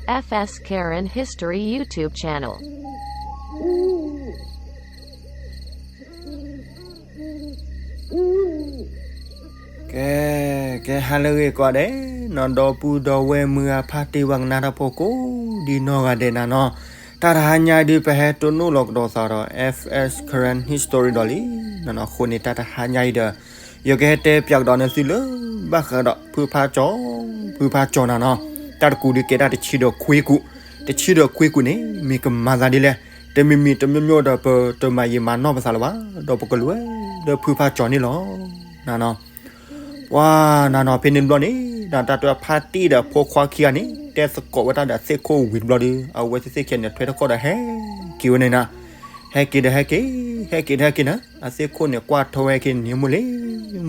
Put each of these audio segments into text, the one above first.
F S Karen History YouTube channel. ကဲ ကဲ ဟါလၢအဂ့ၤကိးဂၤဒဲး နီၢ်ဒီပုၢ်ဒီဝဲၢ်မုၢ်ဂၤဖါတံၢ်ဝဲကနၣ်တၢ်ဖိကိးဒံနီၢ်ဂၤဒဲးနၤနီၤ, တၢ်တဟါညါအံၤဒုး ပဟဲတိၢ်နီၣ်လီၤကဒီးသးဒီး F S Karen History ဒီးလံနၤနီၤ. အဃိန့ၣ် တၢ်တဟါညါအံၤဒီး ယကဟဲတဲပၠးကဒီးနသုလၢ ဘၣ်ဃးဒီးဖုဖါကၠီၤ, ဖုဖါကၠီၤနၤနီၤ. တၢ်တကူးဒုးကဲဒၣ်တဆံဒီးခွံကူး, တဆံဒီးခွံကူးန့ၣ် မ့ၢ်ကမၤသးဒ်လဲၣ်, တမံၤမံၤတမံၤမံၤဒီး ပတမၤယံာ်မၤနီၢ်ပသးလၢၤဘၣ်, ဒီးပကလူၤဝဲလၢဖုဖါကၠီၤန့ၣ်လီၤနၤနီၤ. ပှၤနၤနီၤ ဖဲန့ၣ်တဘျီန့ၣ် တၢ်တဲဖါတံၢ်ဒီးဖိခွါခံဂၤန့ၣ် တဲသကိးဝဲတၢ်ဒီးသ့ၣ်ခိၣ်ဝံၤတဘျီဒီး အဝဲသ့ၣ်သ့ၣ်ခံဂၤန့ၣ် ထွဲထီၣ်ကီၢ်ဒီးဟဲက့ၤဝဲန့ၣ်နၤ, ဟဲက့ၤဒီးဟဲက့ၤ, ဟဲက့ၤဒီးဟဲက့ၤနၤ, အသ့ၣ်ခိၣ်န့ၣ် ကွၢ်ထီၣ်ဝဲက့ၤန့ၣ် မုၢ်လ့ၣ်,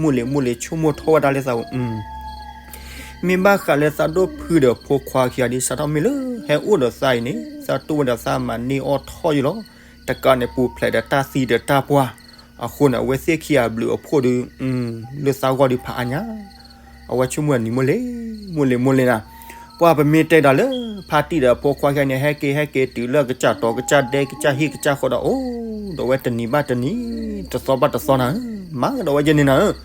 မုၢ်လ့ၣ် မုၢ်လ့ၣ် ဆိကမိၣ်ထီၣ်ဝဲဒၣ်လၢသး မ့ၢ်ဘၣ်ဃးလၢသးဒိၣ်ဖုဒီးဖိခွါခံဂၤဒ် စးထီၣ်မ့ၢ်လၢ ဟဲအိၣ်ဒီးသးအံၤန့ၣ် သးတူၢ်ဝဲဒီးသးမၤန့ၢ်အီၣ်ထီၣ်ယံၤလီၤ, တကးန့ၣ်ပူၤဖျဲးဒီးတၢ်သံဒီးတၢ်ပှၢ်, အဃိန့ၣ် အဝဲသ့ၣ်ခံဂၤဘျုးအဖှိၣ်ဒီး လၢသးဂီၢ်ဒီးဖးအါညါ, အဝဲဆိကမိၣ်န့ၣ် မုၢ်လ့ၣ်, မုၢ်လ့ၣ် မုၢ်လ့ၣ်နၤ, ပှၤပမ့ၢ်တဲဒၣ်လၢ ဖါတံၢ်ဒီးဖိခွါခံဂၤန့ၣ် ဟဲက့ၤဟဲက့ၤတုၤလၢကစၢ်တီၤကစၢ်ဒဲကစၢ်ဟံၣ်ကစၢ်ဃီဒီး အိၣ်ဒီးဝဲတနံၤဘၣ်တနံၤ, တသီဘၣ်တသီနၤဧၢ, မၤကဒီးဝဲယဲန့ၣ်နၤဧၢ.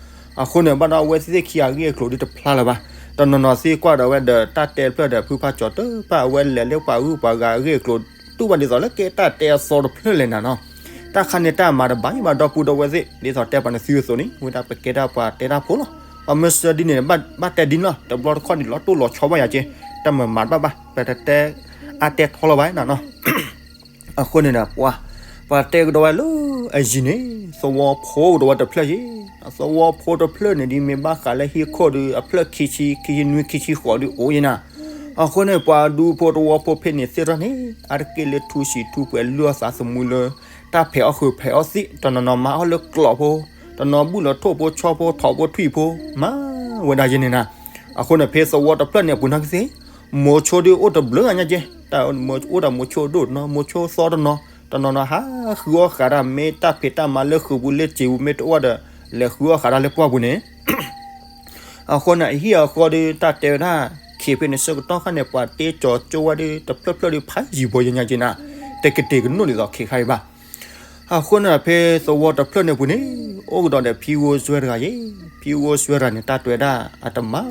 အဃိန့ၣ် ဘၣ်ဒီးအဝဲသ့ၣ်ခံဂၤအဂ့ၢ်အကျိၤဒုးတဖျါလၢၤဘၣ်, တနီၤနီၤသ့ၣ်ကွၢ်ဒီးဝဲဒီးတၢ်တဲတဖျၢၣ်ဒီးဖုဖါကၠီၤတဖၣ် အဝဲလဲၤလၢပှၤဂုၤပှၤဂၤအဂ့ၢ်အကျိၤ တူၢ်ဘၣ်ဒ်သိးလၢကဲတၢ်တဲအသီတဖျၢၣ်လဲၣ်နၤနီၤ. တၢ်ခါန့ၣ်တၢ်မၤတဘၣ်ယံၤဘၣ် ဒီပုၢ်ဒီဝဲၢ်သ့ၣ် ဒ်သိးတဲပှၤနသုအသိးန့ၣ် ဝဲဒၣ်ပကဲဒၣ်ပှၤတဲတၢ်ဖိလီၤ. အမ့ၢ်စၢဒ်န့ၣ် ဘၣ်တဲဒ်န့ၣ်လီၤ, တဘျီတခီၣ်န့ၣ် လီၤတိၢ်လီၤဆီဘၣ်ယၤက့, တၢ်မၤမၤတဘၣ်ဘၣ် ပတတဲအါတဲထီလီၤဘၣ်နၤနီၤ. အဃိန့ၣ်ဒီး ပှၤ ပှၤတဲကဒီးဝဲလၢအယံၤန့ၣ် သဝီဖိကဒီးဝဲတဖျၢၣ်ယံၤ, သဝီဖိတဖျၢၣ်န့ၣ်ဒ်မ့ၢ်ဘၣ်ဃးလၢဟံၣ်ခိၣ်ဒီး အဖျၢၣ်ခံဆံ ခံဆံနွံ ခံဆံဃိးဒုးအိၣ်ယံၤနၤ. အဃိန့ၣ် ပှၤဒူဖိတဝီဖိဖဲန့ၣ်သ့ၣ်တဖၣ်န့ၣ် အါတက့ၢ်လၢထူဆံၣ်ထူပှဲၤလုၢ်အီၣ်သးသမူလၢ တၢ်ဖဲးအီၣ်ဃုာ်ဖဲးအီၣ်သံး, တနီၤနီၤမၤအီၣ်လၢကျိးဖိ, တနီၤဘုၣ်လီၤထိၣ်ဖိဆီဖိ ထိၣ်ဖိထွံၣ်ဖိ မၤဝဲဒၣ်ယဲန့ၣ်နၤ. အဃိန့ၣ် ဖဲသဝီတဖျၢၣ်န့ၣ်အပူၤနီၢ်ကသ့ၣ် မိၤဆိဒုးအိၣ်တဘျုးအညါက့, တၢ်အိၣ်ဒီးမိၤဆိဒိၣ်တနီၤ မိၤဆိသီတနီၤ, တနီၤနီၤဟးဃုအီၣ်ဃာ်တၢ် မ့ၢ်တၢ်ဖံးတၢ်မၤလၢဃုာ်ပူၤလၢစံာ်ပူၤမ့ၢ်တအိၣ်ဒီး လဲၤဃုအီၣ်ဃာ်တၢ်လၢပှၢ်ပူၤန့ၣ် အဃိန့ၣ် အဟံၣ်အဃီဒီး တၢ်တဲဝဲဒၣ် ခံဖဲန့ၣ်ဆၢကတီၢ်ခါန့ၣ် ပှၤတ့ကၠီၤကၠိဝဲဒီး တဖျၢၣ်ဖျၢၣ်ဒီးဖးယံၤဘိယညါက့နၤ, တကတဲာ်ကနိၣ်ဒ်သိးခဲခါအံၤဘၣ်. အဃိန့ၣ် ဖဲသဝီတဖျၢၣ်န့ၣ်ပူၤန့ၣ် အိၣ်ကဒီးဒီးဖံဝိစွဲတဂၤယဲ, ဖံဝိစွဲတဂၤန့ၣ် တၢ်တဲဝဲဒၣ် အတမၤ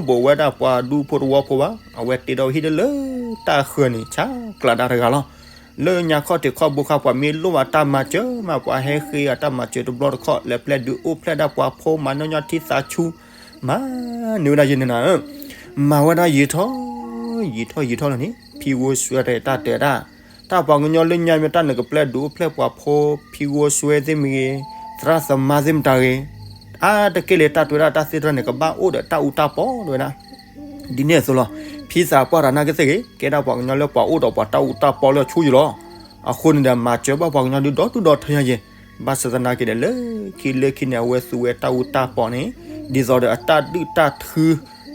ဘူးဝဲဒၣ်ပှၤဒူဖိတဝီဖိဘၣ်, အဝဲတ့ဒီးဟံၣ်ဒ်လၢတၢ်ဃၢၤန့ၣ် ဆါကျးဒၣ်တဂၤလီၤ. လၢညါခီၣ်ထံးခီၣ်ဘိခါ ပှၤမ့ၢ်လိၣ်ဘၣ်တၢ်မၤစၢၤမး ပှၤဟဲဃ့အတၢ်မၤစၢၤတဘျီတခီၣ် လဲၤပျဲဒုးအိၣ်ဖျဲၣ်ဒၣ်ပှၤဖိ မၤနီၢ်ညီထံသးဆူ မၤန့ၢ်ဝဲဒၣ်ယဲန့ၣ်နၤဧၢ, မၤဝဲဒၣ်ယံာ်ထီၣ် ယံာ်ထီၣ်ယံာ်ထီၣ်လီၤန့ၣ် ဖံဝိစွဲတၢ်တဲဝဲဒၣ် တၢ်ပှၤကညီလၢညါမ့ၢ်တၢ်နကပျဲဒုးအိၣ်ဖျဲၣ်ပှၤဖိ ဖံဝိစွဲသ့ၣ်မ့ၢ်ဂ့ၤ သရၣ်သမါသ့ၣ်မတၤဂ့ၤ အါတက့ၢ်လၢ တၢ်တဲဝဲဒၣ်တၢ်သ့ၣ်တဖၣ်န့ၣ် ကဘၣ်အိၣ်ဒီးတၢ်အူတၢ်ပီၢ်ဝဲဒၣ် ဒ်န့ၣ်အသိးလီၤ. ဖံသးပှၢ်တၢ်နာ်က့သ့ၣ်ဂ့ၤ ကဲဒၣ်ပှၤကညီလၢပှၤအိၣ်ဒီးပှၤတၢ်အူတၢ်ပီၢ်လၢအဆူယံၤလီၤ. အဃိန့ၣ်ဒီး မၤစၢၤဘၣ်ပှၤကညီဒုးဒီဒုၣ်ဒီထၢညါယဲ, ဘၣ်ဆၣ်သနာ်က့ဒီး လၢခံလၢခံန့ၣ် အဝဲသူဝဲတၢ်အူတၢ်ပီၢ်န့ၣ် ဒ်သိးဒီးအတၢ်ဒုၣ်တၢ်ထု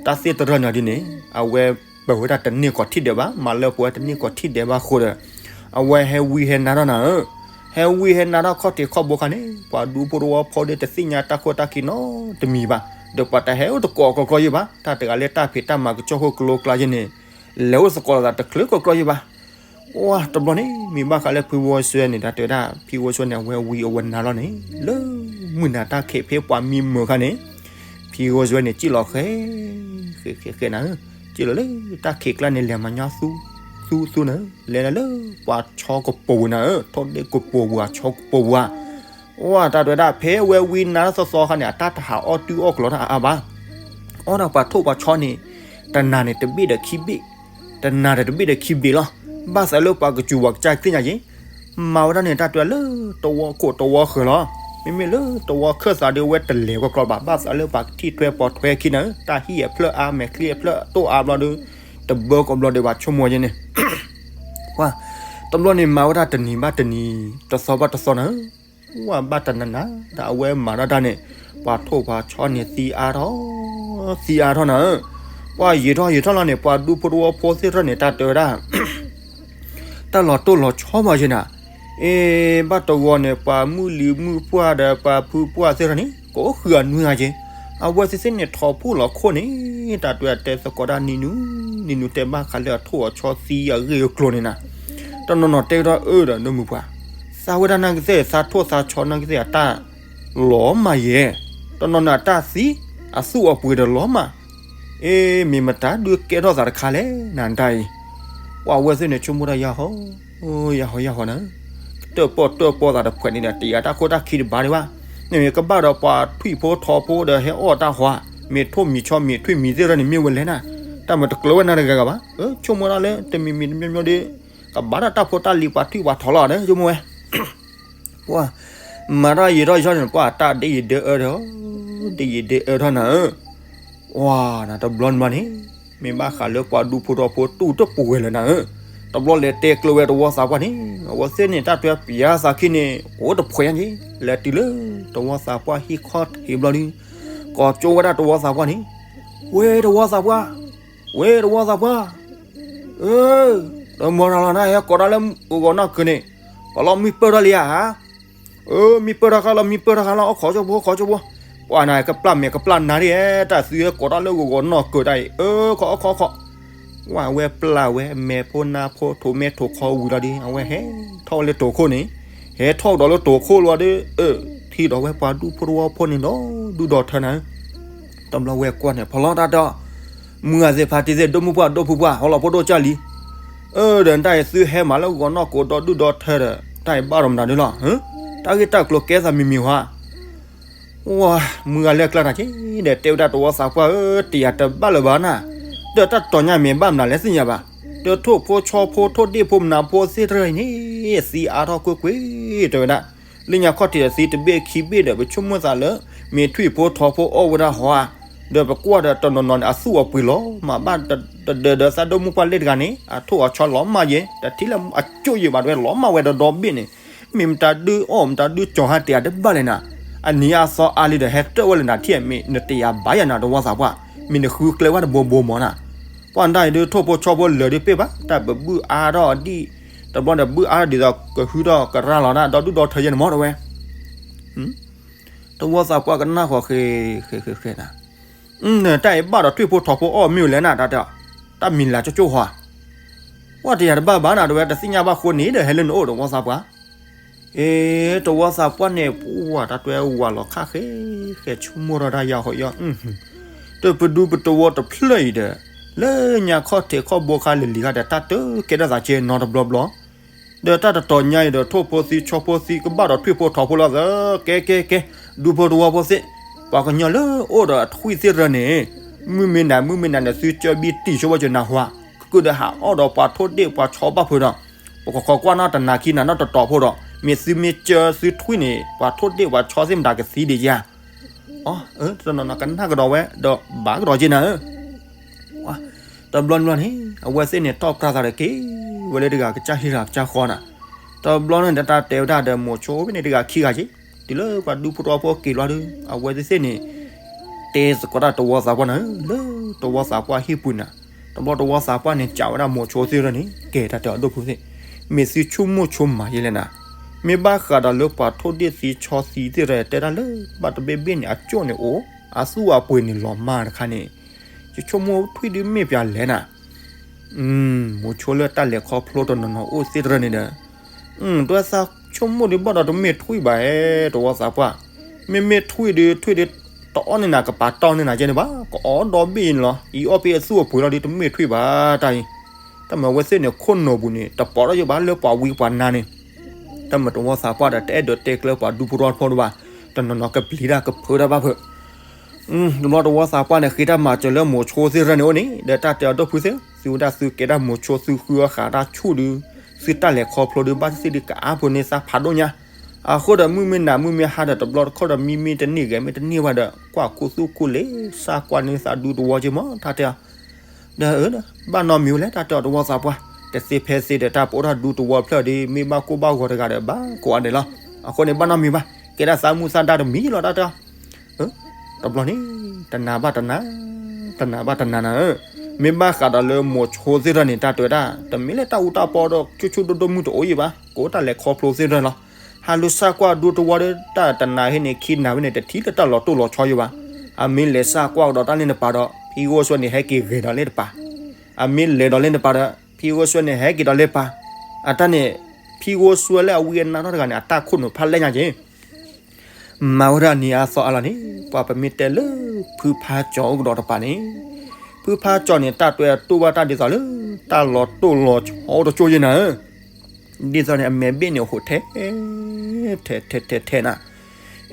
တၢ်သ့ၣ်တဖၣ်န့ၣ်ဒ်န့ၣ် အဝဲပဝဲဒၣ်တန့ၢ်ကီးထံၣ်ဒဲးဘၣ်, မၤလၢပဝဲတန့ၢ်ကီးထံၣ်ဒဲးဘၣ်အဃိဒီး အဝဲဟဲဝံဟဲနါထီၣ်နၤဧၢ ဟဲဝံဟဲနါထီၣ်ခီၣ်ထံးခီၣ်ဘိခါန့ၣ် ပှၤဒူဖိတဝီဖိဒီးတသ့ၣ်ညါတၢ်ခိၣ်တၢ်ခံနီတမံၤဘၣ်, ဒီးပှၤတဟဲအိၣ်သကိးကီးကျီယဲဘၣ်, တၢ်တဂၤလၢတၢ်ဖံးတၢ်မၤကစၢၢ်ခိၣ်ကလိကျါယဲန့ၣ် လဲၤအိၣ်သကိးလိာ်သးတချုးကီးကျီယဲဘၣ်. ပှၤတဘျီန့ၣ် မ့ၢ်ဘၣ်ဃးလၢဖံဝီစွဲန့ၣ် တၢ်တဲဝဲဒၣ် ဖံဝီစွဲန့ၣ် အဝဲဝံအဝဲနါလီၤန့ၣ် လၢမုၢ်နၤတၢ်ခံးဖဲပှၤမံမုာ်ခါန့ၣ် ဖံဝီစွဲန့ၣ် စံၣ်လီၤဃဲ ဃဲဃဲဃဲနၤဧၢ, စံၣ်လီၤလၢတၢ်ခံးကျါန့ၣ် လဲၤမၤညီသူ သူသူနၤဧၢ, လဲၤနၤလၢပှၤဆီကပိာ်ပူၤနၤဧၢ, ထီၣ်ဒ့ၣ်ကပိာ်ပူၤဧါ ဆီကပိာ်ပူၤဧါ. ပှၤတၢ်တဲဝဲဒၣ် ဖဲဝဲဝံနါထီၣ်သီသီခါန့ၣ် အတၢ်တဟးအီၣ်တုၤအီၣ်ကျီတၢ်အါအါဘၣ် အီၣ်ဒီးပှၤထိၣ်ပှၤဆီန့ၣ် တနၤန့ၣ်တဘ့ၣ်ဒီးခံဘ့ၣ်, တနၤဒီးတဘ့ၣ်ဒီးခံဘ့ၣ်လီၤ. ဘၣ်သးလၢပှၤကစူၤပှၤကစၢ်သ့ၣ်ညါယဲ, မၤဝဲဒၣ်န့ၣ် တၢ်တဲလၢတဝီခိၣ်တဝီဃၢၤလီၤ. မ့မ့ၢ်လၢတဝီခၢၣ်သးဒီး အဝဲတလဲၤကွၢ်ကျီဘၣ်. ဘၣ်သးလၢပှၤကထံၣ်ထွဲပိာ်ထွဲခံနၤဧၢ, တၢ်ဟံၣ်အဖျၢၣ်အါ မဲာ်ချံအဖျၢၣ်တိၢ်အါဘျီဒီး တဘၢကီးဘျီဒီး ပှၤဆိကမိၣ်ယဲန့ၣ် ပှၤတဘျီန့ၣ် မၤဝဲဒၣ်တနံၤဘၣ်တနံၤ တသီဘၣ်တသီနၤဧၢ, ပှၤဘၣ်တနၤနၤ ဒီးအဝဲမၤဒၣ်တၢ်န့ၣ် ပှၤထိၣ်ပှၤဆီန့ၣ် သံအါထီၣ် သံအါထီၣ်နၤဧၢ. ပှၤယံာ်ထီၣ်ယံာ်ထီၣ်လီၤန့ၣ် ပှၤဒူဖိတဝီဖိသ့ၣ်တဖၣ်န့ၣ် တၢ်တဲဝဲဒၣ် တၢ်လီၤတိၢ်လီၤဆီဘၣ်ယဲနၤ, အ့ ဘၣ်တဝီန့ၣ် ပှၤမုၢ်လံၤမုၢ်ပှၢ်ဒီးပှၤဖုပှၢ်သ့ၣ်တဖၣ်န့ၣ် ကိးဃုာ်အနွံဂၤက့ၤ, အဝဲသ့ၣ်သ့ၣ်န့ၣ် ထီၣ်ဖှိၣ်လီၤခိၣ်န့ၣ် တၢ်တဲတဲသကိးတၢ်နံၤနုၤ နုၤတဲဘၣ်ဃးလၢအထိၣ်အဆီသံအဂ့ၢ်အကျိၤန့ၣ်နၤ, တနီၤနီၤတဲကဒီးအၢဒီး ဒိၣ်မုၢ်ပှၢ်, သးဝဲဒၣ်နာ်ကသ့ၣ် သးထိၣ်သးဆီနာ်ကသ့ၣ်အတၢ်လီၤမၢ်ယဲၢ်, တနီၤနီၤအတၢ်သံ အသူၣ်အပှ့ၤဒီးလီၤမၢ်, အ့ မ့ၢ်မတၤဒုးကဲထီၣ်သးတခါလဲၣ် နတၢ်အံၤ, ပှၤဝဲသ့ၣ်န့ၣ် ဆိကမိၣ်တၢ်ယၢ်ဟီ ယၢ်ဟီယၢ်ဟီနၤ, တၢၣ်ပီၣ်တၢၣ်ပီၣ်သးတဖှဲးန့ၣ်ဒီး တယာ်တၢ်ခိၣ်တၢ်ခံတဘၣ်ဒံးဘၣ်, မ့ၢ်ကဘၣ်ဒီးပှၤထွံၣ်ဖိထိၣ်ဖိဒီးဟဲအီၣ်တၢ်ဟီ, မ့ၢ်ထိၣ်မံၤဆီမံၤထွံၣ်မံၤသ့ၣ်ဒီးန့ၣ်မ့ၢ်ဝဲလဲၣ်နၤ, တၢ်မ့ၢ်တကျၢၤဝဲနၤတဂၤဂၤဘၣ်, ဆိကမိၣ်ဒၣ်လၢတမံၤမံၤတမံၤမံၤဒီး ကဘၣ်တၢ်တၢ်ဖိတၢ်လံၤပှၤထွံၣ်ပှၤထိၣ်လီၤဒီး ဆိကမိၣ်ဝဲ ပှၤ မၤတၢ်ယံာ်ထီၣ်ယံာ်ထီၣ်န့ၣ် ပှၤတၢ်ဒ့ယံာ်ဒ့အၢထီၣ်, ဒ့ယံာ်ဒ့အၢထီၣ်နၤဧၢ, ပှၤနၤတဘျီနဘျီန့ၣ်, မ့ၢ်ဘၣ်ဃးလၢပှၤဒူဖိထီဖိတူၢ်တပှဲၤလၢၤနၤဧၢ, တဘျီလဲၤတဲကျၢၤဝဲတဝီသးပှၢ်န့ၣ်, အဝဲသ့ၣ်န့ၣ် တၢ်တွဲပျးသးခံန့ၣ် အိၣ်တဖှဲးညါက့ၤ, လဲၤတုၤလၢတဝီသးပှၢ်ဟံၣ်ခီၣ်ထံးဘျီဒုး, ကိးကၠိဝဲဒၣ်တဝီသးပှၢ်န့ၣ်, ဝဲတဝီသးပှၢ် ဝဲတဝီသးပှၢ်, အၢ, တမီၤတၢ်လီၤနၤ ဟဲကိးတၢ်လၢဂီၤနီၢ်ကၢၤန့ၣ်, ပှၤလီၤမံပၢၢ်ထီၣ်လံဧါ, အၢ မံပၢၢ်ထီၣ်ဃါလီၤ မံပၢၢ်ထီၣ်ဃါလီၤ အိၣ်ခိးကၠိဖိ ခိးကၠိဖိ, ပှၤနၤကပျၢ်မဲာ်ကပျၢ်နါဒ်ဧါ, တၢ်သုဟဲကိးတၢ်လၢဂီၤဂီၤနီၢ်ကၢၤတၢ်အံၤ အၢ ခိးခိးခိး, ဝဲဝဲပျၢ်ဝဲမဲာ်ဖိနါဖိထိးမဲာ်ထိးခီဝံၤလီၤဒီး အဝဲဟဲထီၣ်ဝဲလၢတိၤခိၣ်န့ၣ်, ဟဲထီၣ်ကဒီးလၢတိၤခိၣ်လီၤဒီး အၢ ထံၣ်ဒီးဝဲပှၤဒူဖိတဝီဖိန့ၣ်ဒီး ဒုၣ်ဒီးထၢနၤ တဘျီဝဲကွၢ်န့ၣ် ဖီလီၤတၢ်တဲအီၤ, မုၢ်ဂၤသ့ၣ်ဖါတံၢ်သ့ၣ် ဒိၣ်မုၢ်ပှၢ်ဒိၣ်ဖုပှၢ် ဟီလီၤဖိဒိၣ်ကၢ်လံ, အၢ ဒီးတၢ်အံၤသုဟဲမးလၢဂီၤနီၢ်ကၢၤဒီးဒုၣ်ဒီးထၢဒီး တၢ်အံၤဘၣ်ဒီးမတၤဒုလီၤ, တၢ်ဂ့ၢ်တၢ်ကျိၤကဲသးမံၤမံၤဟါ, ဝါ မုၢ်ဂၤလဲၤကျါနၤက့ၤ ဒီးတဲဝဲဒၣ်တဝီသးပှၢ်ဧၢ တယာ်တဘၣ်လၢၤဘၣ်နၤ, ဒီးတၢ်တတီၤညါမ့ၢ်ဘၣ်မနုၤလဲၣ်သ့ၣ်ညါဘၣ်, ဒီးထိၣ်ဖိဆီဖိထိၣ်ဒ့ၣ်ဖိမနုၤဖိသ့ၣ်တဖၣ်အံၤန့ၣ် သံအါထီၣ်ကွ့ၢ်ကွ့ၢ် တဲဝဲဒၣ် လၢညါခီၣ်ထံးဒီးသံတဘ့ၣ်ခံဘ့ၣ်ဒီး ပဆိကမိၣ်သးလၢ မ့ၢ်ထွံၣ်ဖိထိးဖိအီၣ်ဝဲဒၣ်ဟီဧါ, ဒီးပကွၢ်ဒီးတနီၤနီၤန့ၣ် အသူၣ်အပှ့ၤလီၤမၢ်ဘၣ်, တဒၢးဒီးသးဒိၣ်မုၢ်ပှၢ်လ့ၣ်တဂၤန့ၣ် အထိၣ်အဆီလီၤမၢ်ယဲၢ် တထံၣ်လၢအကၠိၣ်ယဲၢ်ဘၣ် တဝဲလီၤမၢ်ဝဲဒီဒီဘ့ၣ်န့ၣ်, မ့ၢ်မတၤဒုးအီၣ်မတၤဒုးကၠီၤဟါတယာ်တဘၣ်လဲၣ်နၤ, အနံၤအသီအါလံဒီး ဟဲတၢၣ်ဝဲလၢနၤထံၣ် မ့ၢ်နတယာ်ဘၣ်ယၤနၤတဝီသးပှၢ်, မ့ၢ်နဃုကျဲဝဲတဘိဘိမၢ်နၤ, ပှၤဒၣ်အံၤဒုးထိၣ်ဖိဆီဖိလၢာ်ဒုးပ့ၢ်ဘၣ် တၢ်ပဘုၣ်အါထီၣ်ဒံး, တဘျီဒီးဘုၣ်အါထီၣ်ဒ်သိး ကဟုထီၣ်ကရၢလီၤဒၣ် ဒီဒုၣ်ဒီထၢယဲၢ်န့ၣ်မၢ်တဝဲ တဝီသးပှၢ်ကနၣ်ဃီၤဃဲၤဃဲၤဃဲၤဃဲၤနၤ, တၢ်အံၤဘၣ်ဒီးထွံၣ်ဖိထိးဖိအီၣ်မ့ၢ်ဝဲလဲၣ်နၤ တၢ်တဲအီၤ, တၢ်မံၤလၤကၠိၣ်ကၠိၣ်ဟီဧါ, ပှၤတယာ်တဘၣ်ဘၣ်နၤ တဝဲတသ့ၣ်ညါဘၣ်ဃိန့ၣ်ဒီး ဟဲလၢနအိၣ်တဝီသးပှၢ်, အ့ တဝီသးပှၢ်န့ၣ် ပှၤတၢ်တွဲဝၤလီၤခါဃဲၤ ဃဲၤဆိကမိၣ်ထီၣ်တၢ်ယၤဃီၤယီၤ တပဒူပတဝီတဖျၢၣ်အံၤဒီး လၢညါခီၣ်ထံးခီၣ်ဘိခါလံၤလံၤခါဒီး တၢ်တကဲထီၣ်သးကဲနီတဘျီဘျီ, ဒီးတၢ်တတီၤညါအံၤဒီး ထိၣ်ဖိသံဆီဖိသံကဘၣ်ဒီးထွံၣ်ဖိထိးဖိလီၤသၢ, ကဲကဲကဲ, ဒူဖိတဝီဖိသ့ၣ်, ပှၤကညီလၢအိၣ်ဒီးထွံၣ်သ့ၣ်တဖၣ်န့ၣ်, မုၢ်မ့ၢ်နၤ မုၢ်မ့ၢ်နၤန့ၣ် သုကၢဘံတံၢ်ဆိဝဲကနၢ်ဟူဧါ, ကကၢဒီးဟးအီၣ်ဒီးပှၤထိၣ်ဒ့ၣ်ပှၤဆီဘၣ်ဖုးဒီး, ပကခိးကွၢ်နီၣ်တနၤခံနၤနီၣ်တတီၤဖိဒီး မ့ၢ်သုမ့ၢ်ကၢသုထွံၣ်န့ၣ် ပှၤထိၣ်ဒ့ၣ်ပှၤဆီသ့ၣ်မတၤကသံဒံးဧါ အ တနီၤနီၤကနၣ်ကဒီးဝဲ ဒီးဘၣ်ကဒီးက့နၤဧၢ, တဘျီတဘျီန့ၣ် အဝဲသ့ၣ်န့ၣ် တီၢ်ပြၢသးဒီးက့ၤဝဲလၢတဂၤကစၢ်ဟံၣ်တဂၤကစၢ်ဃီနၤ, တဘျီန့ၣ် တၢ်တဲဝဲဒၣ်ဒီးမိၤဆိဖဲန့ၣ်တဂၤခံဂၤက့ၤ, တုၤလၢပှၤဒူဖိတဝီဖိက့ၤလီၤဒီး အဝဲသ့ၣ်သ့ၣ်န့ၣ် တဲသကိးတၢ်တဝီသးပှၢ်နၤဧၢ, လၢတဝီသးပှၢ်ဟံၣ်ပူၤနၤ, တဘျီတဝီသးပှၢ်န့ၣ် စံးဝဲဒၣ်မိၤဆိသ့ၣ်တဖၣ်န့ၣ် ကဲတၢ်တဲအီၤဒိၣ်ဖုသ့ၣ်, မ့ၢ်သုဆိကမိၣ်ဆိမၤယဲလဲၣ်နၤ, မ့ၢ်ဘၣ်ဃးဒီးလၢပှၤထိၣ်ဒ့ၣ်သံဆီသံသ့ၣ်တဖၣ် တဲတၢ်လၢဘၣ်တဘ့ၣ်ဘ့ၣ်န့ၣ် အကၠိၣ်န့ၣ်အိၣ်, အသူၣ်အပှ့ၤန့ၣ်လီၤမၢ်တခါန့ၣ်, ယဆိကမိၣ်ထွံၣ်ဒုးမ့ၢ်ပျၢ်လဲၣ်နၤ မိၤဆိလၢတၢ်လဲၤခီဖျိတနီၤနီၤအိၣ်သ့ၣ်တဖၣ်န့ၣ်ဒီး, တဝဲသးဆိကမိၣ်ဒုးဘၣ်ဒီးတမ့ၢ်ထွံၣ်ဘၣ်ဧဲ တဝီသးပှၢ်, မ့မ့ၢ်ထွံၣ်ဒုး ထွံၣ်ဒုး တအီၣ်န့ၢ်နၤကပာ်တီၢ်န့ၢ်နၤကဲန့ၣ်ဘၣ်, ကအီၣ်ဒီဘ့ၣ်အံၤန့ၣ်လီၤ, အံၤအီၣ်ဖဲအသူၣ်အပှ့ၤလီၤဒုးတမ့ၢ်ထွံၣ်ဘၣ်တၢ်အံၤ, တၢ်မၤဝဲသ့ၣ်န့ၣ် ခိၣ်နူာ်ပူၤန့ၣ် တပိာ်ထီၣ်ယိဘၣ်လၢပှၤဝံပှၤနါန့ၣ် တၢ်မၤတဝီသးပှၢ်ဒီး တအဲၣ်ဒိးတဲကျၢၤပှၤဒူဖိထီဖိဒံးဘၣ်, တနီၤနီၤကပျံၤတၢ်ကဖုးတၢ်ဘၣ်ဖုး, တဘျီတဝီသးပှၢ်န့ၣ် ဃ့တၢ်မၤစၢၤလၢမိၤဆိသ့ၣ်တဖၣ်န့ၣ်အိၣ်န့ၣ် ဒီးတၢ်တဲအီၤဒိၣ်ဖုသ့ၣ်, သုဝဲဒၣ်သုကဲတၢ်မိၤဆိသုဃုအီၣ်ဃာ်တၢ်ဆူၣ်ဒုး, သုတၢ်လဲၤခီဖျိဒုး ဘၣ်သ့ၣ်သ့ၣ်ဒုးကအါဖိန့ၢ်သးဖးဒိၣ်ညါ, အဃိဒီးမုၢ်မ့ၢ်နၤမုၢ်မ့ၢ်ဟါဒီး တဘျီတခီၣ်ဒီးမံမ့ၢ်တန့ၢ်ဂဲၤမ့ၢ်တန့ၢ်ဝဲဒီး ကွၢ်ခူသူၣ်ခူလ့ စၢ်ကွၢ်န့ၢ်သးဒူတဝီက့မး တၢ်တဲအီၤ ဒီးအၢ ဘၣ်နီတမံၤဝဲလဲၣ် တၢ်တဲအီၤတဝီသးပှၢ်, တသ့ဖဲသ့ဒီး တၢ်ပအိၣ်ထီၣ်ဒူတဝီဖျၢၣ်ဒီး မ့ၢ်ဘၣ်ကိၢ်ဘၣ်ဂီၤတဂၤဒီး ဘၣ်ကိးဂၤဒဲးလီၤ. အဃိန့ၣ် ဘၣ်နီတမံၤဘၣ်, ကဲဒၣ်သးမုၢ်သးဒါတမံၤလီၤ တၢ်တဲအီၤ. တဘျီန့ၣ် တနၤဘၣ်တနၤ, တနၤဘၣ်တနၤနၤဧၢ, မ့ၢ်ဘၣ်ဃးဒီးလၢမိၤဆိသ့ၣ်ထီၣ်န့ၣ် တၢ်တဲဝဲဒၣ် တမ့ၢ်လၢတၢ်အူတၢ်ပီဒီး ဆူၣ်ဆူၣ်ဒိၣ်ဒိၣ်မုၢ်တအိၣ်ယံၤဘၣ်, ကအိၣ်တၢ်လဲၤခီဖျိသ့ၣ်ထီၣ်လီၤ. ဟးလူၤစၢ်ကွၢ်ဒူတဝီဒီး တၢ်တနၤဟ့ၣ်န့ၣ် ခံနၤဝဲန့ၣ် တထံၣ်လၢတၢ်လီၤတိၢ်လီၤဆီယံၤဘၣ်. အမ့ၢ်လဲၤစၢ်ကွၢ်ကဒီးတၢ်န့ၣ်တပၤဒီး ဖံဂိၢ်ဆှၢန့ၣ် ဟဲက့ၤဂဲၤဒီးလ့ၣ်တပၤ အမ့ၢ်လဲၤဒီးလၢန့ၣ်ပၤဒီး ဖံဂိၢ်စွဲန့ၣ် ဟဲက့ၤဒီးလၢပၤ, အတၢ်န့ၣ် ဖံဂိၢ်စွဲလၢအဝံအနါထီၣ်တဂၤန့ၣ် အတၢ်ခိၣ်နူာ်ဖးလဲၢ်ညါက့ၤ မၤဝဲဒၣ်နံၤအါသီအါလီၤန့ၣ် ပှၤပမ့ၢ်တဲလၢ ဖုဖါကၠီအိၣ်ကဒီးတပၤန့ၣ်, ဖုဖါကၠီန့ၣ် တၢ်တွဲအတူၢ်ဘၣ်တၢ်ဒ်သိးလၢ တၢ်လီၤတိၢ်လီၤဆီအိၣ်တကၠိၢ်ယဲၢ်နၤဧၢ, ဒ်သိးန့ၣ် အမဲာ်ဘ့ၣ်န့ၣ်အိၣ်ဃိာ်ထဲ ထဲထဲထဲထဲနၤ,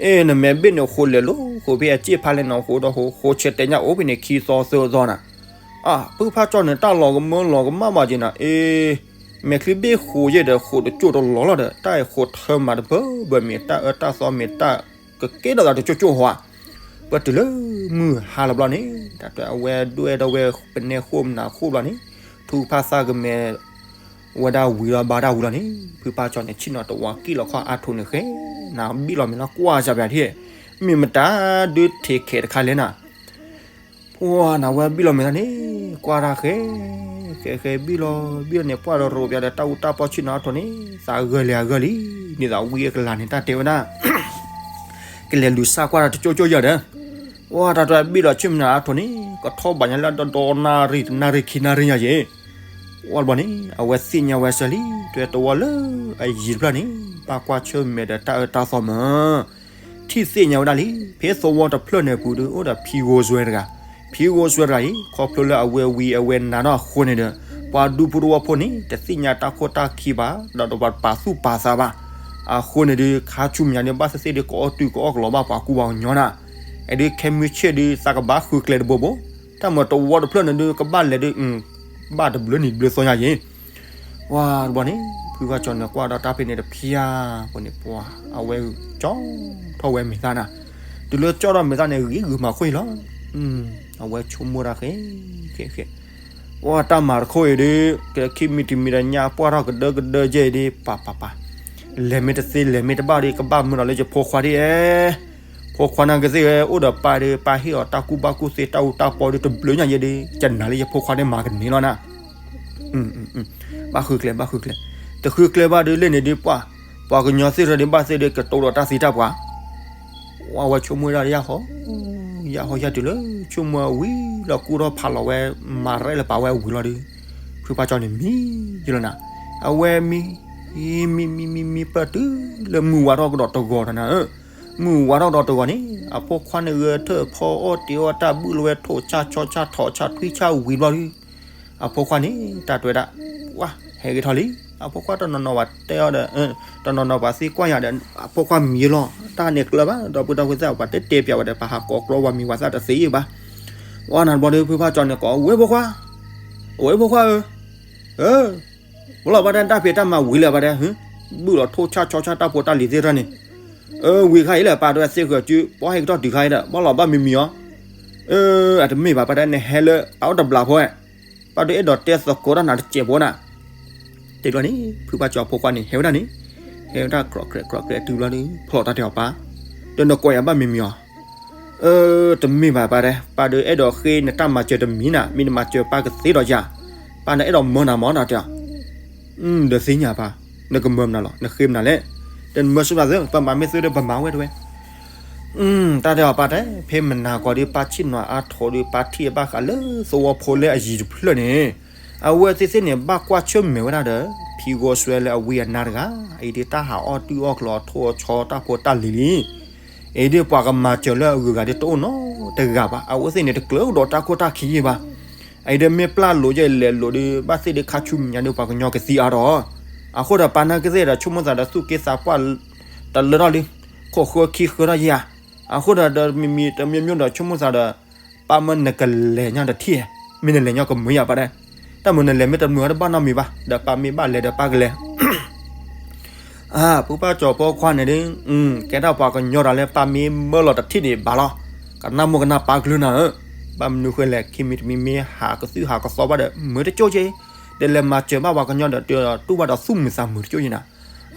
အ့ နမဲာ်ဘ့ၣ်န့ၣ်အိၣ်ဃိာ်လဲၤလိၤဃိာ်ဖဲအစ့ၣ်ဖးလဲၣ်န့ၣ် အိၣ်ဃိာ်ဒီးဃိာ် ဃိာ်ဆဲးတဲညါအိၣ်ဖဲန့ၣ် ခံသီသၢသီနၤ, အ ဖုဖါကၠီန့ၣ် တၢ်လီၤကမၢလီၤကမၣ်ဘၣ်က့ၤနၤ အ့ မဲာ်ချံဘ့ၣ်ဃိာ်ယဲၢ်ဒီး ဃိာ်တကၠိၢ်တလီၤလီၤဒီး တၢ်ဃိာ်ထၢမၤတဘၢဘၢမ့ၢ် တၢ်အၢတၢ်သီမ့ၢ် တၢ်ကကဲထီၣ်သးတကၠိၢ်ကၠိၢ်ဟီဧါ, ပတုၤလၢမုၢ်ဟါလီၤဘျီန့ၣ် တၢ်တွဲအဝဲဒွဲၣ်ဒီးဝဲပနဲဃိၣ်မနၤဃိၣ်ဘျီန့ၣ် ထူဖးသးကမဲာ် ဝဲဒၣ်ဝံၤလီၤဘါတၢ်ဝံၤလီၤန့ၣ် ဖုဖါကၠီန့ၣ် ဆ့ၣ်နီၤတဝီကံၣ်လီၤခီၣ်အါထူးန့ၣ်ဃဲ နဘံၣ်လီၤမဲာ်လီၤကွၢ်စၢ်ပၠးထံၣ် မ့ၢ်မတၤဒုးထံးခဲးတခါလဲၣ်နၤ ပှၤနဝဲဘံၣ်လီၤမဲာ်သးန့ၣ် ကွၢ်တၢ်ဃဲ ဃဲဃဲဘံၣ်လီၤ ဘံၣ်လီၤန့ၣ် ပှၢ်ဒီးရိးပၠးဒီးတၢ်အူတၢ်ပီၢ်ဆ့ၣ်နီၤအါထူးန့ၣ် သးဂၢၢ်လံအဂၢၢ်လံ ဒ်သိးဝံအကလၤန့ၣ် တၢ်တဲဝဲဒၣ် ကလဲၤလူၤစၢ်ကွၢ်တၢ်တကၠိၢ်ကၠိၢ်ယဲၢ်ဒီး ဝဲတၢ်တွဲဘံၣ်လီၤဆ့ၣ်နီၤအါထူးန့ၣ် ကထီၣ်ဘၣ်ညါလၢဒီဒီနၣ်ရံၣ်တနၣ်ရံၣ်ခံနၣ်ရံၣ်ညါယဲၢ် ဝဲဘျီန့ၣ် အဝဲသ့ၣ်ညါဝဲစၢၤလံ တွဲတဝီလၢအယံၤတဖျၢၣ်န့ၣ် ဘၣ်ကွၢ်ဆၢၣ်မဲာ်ဒီးတၢ်အၢတၢ်သီမး ထံၣ်သ့ၣ်ညါဝဲဒၣ်လံ ဖဲသဝီတဖျၢၣ်န့ၣ်ပူၤဒီး အိၣ်ဒီးဖံဂိၢ်စွဲတဂၤ ဖံဂိၢ်စွဲတဂၤအံၤ ခီဖျိလၢအဝဲဝံၤအဝဲနါထီၣ်အဃိန့ၣ်ဒီး ပှၤဒူဖိတဝီဖိန့ၣ် တသ့ၣ်ညါတၢ်ခိၣ်တၢ်ခံဘၣ် ဒီးတပာ်သူၣ်ပာ်သးဘၣ် အဃိန့ၣ်ဒီး ခါဆူမဲာ်ညါဒီး ဘၣ်သ့ၣ်သ့ၣ်ဒီး ကအီၣ်တုၤကအီၣ်ကလီၤဘၣ်ပှၤကူပှၤကညီနၤ အဒုးခဲမုၢ်ဆ့ၣ်ဒီး သးကဘၣ်ဃုကျဲတဘိဘိ တၢ်မၤတဝီတဖျၢၣ်န့ၣ်ဒီး ကဘၣ်လဲၤဒီး ဘၣ်တဘျုးနံၤဘျုးသီညါယဲၢ် ဝဲတဘျီန့ၣ် ဖုဖါကၠီန့ၣ်ကွၢ်ဒီးတၢ်ဖဲန့ၣ်တဖျၢၣ်ဖိန့ၣ် ပှၤအဝဲကၠီထီၣ်ဝဲမဲာ်သၣ်နၤ တုၤလၢကၠီထီၣ်မဲာ်သၣ်န့ၣ် ဂ့ၤဂုာ်မၤခိၣ်အံၤလီၤ အဝဲဆိကမိၣ်တၢ်ဃဲ ဃဲဃဲ ပှၤတၢ်မၤတခိၣ်အံၤဒီး ကခံမံၤတမံၤဒီးညါပှၢ်ထီၣ်ကဒၢကဒၢယဲၢ်အံၤဒီး ပၢ်ပၢ်ပၢ် လဲၤမ့ၢ်တသ့လဲၤမ့ၢ်တဘၣ်ဒီး ကဘၣ်မၢလီၤလၢယဖိခွါဒ်အဲ ဖိခွါနာ်က့သ့ၣ်ဝဲ အိၣ်ဒီးပၢ်ဒီး ပၢ်ဟ့ၣ်အီၤတၢ်ကူၣ်ဘၣ်ကူၣ်သ့တၢ်အူတၢ်ပီဒီး တဘျုးညါယဲၢ်ဒီး ကနၤလၢယဖိခွါန့ၣ်မၤကန့ၢ်လီၤနၤ ဘၣ်ဃုကျဲ ဘၣ်ဃုကျဲ တဃုကျဲဘၣ်ဒီးလဲၣ်န့ၣ်ဒီးပှၤ ပှၤကညီသ့ၣ်တဖၣ်ဒီးဘၣ်သ့ၣ်ဒီးကတိၤဒီးတၢ်သံတၢ်ပှၢ် ဝဲဆိကမိၣ်ဒၣ်ယၢ်ဟီ ယၢ်ဟီယၢ်တုၤလၢ ဆိကမိၣ်ဝံၤလီၤကူၣ်ထီၣ်ဖးလီၤဝဲ မၤရဲၣ်လၢပာ်ဝဲဝံၤလီၤဒီး ဖုဖါကၠီန့ၣ်မံယလီၤနၤ အဝဲမံ မံမံမံမံပၢၢ်တုၤလၢမုၢ်ဝါထီၣ်ကဒီးတဂီၤဒီးနၤဧၢ မုၢ်ဝါထီၣ်ကဒီးတဂီၤန့ၣ် အဖိခွါန့ၣ်ဂဲၤထၢၣ်ဖီအီၣ်တ့ၤအီၣ်တၢ်ဘုၣ်လီၤဝဲထိၣ်ဆၣ်ဆီဆၣ်ထီၣ်ဆၣ်ထွံဆၣ်ဝံၤဘျီဒီး အဖိခွါန့ၣ် တၢ်တဲဝဲဒၣ် ဝါ ဟဲက့ၤထီၣ်လံ အဖိခွါတနီၤနီၤပှၤတဲအီၤဒီး တနီၤနီၤပှၤသံကွၢ်ယၤဒီး အဖိခွါမံၤလီၤ တၢ်န့ၣ်ကျၢၤဘၣ် ဒီပုၢ်ဒီဝဲၢ်သ့ၣ် ပှၤတဲတဲပၠးဝဲဒီး ပှၤဟးကိးကျီဝဲမံၤဝဲသ့ၣ်တသ့ဘၣ် ဝဲနၤတဘျီဒီး ဖုဖါကၠီန့ၣ်ကိး ဝဲဖိခွါ ဝဲဖိခွါဧၢ ဝဲလီၤဘၣ်တဲ တၢ်ဖံးတၢ်မၤဝံၤလၢၤဘၣ်တဲ ဘုၣ်လီၤထိၣ်ဆၣ်ဆီဆၣ်တၢ်ဖိတၢ်လံၤသ့ၣ်တဖၣ်န့ၣ် အဝံၤခါအံၤလၢပၢ်တဲသ့ၣ်ဃၢၤစု ပှၤဟဲက့ၤထီၣ်တုၤခါအံၤဒီး ဘၣ်လီၤဘၣ်မံၤမံၤအီၤ အတမ့ၢ်ဘၣ် ပၢ်တဲနဟဲလၢ ပၢ်အိၣ်တဘျီဖိ ပၢ်ဒုးအဲၣ်ဒိးတဲသကိးတၢ်နၤတစဲးဖိနၤ တဲဘျီန့ၣ် ဖုဖါကၠီဖိခွါန့ၣ် ဟဲဝဲဒၣ်န့ၣ် ဟဲဝဲဒၣ်ကြီးကြဲးကြီးကြဲးတုၤဘျီန့ၣ် ဖျီၣ်တၢ်တဲအီၤပၢ် ဒီးနကိးယၤဘၣ်မံၤမံၤအီၤ တမ့ၢ်ဘၣ်ပၢ်တဲ ပၢ်ဒုးအဲၣ်ဒိးဃ့နတၢ်မၤစၢၤတမံၤနၤ မ့ၢ်နမၤစၢၤပၢ်ကသ့ဒီးယၤ ပၢ်န့ၣ်အဲၣ်ဒိးမၢနၤမၢနၤတဲအီၤ ဒီးသ့ၣ်ညါပၢ် နကမၢမနုၤလီၤ နဃ့မနုၤလဲၣ် တနမၢဆူၣ်နၤသ့ ပမၤမ့ၢ်သုဒီးပမၤဝဲတဝဲ တၢ်တဲအီၤပၢ်တဲ ဖဲမနၤကီးဒီး ပၢ်ဆ့ၣ်နီၤအါထီၣ်ဒီး ပၢ်ထံၣ်အဘၣ်ဃးလၢသဝီဖိလၢအယံၤတဖျၢၣ်န့ၣ် အဝဲသ့ၣ်သ့ၣ်န့ၣ် ဘၣ်ကွၢ်ဆၢၣ်မဲာ်ဝဲဒၣ်ဒီး ဖံဂီၤစွဲလၢအဝံအနါတဂၤ အံၤဒ်တၢ်ဟးအီၣ်တုၢ်အီၣ်ကျီၤ ထိၣ်အီၤဆီတၢ်ဖိတၢ်လံၤလံ အံၤဒ်ပှၤကမၤစၢၤလၢအဂုၤအဂၤဒ်တအိၣ်နီတဂၤဘၣ် အဝဲသ့ၣ်န့ၣ် တကျၢၤဒီးတၢ်ခိၣ်တၢ်ခံယဲၢ်ဘၣ် အံၤဒီးမ့ၢ်ပျၢ်လိာ်ယဲၢ်လဲၤလိာ်ဒီး ဘၣ်သ့ၣ်ဒီးခါဆူမဲာ်ညါဒီး ပှၤကညီကသံအါထီၣ် အဃိဒီးပၢ်နာ်က့သ့ၣ်ဒီး ဆိကမိၣ်သးဒီးသူၣ်က့သးပှၢ်တလၢထီၣ်လံ ခိၣ်ဃၢခံဃၢထီၣ်ယဲၢ်ဧါ အဃိဒီးဒီးမံၤမံၤတမံၤမံၤဒီး ဆိကမိၣ်သးဒီး ပၢ်မၢနကလဲၤညါတထံၣ် မ့ၢ်နလဲၤညါကမုာ်ယၤပၢ်တဲ တၢ်မုာ်နလဲၤမ့ၢ်တမုာ်အီၤတဘၣ်နီတမံၤဘၣ် ဒီးပၢ်မ့ၢ်ဘၣ်လဲၤဒီးပၢ်ကလဲၤ အၢ ဖုဖါကၠီဖိခွါန့ၣ်ဒီး ကဲဒၣ်ပှၤကညီဒီးလၢပၢ်မ့ၢ်မၢလီၤတထံၣ်န့ၣ်ဘၣ်လီၤ ကနၣ်မိၢ်ကနၣ်ပၢ်ကလုၢ်နၤဧၢ ဘၣ်မနုၤဃိလဲၣ် ခံမံၤတမံၤမ့ၢ်ဟးကသုၣ်ဟးကသီဘၣ်ဒီး မုာ်တကၠိၢ်က့ ဒီးလဲၤမၤစၢၤဘၣ်ပှၤကညီဒီး တူၢ်ဘၣ်ဒီးသူၣ်မုာ်သးမုာ်တကၠိၢ်က့နၤ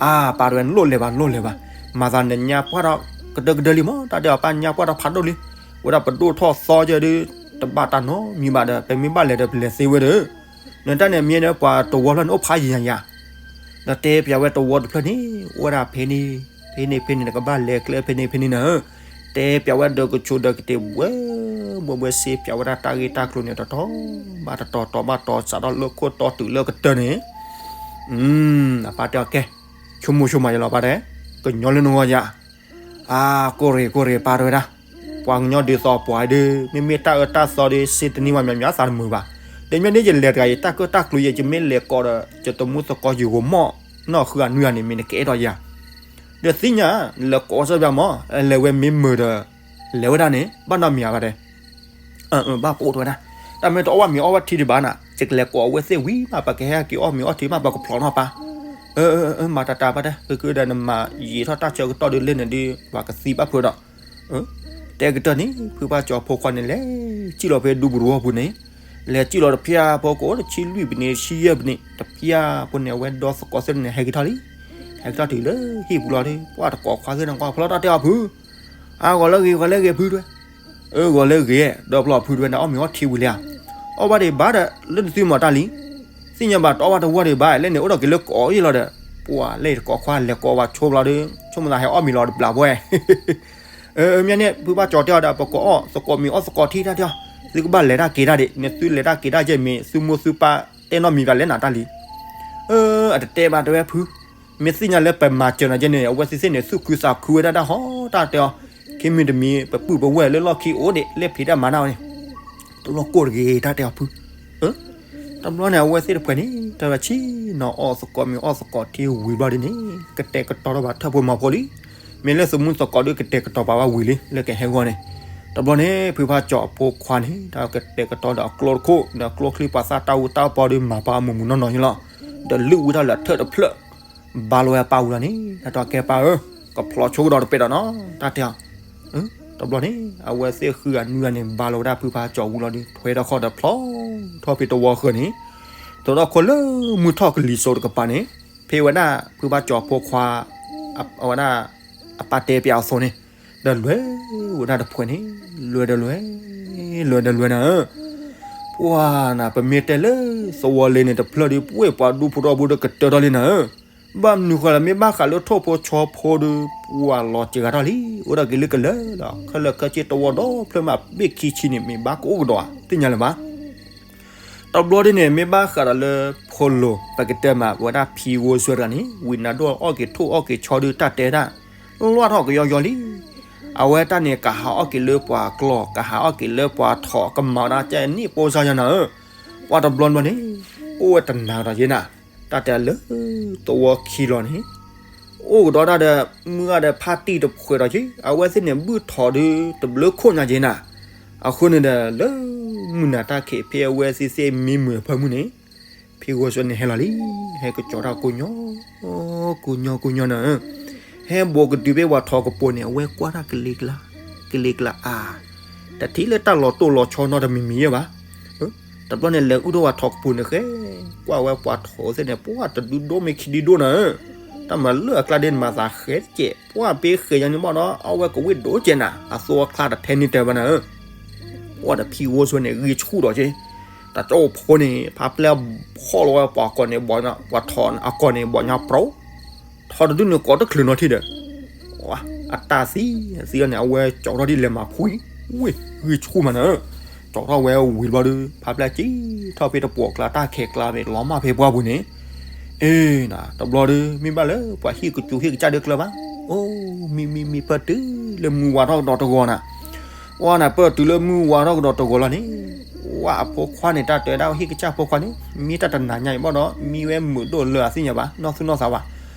အၢ ပၢ်တဲဝဲ နလိၣ်လဲၤဘၣ် နလိၣ်လဲၤဘၣ် မၤသးနညါပှၢ်ထီၣ်ကဒၢကဒၢလံမး တၢ်တဲအီၤ ပၢ်ညါပှၢ်ထီၣ်ဖးဒိၣ်လံ ဝဲဒၣ်ပဒိၣ်ထီၣ်သီက့ဒီး တဘၣ်တၢ်နီတမံၤဘၣ်ဒီး ပမ့ၢ်ဘၣ်လဲၤဒီးပလဲၤသ့ဝဲဒီး နတၢ်န့ၣ်မ့ၢ်ဒီးပှၤတဝီဖျၢၣ်န့ၣ်အိၣ်ဖးယံၤယၤယၤ ဒီးတဲပၠးဝဲတဝီတဖျၢၣ်န့ၣ် အိၣ်ဝဲဒၣ်ဖဲန့ၣ် ဖဲန့ၣ်ဖဲန့ၣ် နကဘၣ်လဲၤကျဲဖဲန့ၣ်ဖဲန့ၣ်နၤဧၢ, ဖဲ တဲပၠးဝဲဒီးကဆိဒီးကတ့ၢ်ဘှဲဘှဲဘှဲ စ့ပၠးဝဲဒၣ်တၢ်ဂ့ၢ်တၢ်ကျိၤန့ၣ် တတီၤဘၣ်တတီၤ တီၤဘၣ်တီၤ စးထီၣ်လၢခိၣ်တီတုၤလၢကတၢၢ်န့ၣ်, အပၢ်တဲအီၤကဲ, ဆိကမိၣ်ဆိကမးယလီၤပၢ်တဲ, ကညီလၢနဂီၢ်ယၤ, အါ ကိၢ်ရ့ၣ်ကိၢ်ရ့ၣ်ပၢ်တဲဝဲဒၣ်, ပှၤကညီဒ်သိးပှၤဒုး မ့မ့ၢ်တၢ်အၢတၢ်သီဒီး စ့တနံၤဝဲ မၤမၤသးတမုာ်ဘၣ်, ဒီးမ့ၢ်န့ၣ်ယလဲၤတဂၤအံၤ တၢ်ကၢၣ်တၢ်ကျိၤယဲ ယမ့ၢ်လဲၤကိးဒီး ယတမူသကိးယဂီၢ်မီၢ်, နီၢ်ဃုအနွံဂၤန့ၣ် မ့ၢ်နကအဲၣ်ဒိးယၤ, ဒီးသ့ၣ်ညါ, လဲၤကိးစၢ်ပၠးမီၢ်, လဲၤဝဲမ့ၢ်မုာ်ဒီး, လဲၤဝဲဒၣ်န့ၣ် ဘၣ်နီတမံၤဧါပၢ်တဲ, ဘၣ်ပအိၣ်တဲဝဲဒၣ်, တၢ်မ့ၢ်တအီၣ်ဘၣ်မ့ၤအီၣ်ဘၣ်ထံဒံးဘၣ်နၤ ယကလဲၤကိးအဝဲသ့ၣ်ဝံၤမး ပကဟဲက့ၤအီၣ်မ့ၤအီၣ်ထံမး ပကဖျိးနီၢ်ပၢ်, မၤတၢ်တၢ်ပၢ်တဲ ကကဒီးနမၤယံာ်ထီၣ်တၢ်ဆၢကတီၢ်ဒုးလဲၣ်န့ၣ်ဒုး ပှၤကသံဘၣ်ဖုးဒီး တဲကတၢၢ်န့ၣ် ဖုဘၣ်ကၠီၤဖိခွါန့ၣ် လဲၤစံၣ်လီၤဖဲဒူပူၤတဝီပူၤန့ၣ်, လဲၤစံၣ်လီၤတဖျၢၣ်ဖိကအိၣ်တဆံလွံၢ်ပနံး တဆံယဲၢ်ပနံး တဖျၢၣ်ဖိန့ၣ် အဝဲဒီသကိးသ့ၣ်န့ၣ် ဟဲက့ၤထီၣ်လံ, ဟဲက့ၤထီၣ်တုၤလၢဟံၣ်ပူၤလီၤဒီး ပှၤတကိးခွါသ့ၣ်န့ၣ် ကွၢ်ဖျီတၢ်တဲအီၤဖု, အါ ဂီၤလၢဂ့ၤ ဂီၤလၢဂ့ၤဖုတဲဝဲ, အၢ ဂီၤလၢဂ့ၤ, ဒီဖျီဖုတဲဝဲ နအီၣ်မ့ၤအီၣ်ထံဝံၤလံဧါ, အီၣ်ဘၣ်ဒံးဘၣ်ဒီး လၢနသုမၤတၢ်လံ, သ့ၣ်ညါဘၣ်တအီၣ်ဘၣ်တဝီဒံးဘၣ် လၢန့ၣ်အိၣ်ဒီးက့ၤလၢကိးယ့ၢ်လီၤဒီး, ပှၤလၢတကိးခွါလဲၤကိးဝဲဆိဘျီဒီး ဆိကမိၣ်သးဟဲအီၣ်မ့ၤလီၤတဘျီဘၣ်, မ့ၢ်န့ၣ် ဖုဘၣ်ကၠီၤတဲအီၤဒီး ပကိးအီၣ်သကိးမ့ၤအီၣ်သကိးထံတၢ်တဲအီၤ, သုကဘၣ်လဲၤတၢ်က့ၤတၢ်ဒံး နသုလဲၤတၢ်က့ၤတၢ်ယဲၢ်မ့ၢ် သုမိၢ်သုပၢ်တဲနီတမံၤဘၣ်လဲၤနၤတၢ်လံ, အတတဲဘၣ်တဲဝဲဖု, မ့ၢ်သ့ၣ်ညါလၢပမၤစၢၤနၤယဲၢ်န့ၣ် အဝဲသ့ၣ်သ့ၣ်န့ၣ် သူၣ်ခုသးခုဝဲဒၣ်တၢ်ဟီတၢ်တဲအီၤ, ခံမံၤတမံၤ ပပုၢ်ပဝဲၢ်လၢလီၢ်ခံအိၣ်ဒံး လၢဖံးတၢ်မၤတၢ်ဝဲန့ၣ်, တလီၢ်ကိၢ်တဂ့ၤတၢ်တဲအီၤဖု တဘျီန့ၣ် အဝဲသ့ၣ်တဖှဲးန့ၣ် တၢ်ဝဲဆံနီၤအီၣ်သကိးမ့ၤအီၣ်သကိးထံဝံၤဘျီဒ်န့ၣ် ကတဲာ်ကတီၤထီၣ်ဘၣ်ထၢၣ်ဖိမၤဖိလံ, မ့ၢ်လၢသမူသကိးဒုးကတဲာ်ကတီၤပာ်ဘၣ်ဝံၤလံ လၢကဟဲဂီၢ်န့ၣ်, တဘျီန့ၣ် ဖုဖါကၠီၤအဖိခွါန့ၣ် တၢ်ကတဲာ်ကတီၤဒီးအကျိတခိၣ် ဒီးအကျိချံပှၤသၣ်တၢ်အူတၢ်ပီဒီးမၤပာ်အမူးမူးနီၢ်နီၢ်န့ၣ်လီၤ, ဒီးလုၢ်ဝံထီၣ်လၢအထၢၣ်တဖျၢၣ်, ဘါလီၤဝဲအပၢ်ဝံၤလီၤန့ၣ် တၢ်တဲအီၤကဲပၢ်ဧၢ, ကဖျီဆိကဒီးတပဲာ်ဒီးနီၤ တၢ်တဲအီၤ တဘျီန့ၣ် အဝဲသ့ၣ်ဃုဂၤနွံဂၤန့ၣ် ဘါလီၤဝဲဒၣ်ဖုဖါကၠီၤဝံၤလီၤဒီး ထွဲထီၣ်ခီၣ်ဒီးဖျီထီၣ်ဖဲတဝီဃၢၤန့ၣ်, တဒိၣ်ခိၣ်လၢမုၢ်ထီၣ်ကလံၤစိးတကပၤန့ၣ်, ဖဲဝဲဒၣ်ဖုဖါကၠီၤဖိခွါ အဝဲဒၣ် အပၢ်တဲပၠးအသိးန့ၣ်, ဒီးလဲၤဝဲဒၣ်တဖှဲးန့ၣ်, လဲၤဒီးလဲၤ, လဲၤဒီးလဲၤနၤဧၢ, ပှၤနၤ ပမ့ၢ်တဲလၢသဝီလ့န့ၣ်တဖျၢၣ်ဒီး ပဝဲပှၤဒူဖိထီဘိဒီးကတၢၢ်ထီၣ်လံနၤဧၢ, ဘၣ်မနုၤဃိလဲၣ် မ့ၢ်ဘၣ်ဃးလၢထိၣ်ဖိဆီဖိဒီး ပှၤလီၤစှၤထီၣ်လံ, အိၣ်ဒီးက့ၤလၢကလၢာ်လီၤ, ခဲလၢာ်ခဲဆ့တဝီဒီဖျၢၣ်မး ဘ့ၣ်ခံဆံန့ၣ် မ့ၢ်ဘၣ်ကအိၣ်ကဒီးဧါ သ့ၣ်ညါလၢၤဘၣ် တဘျီဒ်န့ၣ် မ့ၢ်ဘၣ်ဃးဒီးလၢဖိလိၤ ပကတဲမးဝဲဒၣ်ဖံဂိၢ်စွဲတဂၤန့ၣ် ဝံၤနၤဒိၣ်အီၣ်က့ၤထိၣ်အီၣ်က့ၤဆီဒီးတၢ်တဲဒၣ် လီၢ်ထီၣ်ကယီယီလံ, အဝဲတၢ်န့ၣ် ကဟးအီၣ်က့ၤလၢပှၤကျီၢ် ကဟးအီၣ်က့ၤလၢပှၤထိး ကမၤဝဲဒၣ်ကဲန့ၣ်ပိၢ်စၢ်ယၤနၤဧၢ, ပှၤတဘျီဘျီန့ၣ် အိၣ်ဝဲတနၤကဒီးက့ၤနၤ, တၢ်တဲလၢသဝီခံလီၤန့ၣ် အိၣ်ကဒီးတၢ်ဒီး မုၢ်ဂၤဒီးဖါတံၢ်တဖှဲးဒီးက့ၤ အဝဲသ့ၣ်န့ၣ် ဘုၣ်ထိးဒီးတဘျုးခိၣ်ညါက့ၤနၤ, အဃိန့ၣ်ဒီး လၢမုၢ်နၤတၢ်ခံး ဖဲအဝဲသ့ၣ်သ့ၣ်မံမုာ်အဖၢမုၢ်န့ၣ် ဖံဂိၢ်စွဲန့ၣ်ဟဲလီၤလံ, ဟဲကကၠီၤတၢ်ကိးညီ ကိးညီကိးညီနၤဧၢ, ဟဲဘိးကတုၤဖဲပှၤထိးကပိာ်န့ၣ် အဝဲကွၢ်တၢ်ကလ့ကလါ, ကလ့ကလါအါ, တထံၣ်လၢတၢ်လီၤတိၢ်လီၤဆီနီတမံၤမံၤယဲၢ်ဘၣ်, တဘျီန့ၣ် လဲၤအုၣ်ထီၣ်ပှၤထိးကပိာ်န့ၣ်ဃဲ, ကွၢ်ဝဲပှၤထိးသ့ၣ်န့ၣ် ပှၤတဒုဒိၣ်မ့ၢ်ခံဒုဒိၣ်နၤဧၢ, တၢ်မၤလၢအကျါဒ်န့ၣ်မၤသးဃဲတကဲး, ပှၤပ့ဃဲယၤန့ၣ်ဘၣ်ဒီး အဝဲကဝ့ၢ်ဒိၣ်ကဲးနၤ, အသိအချါတထဲန့ၣ်တဲဘၣ်နၤဧၢ, ပှၤဒီးဖံဂိၢ်စွဲန့ၣ် ဂံၢ်ဆူၣ်ဒီးက့ၤ, တၢ်ကၠီအိၣ်ဖိန့ၣ် ဖးပျဲၢ်ဖီၣ်လီၤဝဲပှၤကီၢ်န့ၣ် ပှၤထိးအကီၢ်န့ၣ် ဘီညါပြီ ထိးတဒုန့ၣ်ကိးတချုးနီထံၣ်ဒီး, အတၢ်သံ, သံအီၤန့ၣ် အဝဲကၠီၤထီၣ်ဒ်လဲၤမၤဖှံ, ဝ့ၢ် ဂံၢ်ဆူၣ်မးနၤဧၢ, ကၠီၤထီၣ်ဝဲဝံၤတဘျီဒီး ဖးပျဲၢ်ကံထီၣ်ဖဲတပှီၢ်ကျါ တၢ်ခဲကျါဖဲလီၤမၢ်ဖဲပှၢ်ပူၤန့ၣ်, အ့ တဘျီဒီး မ့ၢ်ဘၣ်လၢပှၤဟံၣ်ကစူၤဟံၣ်ကစၢ်ဒုးကျၢၤဘၣ်, အိ မံမံမံ ပၢၢ်တုၤလၢမုၢ်ဝါထီၣ်ကဒီးတဂီၤနၤ, ပှၤနၤ ပၢၢ်တုၤလၢမုၢ်ဝါထီၣ်ကဒီးတဂီၤလီၤန့ၣ်, ဝဲအဖိခွါန့ၣ် တၢ်တဲဒၣ်ဟံၣ်ကစၢ်ဖိခွါန့ၣ် မံတၢ်တနၤညါအံၤဘၣ်ဒီး မံဝဲမုာ်ဒိၣ်လၢအသ့ၣ်ညါဘၣ် နီၢ်သူၣ်နီၢ်သးဘၣ်,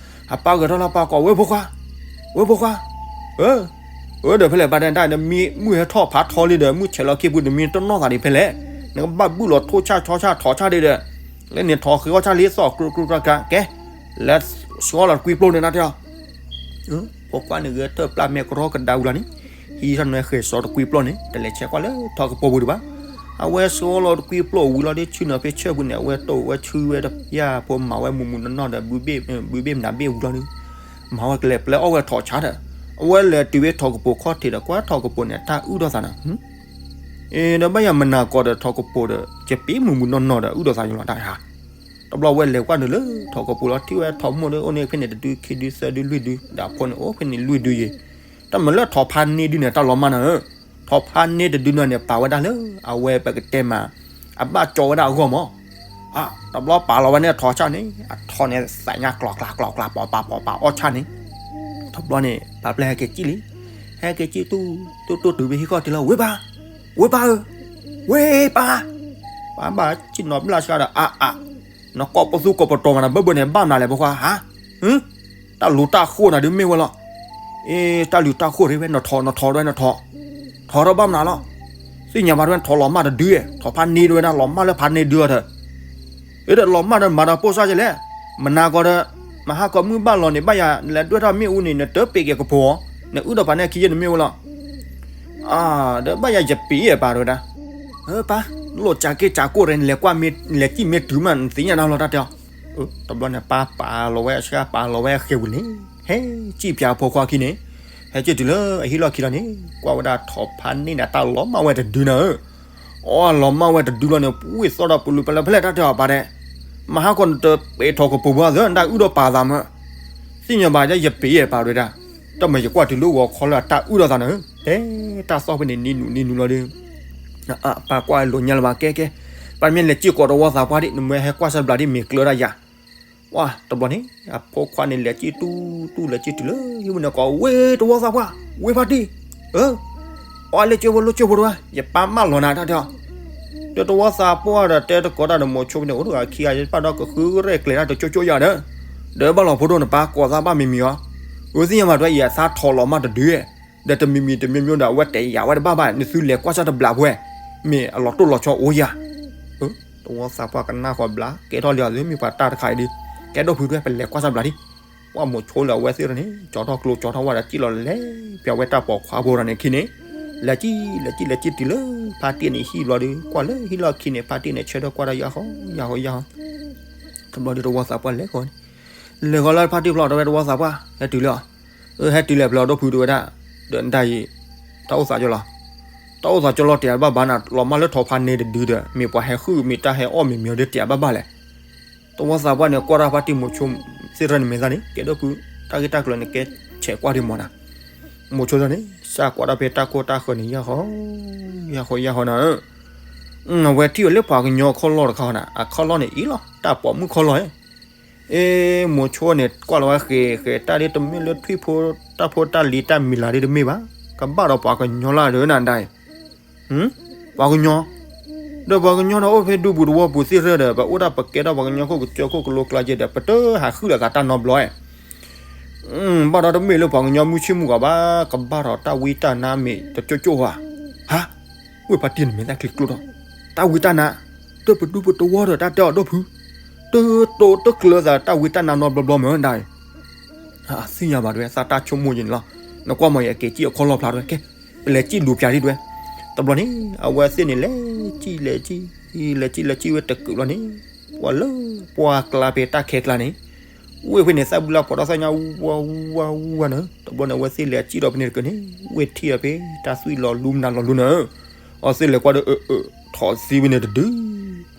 အပၢ်ဂဲၤထီၣ်လၢပၢ်ကိး ဝဲဖိခွါ, ဝဲဖိခွါ, အၢ အၢ ဒီးဖဲလဲၣ် ပၢ်တဲတၢ်ဒီး မံမုၢ်ဟဲထီၣ်ဖးထီလံဒီး မုၢ်ဆဲးလီၤခံပူၤတမံတနီၢ်သးဒံးဖဲလဲၣ်, နကဘၣ်ဘုၣ်လီၤထိၣ်ဆၣ်ဆီဆၣ်ထိးဆၣ်ဒံးဒီး, လၢန့ၣ်ထိးဃ့အီၣ်ဆၣ်လံသီၣ်ကြူကြူကြၢကြၢကဲ, လဲၤဆှီလီၤတကွံပျိၢ်န့ၣ်တၢ်တဲအီၤ ဖိခွါန့ၣ်ဂဲၤထၢၣ်ပျၢ်မဲာ်ကရီကဒါဝံၤလီၤန့ၣ်, ဟံးထီၣ်နွဲၣ်ဃဲၤစီတကွံပျိၢ်န့ၣ် တလဲၤဆဲးကွၢ်လၢထိးကပိာ်ပူၤဒံးဘၣ်, အဝဲဆှီလီၤတကွံပျိၢ်ဝံၤလီၤဒီး ဆ့ၣ်နီၤဖဲဆၢၣ်ပူၤန့ၣ် အဝဲတိၢ်ဝဲဆူဝဲတဖၣ်ဖိမၤဝဲမူးမူးနီၢ်နီၢ်ဒီး ဘုဘ့ၣ်မနၤဘ့ၣ်ဝံၤလီၤဒီး, မၤဝဲကလဲၤပျဲအီၣ်ဝဲထိးဆါဒီး, အဝဲလဲၤတုၤဖဲထိးကပိာ်ခီၣ်ထံးဒီး ကွၢ်ထိးကပိာ်န့ၣ် တၢ်အုၣ်ထီၣ်သးနၤ ဒီးဘၣ်ယၤမနၤကိးဒီးထိးကပိာ်ဒီး ယပ့ၤမူးမူးနီၢ်နီၢ်ဒီး အုၣ်ဒီးသးယလီၤတၢ်ဟါ, တဘျီဝဲလဲၤကွၢ်နုာ်လၢထိးကပိာ်လီၤ ထံၣ်ဝဲထိးမိၢ်ဒီးအိၣ်န့ၣ်ဖဲန့ၣ်တဒုခံဒုသၢဒုလွံၢ်ဒု, ဒီးအဖိန့ၣ်အိၣ်ဖဲန့ၣ်လွံၢ်ဒုယဲၢ်, တ တမ့ၢ်လၢထိးဖးန့ၢ်ဒုန့ၣ် တၢ်လီၤမၢ်နၤဧၢ, ထိးဖးန့ၢ်တဒုန့ၣ်န့ၣ် ပာ်ဝဲဒၣ်လၢ အဝဲပကတဲမး အဘၣ်ကၠီဝဲဒၣ်အဂီၢ်မး, တဘျီပာ်လီၤဝဲန့ၣ်အထိးဆၣ်န့ၣ် အထိးန့ၣ်သးညါကျီၤကျါကျီၤကျါ ပီၤပာ်ပီၤပာ်အီၣ်ဆၣ်န့ၣ်, တဘျီန့ၣ် ပၢ်ပျဲၢ်ဟဲက့ၤစံၣ်လံ, ဟဲက့ၤစံၣ်တူၢ်တူၢ်တူၢ်တုၤဖဲဟံၣ်ခီၣ်ထံးလီၤ ဝ့ၢ်ပၢ်, ဝ့ၢ်ပၢ်ဧၢ, ဝ့ၢ်ပၢ်, ပၢ်ဘၣ်စံၣ်နီၤဘျၣ်ဆှါဒီး အါအါ နကိးပသူကိးပတီၤမးနဘၢဘၢန့ၣ် ဘၣ်မနုၤလဲၣ်ဖိခွါဧၢ, တၢ်လူၤတၢ်ဃိၣ်နၤဒုးမ့ၢ်ဝဲလီၤ, အ့ တၢ်လူၤတၢ်ဃိၣ်ရ့ဝဲ နထိးနထိးဒဝဲနထိး, ထိးထီၣ်ဘၣ်မနုၤလီၤ, သ့ၣ်ညါဘၣ်ဒဝဲနထိးလီၤမၢ်တဒု, ထိးဖးန့ၢ်ဒဝဲဒၣ်လီၤမၢ်လၢဖးန့ၢ်ဒုအီၤဒီး အ့ဒီးလီၤမၢ်ဒီးမၤဒီးပိၢ်စၢ်ကလဲၣ်, မနၤကီးဒီး မဟါကီးမုၢ်ဘၣ်လီၤန့ၣ် ဘၣ်ယၤလဲၤဒွဲၣ်ထီၣ်မ့ၣ်အူန့ၣ် နတပ့ၤက့ၤကဖိး, နအုၣ်ဒီးပာ်န့ၢ်ခံယဲၢ်န့ၣ်မ့ၢ်ဝဲလီၤ, ဒီးဘၣ်ယၤယပ့ၤယဲၢ်ပၢ်တဝဲဒၣ်, ပၢ်, လိၣ်ကးက့ၢ်ကးကိၢ်ရဲ နလဲၤကွၢ်မ့ၢ်လဲၤစံၣ်မ့ၢ်တုၤမး နသ့ၣ်ညါနၤလီၤတၢ်တဲအီၤ, တဘျီန့ၣ် ပၢ်ပာ်လီၤဝဲအဆှါပာ်လီၤဝဲအဃဲၤဝံၤန့ၣ်, ဟဲစံၣ်ပၠးဖိခွါခံန့ၣ်, ဟဲက့ၤတုၤလၢအဟံၣ်လီၢ်ခံလီၤန့ၣ် ကွၢ်ဝဲဒၣ်ထိးဖးန့ၢ်န့ၣ် တၢ်လီၤမၢ်ဝဲတဒုနၤဧၢ, အီၣ်လီၤမၢ်ဝဲတဒုလီၤန့ၣ် ဝ့ၢ်သီၣ်ဒီးပလူၤပလဲဖဲလဲၣ်တၢ်တဲအီၤပၢ်ဒဲး, မဟါကီးနတပ့ၤထိးကပိၤပှၤသၢ နတၢ်အုၣ်ဒီးပာ်သးမး, သ့ၣ်ညါဘၣ်ယဲယပ့ၤယဲၢ်ပၢ်တဝဲဒၣ်, တၢ်မ့ၢ်ယကွၢ်တုၤလၢဂီၤခီလၢအတၢ်အုၣ်ဒီးသးနၤဧၢ, တဲတၢ်သီၣ်ဖဲန့ၣ်နံၤနူၤနံၤနူၤလီၤဒီး အပၢ်ကွၢ်လိာ်ညါလၢၤဘၣ်ကဲကဲ, ပၢ်မ့ၢ်လဲၤစံၣ်ကိးတဝီသးပှၢ်ဒံး နမ့ၢ်ဟဲကွၢ်ဆၢဘျးဒ်မ့ၢ်ကျၢၤဒၣ်ယၤ, ဝါ တဘျီန့ၣ် အဖိခွါန့ၣ်လဲၤစံၣ်တူၢ်တူၢ်လဲၤစံၣ်တုၤလၢဟံၣ်ဝဲန့ၣ်ကီး ဝ့ၢ်တဝီသးပှၢ် ဝ့ၢ်ဖါတံၢ်, အၢ အီၣ်လၢကၠိဖိလၢကၠိဖိတဝဲ ယပၢ်မၢလီၤနၤတၢ်တဲအီၤ, ဒီးတဝီသးပှၢ်ဒီးတဲတကိးတၢ်ဒီးမိၤဆိဖဲန့ၣ် အိၣ်တဂၤခံဂၤ ယပၢ်ဒီးကဃုရဲၣ်ကျဲၤတၢ်တကၠိကၠိယၤဒီး, ဒီးဘၣ်လီၤဖိဒိၣ်နပၢ်ကိးသးဘၣ်မံၤမံၤအီၤ, အၢ သ့ၣ်ညါဘၣ်တဝဲ ယသးထိးလီၤမၢ်တဒု, ဒီးတမံၤမံၤတမံၤမံၤဒီး အဝဲတဲယၤဝဲတဘၣ်ဘၣ် နသုလဲၤကွၢ်ဆၢတဘျးဖိ, မ့ၢ်အလီၤတိၢ်လီၤဆီအိၣ်ယၤ တဝီသးပှၢ်ကနၣ်ဃီဘျး ကဲထီၣ်လံအီၤသုမ့ၢ်ပှၤတၢ်တခါအံၤဒီး, ကဲဒိၣ်ဖုတဝဲ ပလဲၤကွၢ်ဆၢဘျးဒံး, ပှၢ်မိၤဆိလၢအဝဲသ့ၣ်န့ၣ် ကၠီထီၣ်ကျိကၠီထီၣ်ဝါဒီး စံၣ်လီၤလဲၤပၠးဝဲတၢ်ပိာ်ခွါဖိဒီးန့ၣ်ခံန့ၣ်, လဲၤစံၣ်လဲၤစံၣ်လဲၤစံၣ်တုၤလၢ ဖါတံၢ်န့ၣ်ဟံၣ်ဘျီဒီး ကွၢ်လၢဟံၣ်လီၢ်ခံန့ၣ် ဖါတံၢ်န့ၣ်ဆၢထၢၣ်ကွၢ်တၢ်ယၢ်ဃီ ယၢ်ဃီ ယၢ်ဃီ, တဘျီဒီးတဝီသးပှၢ်လဲၤဃီန့ၣ်, လဲၤဃီလၢဖါတံၢ်ဖျီတဝဲတဝီသးပှၢ် ဟဲတုၤလၢအီၤ, အၢ ဟဲတုၤလဲၤဖျီဒိၣ်ဖုတဝဲဒၣ်, ဒီးနတၢ်အံၤ တၢ်အိၣ်သးကၠီလီၤ, တၢ်အိၣ်သးကၠီလီၤတဲာ်ဘၣ်ဘၣ်နၤ လီၤမၢ်လၢထိးဖးန့ၢ်တဒုဒီး မ့ၢ်ပှၤဟဲဃုမ့ၢ်တၢ်ဟဲအီၣ်မ့ၢ်မ့ၢ်အီၤဒီးတဲာ်ဘၣ်ဘၣ်လဲၣ်, တဝီသးပှၢ်န့ၣ် ကွၢ်တၢ်ဖါတံၢ်မိၤဆိ သ့ၣ်ရၢန့ၣ်မဲာ်သၣ်န့ၣ် ကဲဒိၣ်ဖု တၢ်ဂ့ၢ်တၢ်ကျိၤန့ၣ် ကဲဆဲးကွၢ်ဒံးမးနၤ, မိၤဆိသၢန့ၣ် စၢ်ကွၢ်တၢ်ဖဲတၢ်ကိၢ်တၢ်ဃၢၤန့ၣ် ယၢ်ဃီ ယၢ်ဃီ ယၢ်ဃီနၤဧၢ, အဝဲထံၣ်ဝဲလၢပှၤကညီခီၣ်လီၢ်တခါနၤ အခီၣ်လီၢ်န့ၣ်အံၤလီၤ တၢ်ပိာ်မုၣ်ခီၣ်လီၢ်ဧၢ အ့ မိၤဆိန့ၣ် ကွၢ်လီၤဝဲဃဲၤဃဲၤတၢ်ဒ်တမ့ၢ်လၢထွံၣ်ဖိတၢ်ဖိတၢ်လံၤတၢ်မံၤလၤဒ်တမ့ၢ်ဘၣ်, ကဘၣ်ဒီးပှၤကညီလၢဒၢးနၤဒၣ်အံၤ, ပှၤကညီ, ဒီးပှၤကညီဒီးအိၣ်ဖဲဒူပူၤတဝီပူၤသ့ၣ်ရၢဒီး ပအိၣ်ဒၣ်ပကဲထီၣ်ပှၤကညီခိၣ်ကစၢၢ်ခိၣ်ကလိကျါက့ဒီး ပတဟးဃုလိာ်သးတၢ်နီတဘျီဧါ ဘၣ်ဒီးတမ့ၢ်လၢပှၤကညီမုၢ်ဆ့ၣ်မုၢ်ဂီၤဘၣ်, ကဘၣ်ဒီးတၢ်ဝံတၢ်နါမ့ၢ်တကၠိကၠိဧါ, ဟါ, ဝ့ၢ်ဖါတံၢ်န့ၣ်မဲာ်သၣ်ချံကျိထီၣ်, တၢ်ဝံတၢ်နါ, ဒီးပဒူပတဝီဒီးတၢ်တဲအီၤဒိၣ်ဖု, တတိတကျၢၤသးတၢ်ဝံတၢ်နါနီတဘျီဘျီမ့ၢ်ဒၣ်အံၤ, သ့ၣ်ညါဘၣ်တဝဲ သးတၢ်ဆိကမိၣ်ယဲၢ်န့ၣ်လီၤ, နကွၢ်မ့ၢ်ယက့ၤစံၣ်အခီၣ်လီၢ်ဖျါတဝဲ ကဲ, ပလဲၤစံၣ်လူၤပၠးဒံးတဝဲ, တဘျီန့ၣ် အဝဲသ့ၣ်န့ၣ်လဲၤစံၣ်လဲၤစံၣ်, လဲၤစံၣ်လဲၤစံၣ်ဝဲတကုးဘျီန့ၣ်, ပှၤလၢပှၢ်ကျါဖဲတၢ်ခဲကျါန့ၣ်, ဝ့ၢ်ဖဲန့ၣ် သၣ်ဘုလၢဖီးထီၣ်သၣ်ညါ ဝါဝါဝါနၤ, တဘျီန့ၣ် အဝဲသ့ၣ်လဲၤစံၣ်ဒီးဖဲန့ၣ်တက့ၢ်န့ၣ်, ဝ့ၢ်ထံၣ်ဒီးဖဲတၢ်သွံၣ်လီၤလူမနၤလီၤလူနၤ, အဝဲသ့ၣ်လဲၤကွၢ်ဒီး အၢ အၢ ထိးသံဝဲန့ၣ်တဒု,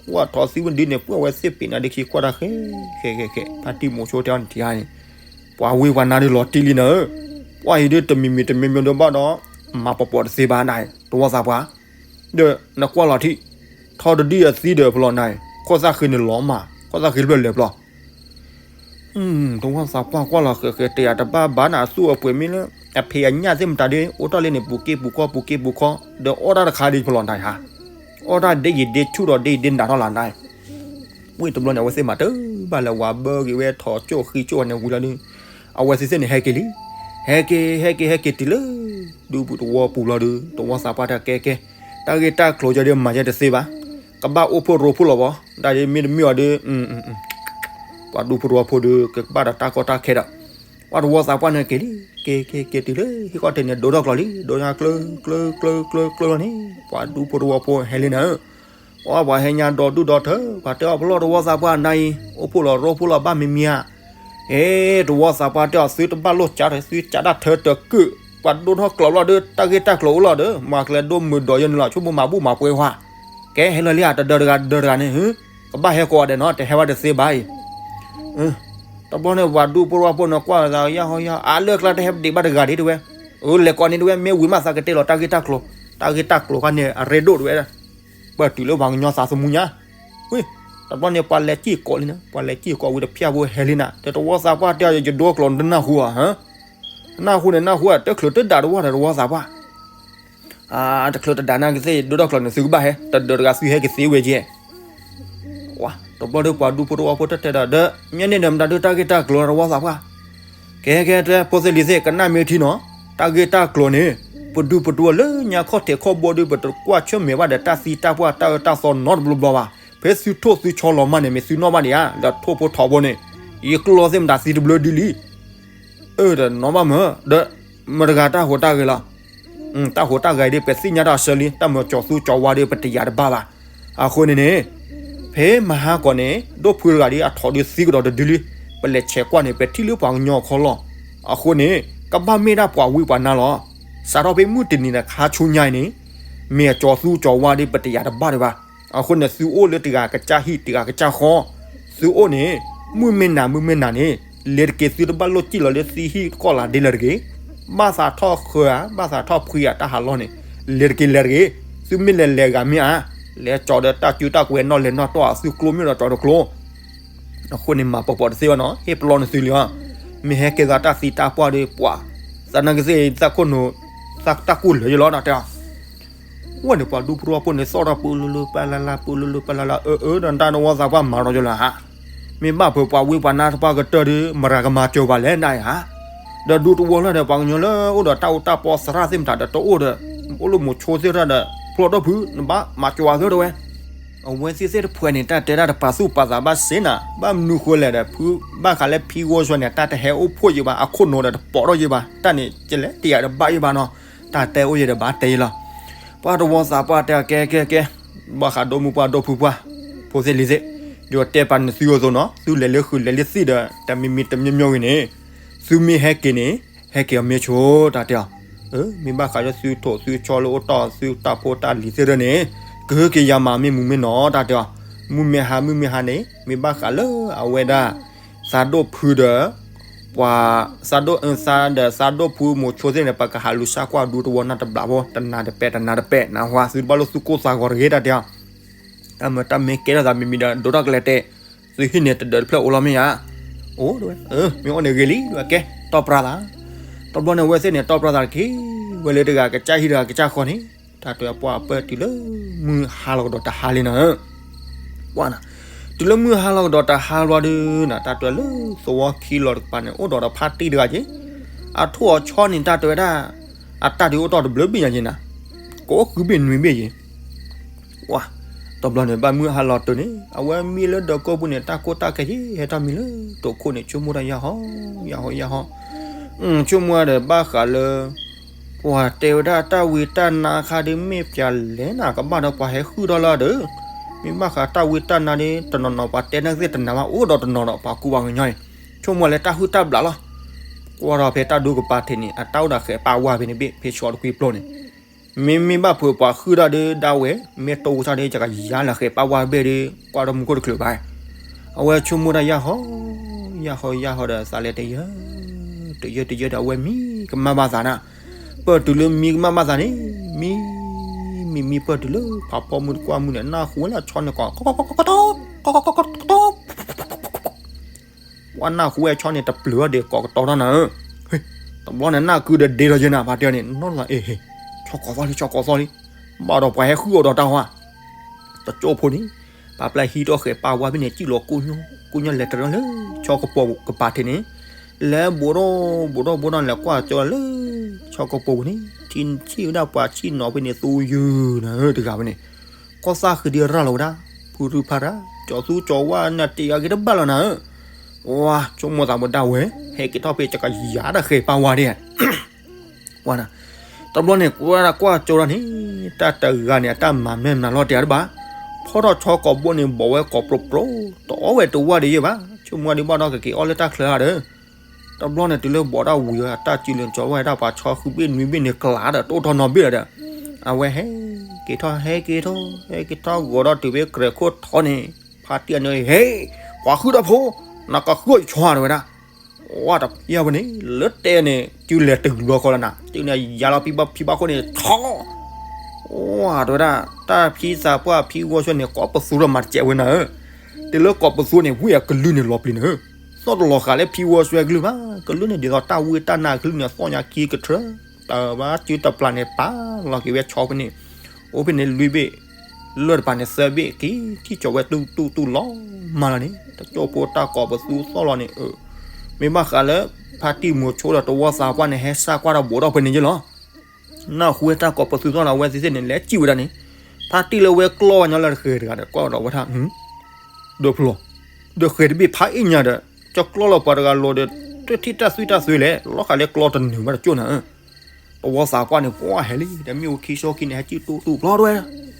ကွၢ်ထိးသံဝဲဒုန့ၣ် ပှၢ်ဝဲသ့ၣ်ပ့ၤနၤဒ်ခံကွၢ်တၢ်ဃဲ ဃဲဃဲဃဲ ဖါတံၢ်မိၤဆိတဲအီၤန့ၣ်ထံၣ်ဧါန့ၣ်, ပှၤဝ့ၢ်ပှၤနါဒုးလီၤတံၢ်လံနၤဧၢ, ပှၢ်အံၤဒုးတမံၤမံၤတမံၤမံၤဒုးဘၣ်ဒီး, မၤပီၤပီၤတသ့ဘၣ်နၤ, တဝီသးပှၢ်, ဒီးနကွၢ်လီၤထံၣ်, ထီတဒုအသံဒီးဖျီနၤ, ခိၣ်သၣ်ဃ့န့ၣ်လီၤမး, ခိၣ်သၣ်ဃ့တဖျၢၣ်လဲၤဖျီ တဝီသးပှၢ်ကွၢ်လီၤဃဲးဃဲး တယာ်တဘၣ်ဘၣ်နၤ အသူၣ်အပှ့ၤမ့ၢ်လၢ အဖံးအညၣ်သ့ၣ်မတၤဒ် အိၣ်ထီၣ်လံန့ၣ် ပူၤက့ၢ်ပူၤခီ ပူၤက့ၢ်ပူၤခီ ဒီးအီၣ်တၢ်တခါဒ်ဖျီနၤဧါ, အီၣ်တၢ်ဒ်ယံၤဒ်ဆူၣ်ဒီးဒ်ယံၤဒ်နးထီၣ်လၢနၤ, ဝ့ၢ်တဘျီန့ၣ် အဝဲသ့ၣ်မၤတဘၣ်လၢၤ ဝၤဘၢက့ၤဝဲထိးကၠိၣ်ဃံကၠိၣ်န့ၣ်ဝံၤလီၤဒုး, အဝဲသ့ၣ်သ့ၣ်န့ၣ်ဟဲက့ၤလံ, ဟဲက့ၤ ဟဲက့ၤ ဟဲက့ၤတုၤလၢ ဒူပူၤတဝီပူၤလီၤဒုး တဝီသးပှၢ်တၢ်ကဲကဲ, တၢ်ဂ့ၢ်တၢ်ကျိၤယၤဒုးမၤယဲတသ့ဘၣ်, ကဘၣ်အိၣ်ဖှိၣ်ရိဖှိၣ်လီၤဘၣ်, တၢ်ဒ်မ့တမ့ၢ်အီၤဒုး ပှၤဒူဖိတဝီဖိဒုး ကဘၣ်ဒီးတၢ်ကီတၢ်ခဲဒီး, ပှၤတဝီသးပှၢ်န့ၣ်က့ၤလံ, က့ၤက့ၤက့ၤတုၤလၢ ဟံၣ်ဃီတ့ၢ်န့ၣ် ဒိထီၣ်ကျီၤလံ, ဒိညါကျၢၤကျၢၤကျၢၤကျၢၤကျၢၤလီၤန့ၣ်, ပှၤဒူဖိတဝီဖိဟဲလံနၤဧၢ, ပှၤပှၤဟဲညါဒီဒူၣ်ဒီထၢ, ပှၤတဲအီၤပလီၢ်တဝီသးပှၢ်နၤအံၤ, အိၣ်ဖှိၣ်လီၤရိဖှိၣ်လီၤဘၣ်မံၤမံၤဧါ, ဟ့ တဝီသးပှၢ်တဲအီၤသုတဘၣ်လိၣ်ကးဒီး သုကးဒၣ်ထၢတကုာ်, ပှၤဒိထီၣ်ကျီၤလီၤဒီး တၢ်ဂ့ၢ်တၢ်ကျိၤအိၣ်လီၤဒီး မၤကျဲဒိၣ်မုာ်ဒီးယဲန့ၣ်လီၤ ဆိကမိၣ်မၤဘူၣ်မၤပှဲၤဟါ, ကဲဟဲလီၤလံဧါ တဒၢတဂၤတဒၢတဂၤန့ၣ်, ကဘၣ်ဟဲကိးဂၤဒဲးနီၤ တဟဲဘၣ်တသ့ဘၣ်အံၤ, တဘျီန့ၣ် ပှၤဒူဖိတဝီဖိန့ၣ်ကွၢ်သး ယၢ်ဟီယၢ် အါလၢကျါတဟဲပဒံးဘၣ်တဂၤဒ်တဲဝဲ အၢ လဲၤကိးန့ၣ်တဝဲ မ့ၢ်ဝံၤမးသးကတဲလီၤတၢ်ဂ့ၢ်တၢ်ကျိၤ, တၢ်ဂ့ၢ်တၢ်ကျိၤခါန့ၣ် အရ့ဒိၣ်တဝဲဒၣ်, ပတုၤလၢပှၤကညီသးသမူညါ, ဝ့ၢ်, တဘျီန့ၣ်ပှၤလဲၤစ့ၢ်ကီးလံန့ၣ်, ပှၤလဲၤစ့ၢ်ကီးဝံၤတဖျၢၣ်ဖိဟဲလံနၤ, တဲတဝီသးပှၢ်တဲအီၤ ယဒိကျိၤနတနၢ်ဟူဧါ, နၢ်ဟူန့ၣ်နၢ်ဟူဧါ, တချုးတဒၣ်တဝီဒီးတဝီသးပှၢ် တချုးတဒၣ်နာ်က့သ့ၣ် ဒိၣ်ထီၣ်ကျိၤန့ၣ်သုကဘၣ်ဟဲ, တဒၢးတဂၤသုဟဲက့ၤသ့ဝဲက့ၤ, ဝါ, တဘျီဒီးပှၤဒူဖိတဝီဖိတၢ်တဲဒီး ဒီး မ့ၢ်န့ၣ်ဒီးမတၤဒုးတၢ်ဂ့ၢ်တၢ်ကျိၤတဝီသးပှၢ်, ကဲကဲတဲ ဖိသ့ၣ်လံၤသ့ၣ် ကနၣ်မ့ၢ်ထံနီၤ, တၢ်ဂ့ၢ်တၢ်ကျိၤန့ၣ် ပဒူပဒူလၢညါခီၣ်ထံးခီၣ်ဘိဒီး ပတကွၢ်ဆၢၣ်မဲာ်ဘၣ်ဒီးတၢ်သံတၢ်ပှၢ်တၢ်အၢတၢ်သီနီတဘျီဘျီဘၣ်, ဖဲသုထိၣ်သုဆီလီၤမၢ်န့ၣ် မ့ၢ်သုနီၣ်ဘၣ်ဒံးဧါ, လၢထိၣ်ဖိထိးဘိန့ၣ်, ယကျီသ့ၣ်မတၤသံတဘျၢဒ်လံ အၢ ဒီးနီၣ်ဘၣ်မၢ်, ဒီး မတၤတဂၤတၢ်ဟူးတၢ်ဂဲၤလီၤ, တၢ်ဟူးတၢ်ဂဲၤဒီး ပသ့ၣ်ညါတၢ်ဆၢလံ, တၢ်မၤကၠီၤသူကၠီၤဝါဒီး ပတယာ်တဘၣ်ဘၣ်. အဃိန့ၣ်န့ၣ် ဖဲမဟါကီးန့ၣ် ဒိၣ်ဖုတဂၤဒီး အထိးဒီးသံကဒီးတဒုလံ, ပလဲၤဆဲးကွၢ်န့ၣ် ပထံၣ်လၢပှၤကညီအခီၣ်လီၢ်, အဃိန့ၣ် ကဘၣ်မ့ၢ်ဒၣ်ပှၤဝံပှၤနါလီၤ. စးထီၣ်ဖဲမုၢ်တနံၤန့ၣ် ခါဆူညါအံၤန့ၣ် မ့ၢ်အကၠီၤသူကၠီၤဝါဒီး ပတယာ်တဘၣ်ဒံးဘၣ်. အဃိန့ၣ် သုအိၣ်လၢတဂၤကစၢ်ဟံၣ် တဂၤကစၢ်ဃီ, သုအိၣ်န့ၣ် မုၢ်မ့ၢ်နၤ မုၢ်မ့ၢ်နၤန့ၣ် လဲၤတက့ၢ် သုတဘၣ်လိၣ်စံၣ်လီၤလၢသံဟံၣ်ကီၢ်လၤဒ့လၢၤတဂ့ၤ, ဘၣ်သးထီၣ်ဃၢၤဧါ ဘၣ်သးထီၣ်ဖှံဧါ တၢ်ဟးလီၢ်န့ၣ် လဲၤတက့ၢ် လဲၤတဂ့ၤ, သုမ့ၢ်လဲၤလဲၤဂၤမ့ၢ်ဧါ, လဲၤကၠီၤဒီးတၢ်စုတၢ်ကွဲးနီၣ်လဲၤနီၣ်တီၢ် သုကျိမ့ၢ်ဒီးကၠီၤတကျိ အဃိန့ၣ် မၤပီၤပီၤတသ့ဘၣ်နီၤ, ဟ့ၣ်ပလီၢ်နသုလံဧါ, မ့ၢ်ဟဲကဲသးတၢ်သံတၢ်ပှၢ်ဒီးပှၤ, သနာ်က့သ့ၣ် သးခိၣ်နူာ်, သးတၢ်ကူၣ်လၢာ်ယလီၤ တၢ်တဲအီၤ ဝဲန့ၣ်ပှၤဒူဖိတဝီဖိန့ၣ် သီၣ်ထီၣ်ပူလူလူပလၢ်လၢ် ပူလူလူပလၢ်လၢ် အၢ အၢ ဒီးတၢ်တဝီသးပှၢ်မၤဒီးယလၢၤဧါ, မ့ၢ်ဘၣ်ဖုးပှၤဝံပှၤနါတပှၢ်ကတၢၢ်ဒီး မတၤကမၤစၢၤပှၤလဲၣ်နၤဧါ, ဒီးဒူတဝီလၢ်ဒီး ပှၤကညီလၢအိၣ်ဒီးတၢ်အိၣ်တၢ်ပီသရၣ်သ့ၣ်မတၤဒီး တအိၣ်ဒီး အိၣ်လၢမိၤဆိသ့ၣ်တဖၣ်ဒီး ဖျီၣ်ထီၣ်ဖုး နဘၣ်မၤစၢၤအီၤသ့တဝဲ အဝဲသ့ၣ်သ့ၣ်တဖုန့ၣ် တၢ်တဲတၢ်တပာ်သူၣ်ပာ်သးဘၣ်စ့ၢ်နၤ, ဘၣ်မနုၤဃိလဲၣ်ဒီး ဖုဘၣ်ဃးလၢဖံဂီၢ်ဆှၢန့ၣ် တၢ်တဟဲအိၣ်ဖှိၣ်ယံၤဘၣ်, အခိၣ်နူာ်ဒီးတပိာ်ထီၣ်ယံၤဘၣ်, တၢ်န့ၣ်ကလဲၤတယာ်တဘၣ်ယံၤဘၣ်နီၤ, တၢ်တဲအိၣ်ယံၤဒီးဘၣ်တဲယံၤလီၤ. ပှၤတဝီသးပှၢ်တဲအီၤ ကဲကဲကဲ, ဘၣ်ဃးဒိၣ်မုၢ်ပှၢ်ဒိၣ်ဖုပှၢ်, ဖိသ့ၣ်လံၤသ့ၣ်, ယတဲပာ်နသုအသိးနီၤ, သုလဲၤလၢဃုာ်လဲၤလၢသံၣ်ဒီး တမံၤမံၤတမံၤမံၤဂ့ၤန့ၣ်, သုမ့ၢ်ဟဲက့ၤန့ၣ် ဟဲက့ၤအီၤမ့ၢ်ဆိ တၢ်တဲအီၤ, အၢ မ့ၢ်ဘၣ်ဃးလၢသုထိၣ်သုဆီလၢအိၣ်တီၢ်သုတၢ်ဖိတၢ်လံၤသ့ၣ်ဒီးန့ၣ်, ကဟဲက့ၤယၤမးမ့ၢ်မုာ်မ့ၢ်နီၤ တၢ်တဲအီၤ, မုၢ်မ့ၢ်ဟါမုၢ်မ့ၢ်ဟါန့ၣ် မ့ၢ်ဘၣ်ဃးလၢအဝဲဒၣ် သးဒိၣ်ဖုဒီး ပှၤ သးဒိၣ်အသးဒီး သးဒိၣ်ဖုမိၤဆိသ့ၣ်န့ၣ် ပကဟးလူၤဆါကွၢ်ဒူတဝီနၢ်တဘျီဖိ တနၤတပဲာ်တနၤတပဲာ် နၢ်ဟူ သုတဘၣ်လိၣ်သူၣ်ကိၢ်သးဂီၤတဂ့ၤ တၢ်တဲအီၤ, တၢ်မၤတၢ်မ့ၢ်ကဲထီၣ်သးမံၤမံၤဒီး ဒိးထီၣ်ကလဲၤတဲ, သုဟံၣ်န့ၣ်တဒၢးတဖျၢၣ်အိၣ်လီၤမ့ၢ်ဧါ, အိၣ်တဝဲ, မ့ၢ်အိၣ်န့ၣ်ဂ့ၤလံ ကဲ တီၢ်ပြၢ်သး, တဘျီန့ၣ် အဝဲသ့ၣ်န့ၣ် တီၢ်ပြၢ်သးတက့ၢ်, ဝဲလၢတဂၤကစၢ်ဟံၣ်တဂၤကစၢ်ဃီန့ၣ်, တၢ်တဲအီၤ ပှၤပၢၢ်တုၤလၢ မုၢ်ဟါလီၤကဒီးတဟါလံနၤ ပှၤနၤ, တုၤလၢမုၢ်ဟါလီၤကဒီးတဟါလီၤဒုးနၤ တၢ်တဲလၢသဝီခံလီၤတကပၤန့ၣ် အိၣ်ဒီးဒီးဖါတံၢ်တဂၤက့ၤ, အထိၣ်အဆီန့ၣ် တၢ်တဲဝဲဒၣ်, အတၢ်ဒုးအိၣ်တီၢ်တဘျုးဘ့ၣ်ညါက့ၤနၤ, ကိးဃုဘ့ၣ်နွံဘ့ၣ်က့ၤ, ဝါ, တဘျီန့ၣ် ဘၣ်မုၢ်ဟါလီၤတုၤန့ၣ် အဝဲမံလၢဒၢးကိၢ်ပူၤန့ၣ် တၢ်ကိၢ်တၢ်ကဲက့ၤ ဟဲထီၣ်မံလၢတိာ်ခိၣ်န့ၣ် ဆိကမိၣ်တၢ်ယၢ်ဟီ, ယၢ်ဟီ ယၢ်ဟီ, ဆိကမိၣ်ဒီးဘၣ်ဃးလၢ ပှၤတဲဝဲဒၣ်တၢ်ဝံတၢ်နါခါဒုး မ့ၢ်ပျၢၤလဲၣ်နၤ ကဘၣ်ဒီးပှၤဟဲဟုၣ်ထီၣ်လၢဒီး, မ့ၢ်ဘၣ်ဃးတၢ်ဝံတၢ်နါဒုး တနီၤနီၤပှၤတဲနာ်က့သ့ၣ်တနၤဘၣ် အိၣ်ဒီးတနီၤဒီးပှၤကူပှၤကညီအံၤ, ဆိကမိၣ်လၢတၢ်ဟုၣ်တၢ်ဘျးလီၤ. ကွၢ်ထီၣ်ဖဲတၢ်ဒူကပၤထံးန့ၣ် အတၢ်အိၣ်ဒီးဃဲးပာ်ဝါဖဲန့ၣ်ဘ့ၣ် ဖဲဆီတကွံပျိန့ၣ် မ့မ့ၢ်ဘၣ်ဖုးပှၤဟုၣ်တၢ်ဒီးဒၣ်ဝဲ, မ့ၢ်တိၢ်ဝဲထီၣ်ဒီး ယကယၤလၢဃဲးပာ်ဝါဘ့ၣ်ဒီး ကွၢ်ထီၣ်မူခိၣ်တချုးဘၣ်. အဝဲဆိကမိၣ်တၢ်ယၢ်ဟီ, ယၢ်ဟီယၢ်ဟီဒီးသးလဲၤတယၢၢ်, တယၢၢ်တယၢၢ်ဒီးအဝဲမံကမၣ်ဘၣ်သးနၤ, ပၢၢ်တုၤလၢမံကမၣ်ဘၣ်သးန့ၣ်, မံ, မံမံပၢၢ်တုၤလၢ ဖးဖီမုၢ်တကွၢ်မုၢ်န့ၣ် နၢ်ဟူဝဲလၢဆီန့ၣ်ကိး ကိးကိးကိးကိးကိး ပှၤနၢ်ဟူဝဲဆီန့ၣ်တပျုာ်အီၤဒီးကိးကတီၤထီၣ်နၤဧၢ, တဘျီန့ၣ်နၢ်ကုဒီးဒ့ဒီးယဲနၤ ပှၤတဲအီၤန့ၣ် နီၢ်လီၤအ့ၣ်, ဆီကိးသီလံ ဆီကိးသီလံ, ဘၣ်ဒီးပှၤဟဲဟုၣ်အီၤဒီးတၢ်ဟီ, တကၠိဖိန့ၣ်, ပာ်ပျၢ်ဟံးထီၣ်ဃဲးပာ်ဝါဘ့ၣ်န့ၣ် စံၣ်လီၤကိၣ်ညီ, ကိၣ်ညီလဲၤတရၢလၢ ဆီကပိာ်ကပၤထံးန့ၣ်, လဲၤဘိးထီၣ်ဘိးထီၣ်ဘိးထီၣ်လဲၤကွၢ်ကၠီလၢ ဆီကပိာ်ပူၤန့ၣ်, ထံၣ်ဝဲဒၣ်ပှၤဆံၣ်နီၤဖဲန့ၣ် သူယုၢ်နၤဧၢ တဂၤဝဲန့ၣ် ကီၢ်သၣ်ဃံဒံးရၢ်လီၤဝဲဒၣ်, ဖုရူဖးရၣ်, ကၠီသူကၠီဝါနၤတ့ၢ်အဂ့ၤတဘၣ်လီၤနၤဧၢ, ဝါ, ဆိကမိၣ်သးမတၤဝဲ, ဟဲက့ၤထီၣ်ဖဲကကယၤတၢ်ဃဲးပာ်ဝါဒၣ်, ဝါနၤ, တဘျီန့ၣ် ကွၢ်ကွၢ်ကၠီထီၣ်န့ၣ်, တၢ်တဂၤန့ၣ် အတၢ်မၤမဲာ်မနုၤလီၤတ့ၢ်တဘၣ်, ဖီၣ်ထီၣ်ဆီကိာ်ဘိန့ၣ် ဘီးဝဲကိးပြိပြိ, တအီၣ်ဝဲတဝၢ်ဒီးယဲၢ်ဘၣ်, ဆိကမိၣ်ဒံးဘၣ်ဒီးကက့ၤအီၣ်လၢတၢ်ချၢဧါဒီး တဘျီန့ၣ် တုၤလၢဘီးတၢ်ဝံၤဝဲ တၢ်စုလိာ်ကၠီဝဲဒၣ်ပှၤဆီဃုဘ့ၣ်နွံဘ့ၣ်န့ၣ် ကျးဒီးတအိၣ်ထီၣ်နီတဘ့ၣ်လီၤဒီး အဝဲဟဲက့ၤထီၣ် ဟဲက့ၤထီၣ် ဟဲက့ၤထီၣ်ဂီၤဒီးတုၤဖဲကြဲးခိၣ်ထီန့ၣ် ဖါတံၢ်အန့ၣ် ဟ့ၣ် ပှၤဃုထီၣ်ဖိ နကဃုအီၣ်ယဆီဧါ တဲဝဲဒၣ်. ဝါတယါဝဲန့ၣ် လၢတဲန့ၣ် စုလဲၤတဂုၤလီၤဃီလီၤနၤ, စုန့ၣ်ယၤလီၤဖံဘၣ်ဖံဘၣ်ခိၣ်န့ၣ် ဆီ, ဝါတဲဝဲဒၣ် တၢ်ဖံသးပှၢ်ဖံဝီဆွဲန့ၣ် ကိးပသူထီၣ်မၤတစဲးဝဲနၤဧၢ, တုၤလၢကိးပသူန့ၣ် ဝ့ၢ်အကလုၢ်န့ၣ်လီၤပျံၤနၤဧၢ, သီၣ်တလီၤဃာ်လၢဖံဝီဆွဲကလုၢ်ဘၣ်, ကလုၢ်န့ၣ်ဒ်သိးတၢ်ဝ့ၢ်တၢ်နါကလုၢ်န့ၣ် သီၣ်ညါခံကထြၢ တၢ်ဘၣ်စုတပျၢ်န့ၣ် ပာ်လီၤက့ၤဝဲဆီဖဲန့ၣ်, အိၣ်ဖဲန့ၣ်လွံၢ်ဘ့ၣ်, လၢၢ်တပၤန့ၣ်သၢဘ့ၣ်က့ၤ ထံၣ်ကၠီၤဝဲတူၢ်တူၢ်တူၢ်လီၤမၢ်လီၤန့ၣ် တကၠိၢ်ဖိတၢ်ကိးပသူသီၣ်လီၤန့ၣ်, မ့ၢ်ဘၣ်ဃးလၢ ဖါတံၢ်မိၤဆိဒီးတဝီသးပှၢ်န့ၣ် ဟဲစၢ်ကွၢ်ဒီးဘူးထီၣ်ဖဲန့ၣ်ယ့ၢ်လီၤ. နၢ်ဟူဝဲတၢ်ကိးပသူသီၣ်လီၤ အဝဲသ့ၣ်သ့ၣ်န့ၣ် လဲၤစံၣ်ဝဲဒၣ်န့ၣ်, ဖါတံၢ်လၢဝဲကျီဝဲညီလၢတဃဲၤတဂၤဒီး ကွၢ်ဒီးဝဲဒၣ် ဒီဖျိ, ဒီဃဲၤတဘ့ၣ်ဖးအ့ၣ်ညါဒီး ကၠီကျီလီၤပှၤတဂၤလိၤဒီး တထံၣ်တၢ်သွံၣ်တၢ်သွဲလဲၣ်, လီၤဃာ်လၢကျီတနုာ်ဘၣ်တကၠိၢ်နၤဧၢ, တဝီသးပှၢ်န့ၣ် ပှၤဟဲလံ ဒီးမ့ၣ်အူခံဆိခံန့ၣ် ဟဲစံၣ်တူၢ်တူၢ်ဖျီတဝဲ,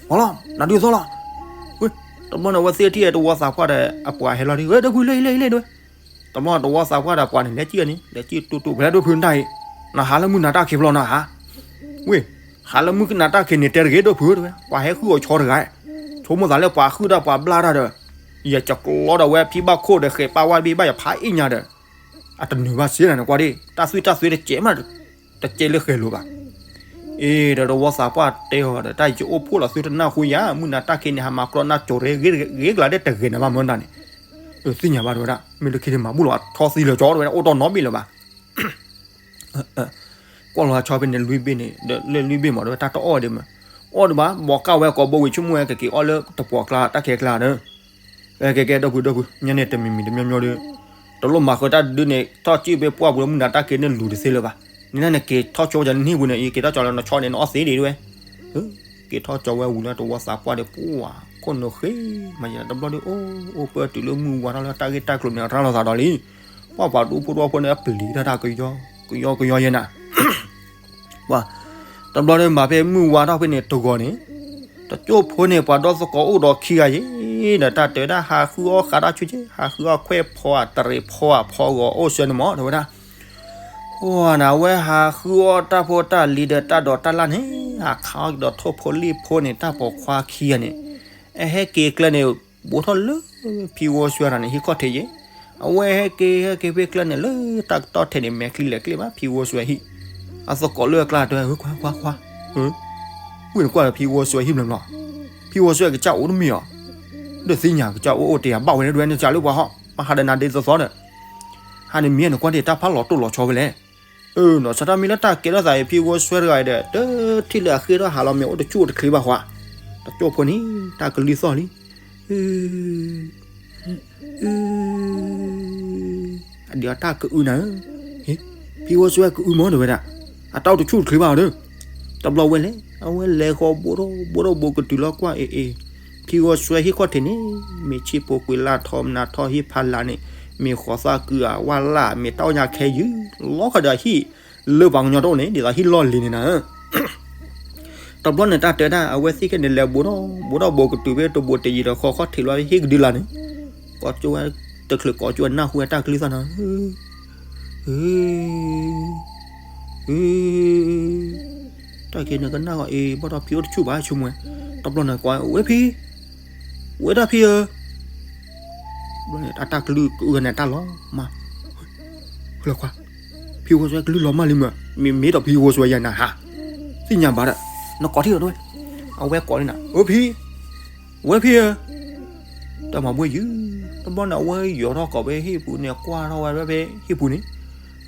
ဟီလီၤ နဒုးသီၣ်လီၤ, တဘျီန့ၣ် အဝဲသ့ၣ်ထံၣ်တဝီသးပှၢ်ဒီး အပှၤဟဲလီၤဒ် ဝဲဒီဖုလၢအံၤလၢအံၤလၢဒဝဲ, တဘျီန့ၣ်တဝီသးပှၢ်ဒီးပှၤန့ၣ် လဲၤစံၣ်န့ၣ် လဲၤစံၣ်တူၢ်တူၢ်ဖျဲးဒီဖုတၢ်အံၤ, နဟးလၢမုၢ်နၤတၢ်ခံဖျီနၤဧါ, ဝ့ၢ်, ဟးလၢမုၢ်နၤတၢ်ခံန့ၣ် တဲတဂ့ၤဒီဖုတဝဲ ပှၤဟဲဃုအီၤဆီတဂၤ, ဆိကမိၣ်သးလၢပှၤဃုာ်ဒီးပှၤဘျါတၢ်ဒီး, ယကကျီဒီးဝဲဖံဘၣ်ခိၣ်ဒီးဃဲၤပာ်ဝဲတဘ့ၣ်ဘၣ်ယဖးအ့ၣ်ညါဒီး, အတနုာ်ဘၣ်စ့နၤန့ၣ်ကွၢ်ဒ် တၢ်သွံၣ်တၢ်သွဲတကဲးမး တကဲးလၢဃဲၤလိာ်ဘၣ်, အ့ဒီးတဝီသးပှၢ်တဲအီၤဒီး တၢ်ယအိၣ်ဖှိၣ်လီၤသုတနၢ်ဟူယၤ မုၢ်နၤတၢ်ခံန့ၣ် ဟးမၤကျီနၢ်ကၠိၤရဲဂ့ၤကလၤဒဲးတဂ့ၤနၤဘၣ်မၢနၤန့ၣ်, သ့ၣ်ညါဘၣ်တဝဲဒၣ် မ့ၢ်လၢခံန့ၣ်မၤဘူၣ်လီၤအထီသံလၢၤကၠီတဝဲဒၣ် အိၣ်တီနီတဘ့ၣ်လၢၤဘၣ် ကွၢ်လီၤဆီဖဲန့ၣ်လွံၢ်ဘ့ၣ်န့ၣ် ဒီးလၢလွံၢ်ဘ့ၣ်မး တဝဲတၢ်တအီၣ်ဒံးမး, အီၣ်ဒံးဘၣ် ဘီးကၢ်ဝဲကိးဘိဝံၤ ဆိကမိၣ်ဝဲ ကက့ၤအီၣ်လၢတပိာ်ကျါတၢ်ခဲကျါဒီး, ကဲကဲ ဒီပုၢ်ဒီပုၢ် ညါန့ၣ်တမံၤမံၤတမံၤမံၤဒီး, တလိၣ်မၤဃုာ်တၢ်ဒုးန့ၣ် ထီၣ်စံၣ်ဖဲပှၢ်ပူၤလၢမုၢ်နၤတၢ်က့ၤန့ၣ်လူၤတသ့လၢၤဘၣ်, နန့ၣ်က့ၤထီၣ်ဆိကနံၣ်ပူၤန့ၣ် ယက့ၤထီၣ်ကၠီလၢနဆီန့ၣ် နအီၣ်သ့ဒံးတဝဲ က့ၤထီၣ်ကၠီဝဲဝံၤလၢတဝီသးပှၢ်ဒီး ပှၤခိၣ်နူာ်ဃ့မၤယတဘျီဒီး အိၣ်အိၣ်ပၢတုၤလၢမုၢ်ဝါထီၣ်လၢတၢ်ဂ့ၢ်တၢ်ကျိၤန့ၣ် ရၤလီၤသးဒီးလံ, ပှၤပှၤဒူဖိတဝီဖိန့ၣ် အပျံၤတၢ်တၢ်ကယီကယီကယီယဲနၤ, ပှၤ, တဘျီဒီးမၤဖဲမုၢ်ဝါထီၣ်ဖဲန့ၣ်တဂီၤန့ၣ်, တကၠိၢ်ဖိန့ၣ် ပှၤဒီသကိးအိၣ်ဒီးခံဂၤယဲ, ဒီးတၢ်တဲဝဲဒၣ်ဟးဃုအီၣ်ဃးတၢ်ဆူၣ်က့ ဟးဃုအီၣ်ခွဲးဖီအတရံးဖီအဖီဂီၤအိၣ်ဆၢန့ၣ်မး တဲဝဲဒၣ် ပှၤန့ၣ်အဝဲဟးဃုအီၣ်တၢ်ဖိတၢ်လံၤဒီးတၢ်ဒိးတၢ်လၣ်န့ၣ်, ဟးခးအီၣ်ကဒီးထိၣ်ဖိလံၣ်ဖိန့ၣ် တၢ်ပိာ်ခွါခံဂၤန့ၣ်, အဟဲက့ၤကျဲန့ၣ်, ဘူးထီၣ်လၢဖံဝီဆွဲတဂၤန့ၣ် ဟံၣ်ခီၣ်ထံးယဲ, အဝဲဟဲက့ၤဟဲက့ၤဖဲကျဲန့ၣ် လၢတၢ်ကတီၢ်ထဲန့ၣ် မဲာ်ချံလဲၤကျ့ဘၣ်ဖံဝီဆွဲဟံၣ်, အသကိးလၢအကျါတဲ ခွါခွါခွါ, ဝံၣ်နကွၢ်ဒီးဖံဝီဆွဲဟံၣ်ဘျီဘျီ, ဖံဝီဆွဲကစၢ်အိၣ်တမ့ၢ်အီၤ, ဒီးသ့ၣ်ညါကစၢ်အိၣ်အိၣ်တ့ၢ်ဘၣ်ဝဲန့ၣ်ဒဝဲန့ၣ် ကစၢ်လၢပှၤဟီၣ် မၤဟးဒီးနၤဒ်သိးသိးဒီး ဟးန့ၣ်မ့ၢ်နကွၢ်ဒ်တၢ်ဖးလီၤတိၢ်လီၤဆီဖဲလဲၣ်, အၢ နီၢ်ဆါတၢ်မ့ၢ်လၢတၢ်ကဲထီၣ်သးအံၤ ဖံဝီဆွဲတဂၤအံၤဒီး တထံၣ်လၢအဃ့ထီၣ်ဟးလီၤမ့ၢ်အိၣ်တဆူၣ်အိၣ်တချ့ဘၣ်ဃီ, တကၠိၢ်ဖိန့ၣ် တၢ်ကလုၢ်သီၣ်လံ, အု အု အဒံးအတၢ်ကအုနၤဧၢ, ဖံဝီဆွဲကအုမ့ၢ်တဝဲဒၣ်, အတၢ်အိၣ်တဆူၣ်တချ့ဘၣ်အီၤဒီး, တဘျီဝဲလဲၣ် အဝဲလဲၤဃီၤဘိၣ်ထီၣ်ဘိၣ်ထီၣ်ဘိကတုၤလီၤကွၢ်အ့ၣ်အ့ၣ်, ဖံဝီဆွဲဟံၣ်ခီၣ်ထံးန့ၣ် မ့ၢ်ဆံၣ်ဖိကွံာ်လၢ်ထီမနၤထီဟံၣ်ဖးလၢ်န့ၣ်, မ့ၢ်ဃီၤသၣ်ကုအဝါလၢ် မ့ၢ်တၢ်အိၣ်ညါခဲယုၢ်, လီၤဃာ်ဒီးဟံၣ်လၢပှၤကညီတအိၣ်န့ၣ် ဒ်သိးဟံၣ်လီၢ်လံၤန့ၣ်နၤဧၢ တဘျီန့ၣ်တၢ်တဲဒၣ် အဝဲသ့ၣ်ခဲန့ၣ်လဲၤဘိၣ်ထီၣ်ဘိၣ်ထီၣ်ဘိကတုၤဖဲတဘိးတယံၤဒီး ဃီခီၣ်ထံးလီၤဖဲဟံၣ်ကဒုလၢ်န့ၣ်, ကိးကၠိဝဲတချုးကိးကၠိနၢ်ဟူဝဲတၢ်ကလုၢ်သီၣ်နၤ, အု အု တၢ်က့ၤန့ၣ်ကနၣ်ဂီၤအံၤ ဘၣ်ဒီးဖံအိၣ်တဆူၣ်ဘၣ်ဆိကမိၣ်ဝဲ, တဘျီန့ၣ်ကွၢ်ဝဲဖံ, ဝဲဒၣ်ဖံဧၢ, တၢ်ကလုၢ်ကအုဂၤန့ၣ်တၢ်လီၤမး, ဖုလီၤခွါ, ဖံဝီဆွဲကလုၢ်လီၤမၢ်လံမး, မ့မ့ၢ်ဒီးဖံဝီဆွဲယၤနၤဟး, သ့ၣ်ညါဘၣ်ဒီး, နကိးထံၣ်လီၤတဝဲ, အဝဲကိးလံနၤ, အိဖံ, ဝဲဖံဧၢ, တၢ်မၤဘှံးယုၢ်, တဘျီန့ၣ် အဝဲယိးထီၣ်ကိးဖဲဟံၣ်ပူၤန့ၣ် ကွၢ်ထီၣ်ဝဲဖဲဟံၣ်ပူၤန့ၣ်,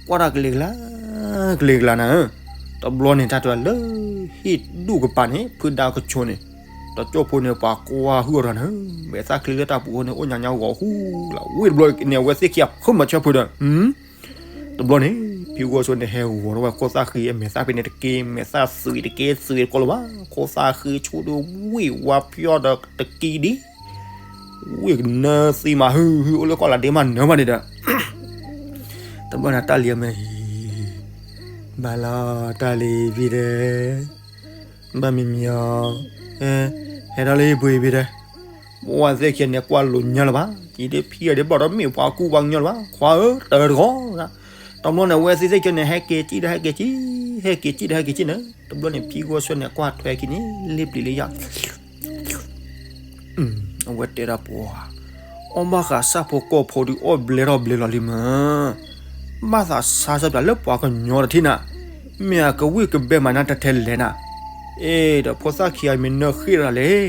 ကွၢ်တၢ်ကလံၤကလါ, ကလံၤကလါနၤဧၢ, တဘျီန့ၣ် တၢ်တဲလၢဟံၣ်ဒူၣ်ကပၤန့ၣ် ဖုဒါကဆိးန့ၣ်, တကၠိၢ်ဖိန့ၣ် ပှၤကွၢ်ဟုၣ်အီၤတဂၤန့ၣ်, မဲာ်သၣ်ချံလၢတၢ်ပူၤဃီန့ၣ် အိၣ်ညါညါဂီၤဟူလီၤ, ဝ့ၢ်တဘျီန့ၣ် အဝဲသ့ၣ်ခံဂၤဖုမၤဆၢဖုဒီး တဘျီန့ၣ် ဖံဝီဆွဲန့ၣ် ဟဲဂီၤထီၣ်ဝဲခိၣ်သၣ်ဃံ အမဲာ်သၣ်ဖဲန့ၣ်တက့ၢ်, မဲာ်သၣ်သွံးတက့ၢ်, သွံးတကိးလၢၤဘၣ်, ခိၣ်သၣ်ဃံဆူၣ်ဒီးဝံၢ်ဝါဖျီၣ်ဒီးတက့ၢ်ဒံး, ဝံၢ်ကနၢသံမး ဟုဟုအိၣ်လၢကီၢ်လၢဒ့မးနၢၤဘၣ်န့ၣ်ဒီး, တဘျီန့ၣ်တၢ်လံၤအမဲာ် ဘၣ်လီၤတၢ်လံၤဖံဒီး ဘၣ်မံၤမံၤအီၤ, ဟဲထီၣ်လၢဟံၣ်ပူၤအံၤဖံဒီး, ပဝဲသ့ၣ်ခံဂၤန့ၣ် ကွၢ်လိာ်ညီလၢၤဘၣ်, ယဒ်ဖံအီၤဒ်ဘၣ်ဒီးမ့ၢ်ပှၤကူပှၤကညီလၢၤဘၣ်, ခွါဧၢ တၢ်တဂီၤ, တဘျီန့ၣ် အဝဲသ့ၣ်သ့ၣ်ခံဂၤန့ၣ် ဟဲက့ၤစံၣ်ဒီးဟဲက့ၤစံၣ်, ဟဲက့ၤစံၣ်ဒီးဟဲက့ၤစံၣ်န့ၣ်, တဘျီန့ၣ် ဖံဂီၤဆွဲန့ၣ် ကွၢ်ထွဲခံန့ၣ် လ့ပျံၤလၢယၤ အဝဲတဲဒၣ်ပှၤ, အီၣ်ဘၣ်ဃးဆၣ်ဖိကီၢ်ဖိဒီးအီၣ်ဘျဲထီၣ်ဘျဲလီၤလံမး, ပ ဘၣ်သးဆါဆၢပၠးလၢပှၤကညီတထံၣ်နၤ, မ့ၢ်အကဝံၣ်ကဘဲမးနၤတထဲလဲၣ်နၤ, အဲၣ်ဒီးဖိသၣ်ခံဂၤမ့ၢ်နၢၤဃ့ၣ်တဂၤလဲၣ်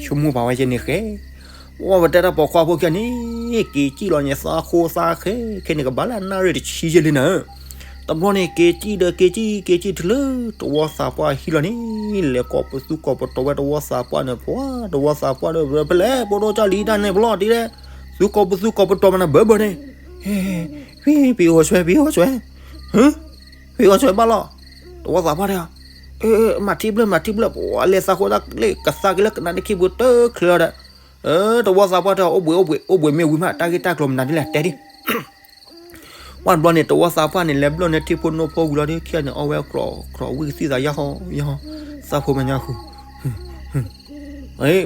ဆိကမိၣ်ပာ်ဝဲကဲန့ၣ်ဃဲ, အီၣ်ပတဲတၢ်ပိာ်ခွါဖိခံဂၤန့ၣ် က့ၤစံၣ်လီၤန့ၣ်သးဃိသးဃဲ, ခဲန့ၣ်ကဘၣ်လၢအနၣ်ရံၣ်တဆံယဲၢ်လံနၤ, တဘျီန့ၣ် က့ၤစံၣ်ဒီးက့ၤစံၣ် က့ၤစံၣ်တုၤလၢ တဝီသးပှၢ်ဟံၣ်လီၤန့ၣ်, လဲၤကိးပသူကိးပတီၤဝဲတဝီသးပှၢ်န့ၣ် ပှၤတဝီသးပှၢ်ဒီး ပလဲၤပဒိၣ်ကၢ်လံတၢ်န့ၣ် ပလီၢ်တံၢ်လဲၣ်, သုကိးပသူကိးပတီၤမးနၤဘၢဘၢန့ၣ်, ဖံဖံဂီၤဆွဲ ဖံဂီၤဆွဲ, ဖံဂီၤဆွဲဘၣ်လီၤ, တဝီသးပှၢ်တဲ, မၤထံဘျၢၣ် မၤထံဘျၢၣ် ပှၤလဲၤသးဃိသးလၢ ကသးက့ၤလၢကနါဒ့ခံပူၤတချုးလီၤဒီး, တဝီသးပှၢ်တဲ အိၣ်ဘှံးအိၣ်ဘှံး အိၣ်ဘှံးမ့ၢ်ဝံၤမး တၢ်ဂ့ၢ်တၢ်ကျိၤမနုၤဒ်လဲၣ် တဲဒ် ပှၢ်တဘျီန့ၣ် တဝီသးပှၢ်န့ၣ် လဲၤဘျၢၣ်န့ၢ်ထံဖိနိဖိဝံၤလီၤဒီး ခံဂၤန့ၣ် အီၣ်ဝဲကြီကြီ ဝံၣ်ကသံၣ်သး ယၢ်ဟီ ယၢ်ဟီ, သးဖိမဲာ်ညါဃုာ်,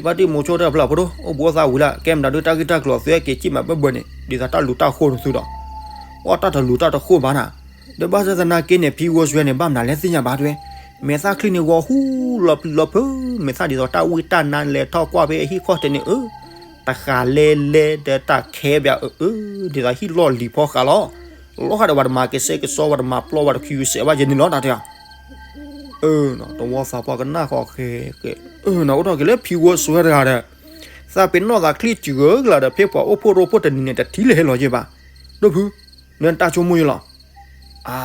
ဘၣ်တံၢ်မိၤဆိတၢ်ဖျၢၣ်ဖိဒိၣ် အိၣ်ဘှံးအိၣ်သးဝံၤလၢ ကဲမနုၤဒ်တၢ်ဂ့ၢ်တၢ်ကျိၤ သုဟဲက့ၤစံၣ်မးဘၢဘၢန့ၣ် ဒ်သိးတၢ်လူၤတၢ်ဃိၣ်န့ၣ်သုဒီး, အီၣ်တၢ်တလူၤတၢ်တဃိၣ်ဘၣ်နၤ, ဒီးဘၣ်ဆၣ်သနာ်က့န့ၣ် ဖံဂီၤဆွဲန့ၣ် ဘၣ်မနုၤလဲၣ်သ့ၣ်ညါဘၣ်တဲဝဲ, မဲာ်သၣ်ချံန့ၣ်ဂီၤဟူလီၤပျံၤလီၤဖုး မဲာ်သၣ်ဒ်သိးတၢ်ဝံၣ်တၢ်နါ လဲၤထီၣ်ကွၢ်ဖဲအဟံၣ်ခီၣ်ထံးန့ၣ် အၢ တဃာ်လဲၤလဲၤဒီးတၢ်ခဲဘၣ်အၢ အၢ ဒ်သိးဟံၣ်လီၢ်လံၤဖီဃးလီၤ, လီၤဃာ်ဒီးပှၤတမၤကဆှဲကဆှီ ပှၤတမၤပျီ ပှၤတခုစဲးဘၣ်ယဲန့ၣ်လီၤ တၢ်တဲဧါ, အၢ တဝီသးပှၢ်ကနၣ်ဃီဃဲကဲ, အၢ နအိၣ်ထီၣ်က့ၤလၢဖံဂီၤဆွဲတဂၤဒီး, သးပ့ၤနီၣ်သးချံစှၤဂၤလီၤဒီး ဖဲပှၤအိၣ်ဖှိၣ်ရိဖှိၣ်တနံၤန့ၣ် တထံၣ်လၢဟဲလီၤယဲဘၣ်, ဒိၣ်ဖု, နတၢ်ဆိကမိၣ်ယလီၤ အါ,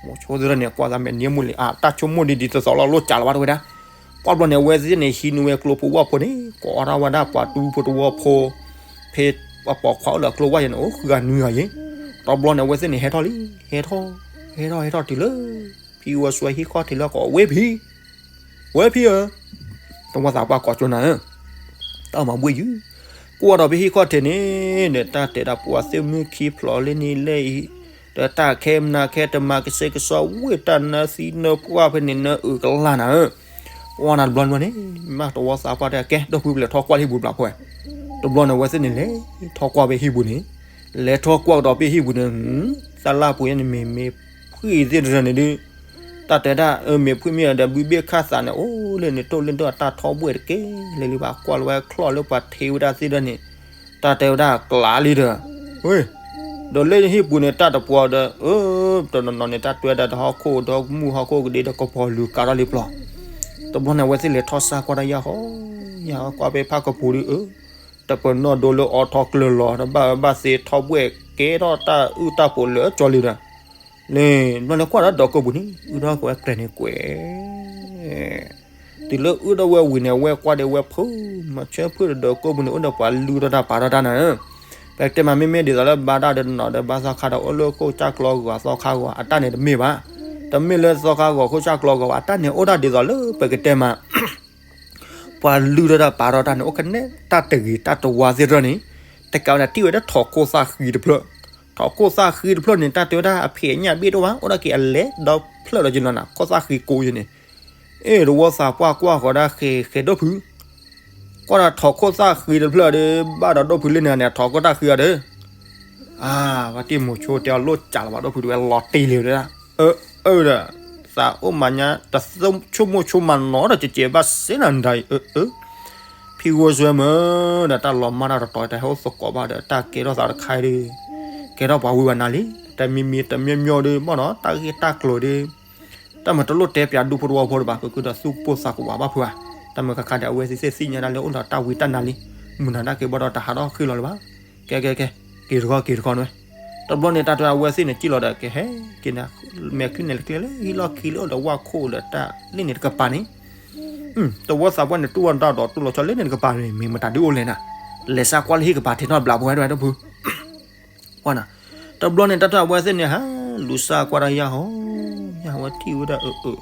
မိၤဆိသ့ၣ်တဖၣ်န့ၣ် ကွၢ်သးမဲာ်နံၤမုၢ်လံ အါ တၢ်ဆိကမိၣ်ဒ်ဒ်သိးသိးလီၤ လိၣ်ကးလီၤဘၣ်တဲဝဲဒၣ်, ပှၢ်တဘျီန့ၣ် အဝဲသ့ၣ်န့ၣ် ဟံးန့ၢ်ဝဲကျိဖိဝၣ်ဖိန့ၣ် ကိးအီၣ်တၢ်ဝဲဒၣ်ပှၤတူဖိတဝီဖိ, ဖဲပှၤပိာ်ခွါအိၣ်လၢကျိဝၣ်ယဲန့ၣ် အိၣ်ဃုဂၤနွံဂၤယဲ, တဘျီန့ၣ် အဝဲသ့ၣ်န့ၣ် ဟဲထီၣ်လံ, ဟဲထီၣ်, ဟဲထီၣ် ဟဲထီၣ်တုၤလၢ ဖံဂီၤဆွဲဟံၣ်ခီၣ်ထံးလၢကိးဝဲဖံ ဝဲဖံဧၢ, တဝီသးပှၢ်ကိးကၠိနၤဧၢ, တၢ်မၤဘှ့ၣ်ယုၢ်, ကွၢ်ဒီးဖဲဟံၣ်ခီၣ်ထံးန့ၣ် ဒီးတၢ်တဲဒၣ်ပှၤသ့ၣ်မုၢ်ခံဖျိးလၢန့ၣ်လဲၣ်အံၤ, ဒီးတၢ်ခဲမနၤခဲတမၤကဆှဲကဆှီ ဝံၣ်တၢ်နၢသံနၢပှၢ်ဖဲန့ၣ် နၢအုးကလၢ်နၤဧၢ, ကွၢ်နၤတဘျီန့ၣ် မ့ၢ်တဝီသးပှၢ်တဲ ကဲ ဒီပုၢ်ဝဲၢ်လဲၤထီၣ်ကွၢ်လၢဟံၣ်ပူၤဘျးဖဲ, တဘျီန့ၣ် အဝဲသ့ၣ်န့ၣ် လဲၤထီၣ်ကွၢ်ဖဲဟံၣ်ပူၤန့ၣ်, လဲၤထီၣ်ကွၢ်ကဒီးဖဲဟံၣ်ပူၤန့ၣ်, သလၢ်ပူၤန့ၣ် မ့ၢ်မ့ၢ်ဖှံသ့ၣ်တဖၣ်န့ၣ်ဒုး တၢ်တဲဒၣ် အၢ မ့ၢ်ဖှံမ့ၢ်ဒီး ဘုဘ့ၣ်ခၣ်သးန့ၣ် အိၣ်လၢန့ၣ်တိၢ်လၢဒိၣ်အတၢ်ထီဘှဲၣ်တကဲလၢၤလံဘၣ် ကွၢ်လၢဝဲချီၣ်လၢပှၤထ့ဝဲဒၣ်သ့ၣ်တဖၣ်န့ၣ်, တၢ်တဲဝဲဒၣ်ကျးလံဒီး, ဝဲ, ဒီးလၢဟံၣ်ပူၤန့ၣ် တၢ်တပှီၤဒီး အၢ, တနီၤနီၤန့ၣ် တၢ်တွဲဒၣ်ဒီးဟီၣ်ခိၣ်ဒီးမူဟီၣ်ခိၣ်ကဒ့ဒီးကပီၤလုာ်ကးထီၣ်လံပျီ, တဘျီန့ၣ် အဝဲသ့ၣ်လဲၤထီၣ်စၢ်ကွၢ်တၢ်ယၢ်ဟီ, ယၢ်ဟီကွၢ်ဖဲဖးကပူၤဒုး အၢ တပနီၣ်ဒိလၢအီထီၣ်ကျၢၤလီၤ တဘၣ်ဘၣ်သ့ထီဘှဲၣ်ကဲထီၣ်တၢ်အုၣ်တၢ်ပိာ်လၢကၠီလံဒီး, လၢဘျီန့ၣ်ကွၢ်ဒီးဒီးကိးပူၤန့ၣ် အုၣ်ထီၣ်ကဝဲကျဲၤန့ၣ်ကွဲၤ တုၤလၢအုၣ်ထီၣ်ဝဲဝံၤန့ၣ် အဝဲကွၢ်ဒီးဝဲဖုး, မၤဆၢဖုၣ်ဒီးဒီးကိးပူၤန့ၣ် အိၣ်ဒီးပှၤလုၢ်ထီၣ်တၢ်ပာ်ထီၣ်တၢ်နၤဧၢ, ပကတဲမးမ့မ့ၢ်ဒ်သိးလၢဘါတၢ်ဒီးတနီၤဒီးဘါသီခါဒီးအိၣ်လၢခိၣ်စၢ်ကျီဂီၤသီခါဂီၤ အတၢ်န့ၣ်တမ့ၢ်ဘၣ်, တမ့ၢ်လၢသီခါဂီၤခိၣ်စၢ်ကျီဂီၤဘၣ် အတၢ်န့ၣ်အိၣ်ဒၣ်ဒ်သိးလၢပကတဲမး ပှၤလုၢ်ထီၣ်တၢ်ပာ်ထီၣ်တၢ်န့ၣ် အိၣ်ကနဲ တၢ်တဂ့ၤတၢ်တဝါသ့ၣ်တဖၣ်န့ၣ်, တကးဝဲဒၣ်တံၢ်ဝဲဒၣ်ထိးခိၣ်သၣ်ဃံတဖျၢၣ်, ထိးခိၣ်သၣ်ဃံတဖျၢၣ်န့ၣ် တၢ်တဲဝဲဒၣ်အဖံးအညၣ်ဘ့ၣ်ဒိၣ်ဘၣ် အိၣ်ဒၣ်က့ၤအလဲဒီဖျၢၣ်ဒီးကနီၤနၤ ခိၣ်သၣ်ဃံကိးယဲန့ၣ်, အ့ၣ် တဝီသးပှၢ်ကွၢ်ဃီဒၣ်ဃဲဃဲဒိၣ်ဖုး, ကွၢ်ဒီးထိးခိၣ်သၣ်ဃံတဖျၢၣ်ဒီး ဘၣ်ဒီးဒိၣ်ဖုးလၢန့ၣ်န့ၣ် ထိးခိၣ်သၣ်ဃံအီၤဒီး အါ ပှၤတံၢ်မိၤဆိတဲအီၤလိၣ်ကးလီၤဘၣ် ဒိၣ်ဖုးတဝဲလီၤတံၢ်လံဝဲဒၣ်, အၢ အၢဒီး သးအိၣ်မၤညါ တဆိကမိၣ်ဆိကမးနီၤဒီး ကကဲဘၣ်စ့နၤဒ်အံၤ အၢ အၢ ဖံဂိၢ်စွဲမၢ်ဒီး တၢ်လီၤမၢ်တၢ်တတီၤ တဟဲအိၣ်သကိးဘၣ်ဒီး တၢ်ကဲထီၣ်သးတခါအံၤဒီး ကဲထီၣ်ပှၤဝံၤဘၣ်နၤလံ, တမံၤမံၤတမံၤမံၤဒီး ဘၣ်နီၤ တၢ်ဂ့ၢ်တၢ်ကျိၤဒီး တၢ်မၤတလိၣ်တဲပၠးဒူဖိတဝီဖိတဘၣ် ကကုဒီးသူၣ်ပိၢ်သးကဝးဘၣ်ဖုးဧါ, တၢ်မၤခါခါဒီး အဝဲသ့ၣ်သ့ၣ်ညါဒၣ်လၢအိၣ်ဒီးတၢ်ဝံတၢ်နါလံ, မုၢ်နၤတၢ်က့ၤဘၣ်ဒီးတဟးထီၣ်ဃ့ၢ်လီၤလၢၤဘၣ်, ကဲ ကဲ ကဲ က့ၤတခီ က့ၤတခီနဝဲ, တဘျီန့ၣ် တၢ်တဲအဝဲသ့ၣ်န့ၣ် စံၣ်လီၤဒီး ကဟဲက့ၤနၤ, မဲာ်ချံန့ၣ် လၢကျဲလၢဟံၣ်လီၢ်ခံလၢအိၣ်ဒီးဝၣ်ခိၣ်ဒီးတၢ်လ့ၣ်န့ၣ်တကပၤန့ၣ်, တဝီသးပှၢ်န့ၣ် တူၢ်ဝဲတၢ်ဒီးတူၢ်လီၤဆီလ့ၣ်န့ၣ်တကပၤန့ၣ် မ့ၢ်မတၤဒုးအိၣ်လဲၣ်နၤ, လဲၤစးကွၢ်လၢဟံၣ်ကပၤထံးထီၣ်ဘျးပဝဲဒၣ်ဝဲဒၣ်ဖု ကွၢ်နၤ, တဘျီန့ၣ် တၢ်တဲအဝဲသ့ၣ်န့ၣ် ဟးလူၤစၢ်ကွၢ်တၢ်ယၢ်ဟီ, ယၢ်ဝဲထံၣ်ဝဲဒၣ်အၢ အၢ,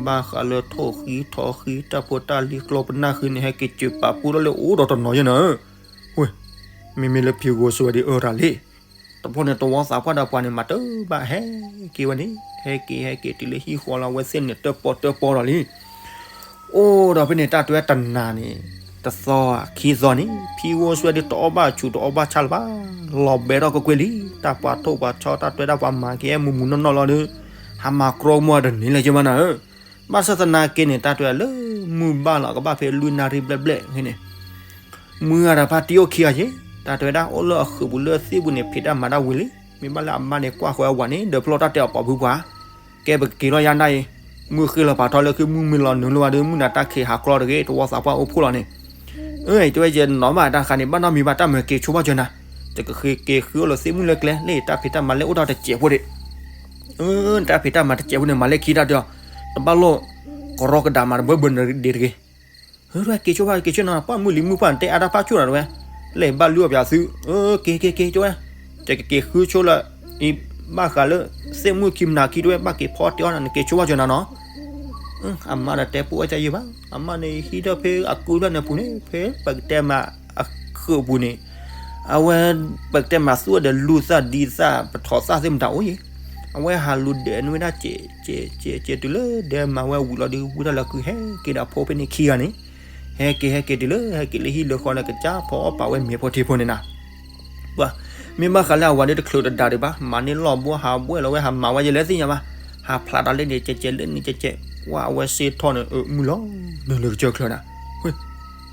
ဘၣ်ဃးလၢထိၣ်ဃံထီဃံ တၢ်ဖိတၢ်လံၤကျိပနၢ်ဃံန့ၣ် ဟဲက့ၤစၢၤပာ်ပူထီၣ်လၢအိၣ်ဒီးတနီၤယဲၢ်နၤ, ဝဲ, မ့မ့ၢ်လၢဖံဂိၢ်စိဝဲဒ်အၢတၢ်လံ, တဘျီန့ၣ် တဝီသးပှၢ်ဒီးပှၤန့ၣ် မၤတဘၣ်ဟဲက့ၤဝဲန့ၣ် ဟဲက့ၤ ဟဲက့ၤတုၤလၢဟံၣ်ဃီလီၤ အဝဲသ့ၣ်န့ၣ် တၢၣ်ပီၣ်တၢၣ်ပီၣ်ဒီးလံ အိၣ်ဒီးဖဲန့ၣ်တၢ်တဲတနၤန့ၣ်, တသီခံသီန့ၣ် ဖံဂိၢ်စိဝဲဒ်တအီၣ်ဘၣ်ဆူးတအီၣ်ဘၣ်ဆၣ်လၢၤဘၣ်, လီၤဘဲထီၣ်ကွ့ၢ်ကွ့ၢ်လံ, တၢ်ပှၤထိၣ်ပှၤဆီ တၢ်တွဲတၢ်ပှၤမၤက့ၤမူးမူးနီၢ်နီၢ်လီၤဒီး, ဟးမၤကြီမူးတန့ၢ်လၢၤက့ၤမးနၤဧၢ, ဘၣ်ဆၣ်သနာ်က့န့ၣ် တၢ်တဲလၢမုၢ်ဘၣ်လီၤ ကဘၣ်ဖဲလွံၢ်နၣ်ရံၣ်ဘျဲၣ်ဘျဲၣ်န့ၣ် မုၢ်ဂၤဒီးဖါတံၢ်အိၣ်ခံဂၤယဲၢ်, တၢ်တဲဝဲဒၣ် အိၣ်လၢအဃုာ်ပူၤလၢသ့ၣ်ပူၤန့ၣ် ဖံးတၢ်မၤတၢ်ဝံၤလံ. မ့ၢ်ဘၣ်လၢအမါန့ၣ် ကွၢ်ဃီအဝၤန့ၣ် ဒီးဖျီၣ်တၢ်တဲအီၤပိာ်ဖုပှၤ, ကဲပကက့ၤလီၤယါဒၣ်အံၤ, မုၢ်ဃ့လီၤပာ်ထီၣ်လၢခုမုၢ်မ့ၢ်လီၤနုာ်လီၤဘၣ်ဒီး မုၢ်နၤတၢ်ခံးဟးကျီတဂ့ၤ တဝီသးပှၢ်အိၣ်ဖှိၣ်လီၤန့ၣ်. အၢ တဲဝဲ ယနီၢ်ဘၣ်တၢ်ဃးန့ၣ် ဘၣ်နီတမံၤဘၣ် တၢ်မၤက့ၤဆိဘၣ်ကၠီနၤ, ယကဃ့က့ၤဃုအီၣ်လၢသ့ၣ်မုၣ်လၢကျဲ လၢယတၢ်ဖံးတၢ်မၤလၢအိၣ်ဒီးတစဲးဖိဒံး, အၢ တၢ်ဖံးတၢ်မၤတစဲးဖိန့ၣ် မၤလၢခံတၢ်တဲအီၤ, တဘၣ်လိၣ်ကရီကဒါမၤတဘၢဘၢနဒ့တဂ့ၤ. အၢ တဲဝဲ က့ၤဆိဘၣ်က့ၤဆိနီၤ ပှၢ်မုၢ်လံၤမုၢ်ပှၢ်နတဲအါတၢ်ဖးကၠိနီၤတဲဝဲ, လၢယဘၣ်လုၢ်အီၣ်ပၠးသု, အၢ က့ၤက့ၤက့ၤတဲဝဲ, ယကက့ၤဃုဆိလၢ အံၤဘၣ်ဃးလၢ သ့ၣ်မုၣ်ခံမနၤခံတဲဝဲ ဘၣ်က့ၤဖီတဲအီၤနၤ နက့ၤဆိဘၣ်ကၠီနၤနီၤ. အမါဒီးတဲပိၢ်ဝဲဒ်ယဲဘၣ်, အမါန့ၣ်ဟံးထီၣ်ဖဲအကုဖျၢၣ်န့ၣ်ပူၤန့ၣ် ဖဲပကတဲမးအဃုာ်ပူၤန့ၣ်, အဝဲ ပကတဲမးသူၣ်ဒီးလူၤသၣ်ဒံသၣ်ပထီၣ်သၣ်သ့ၣ်မတၤအိၣ်ယဲ, အဝဲဟးလူၤဒဲးန့ၢ်ဝဲဒၣ်စဲးစဲးစဲးစဲးတုၤလၢဒဲမၤဝဲဝံၤလီၤဒီး ဝံတၢ်လၢကုဟဲက့ၤဒီးဖိဖဲန့ၣ်ခံဂၤန့ၣ်, ဟဲက့ၤဟဲက့ၤတုၤလၢဟဲက့ၤလၢဟံၣ်လၢဃီလၢကစၢ်ဖီအီၣ်ပာ်ဝဲ မ့ၤဖိထံဖိန့ၣ်နၤ ပှၤ မ့ၢ်ဘၣ်ဃးလၢအဝၤဒီးတချုးတဒါဒံးဘၣ် မၤန့ၢ်လီၢ်ဘိဟးဘှဲၣ်လီၤဝဲ ဟးမၤဝဲယဲလၢသ့ၣ်ညါဘၣ်, ဟးဖျါဒီးလၢန့ၣ်ကဲကဲလၢန့ၣ်ကဲကဲ, ပှၤအဝဲစ့ထီၣ်န့ၣ် မုၢ်လီၤနုာ်လၢကစၢၢ်ချၢနၤ,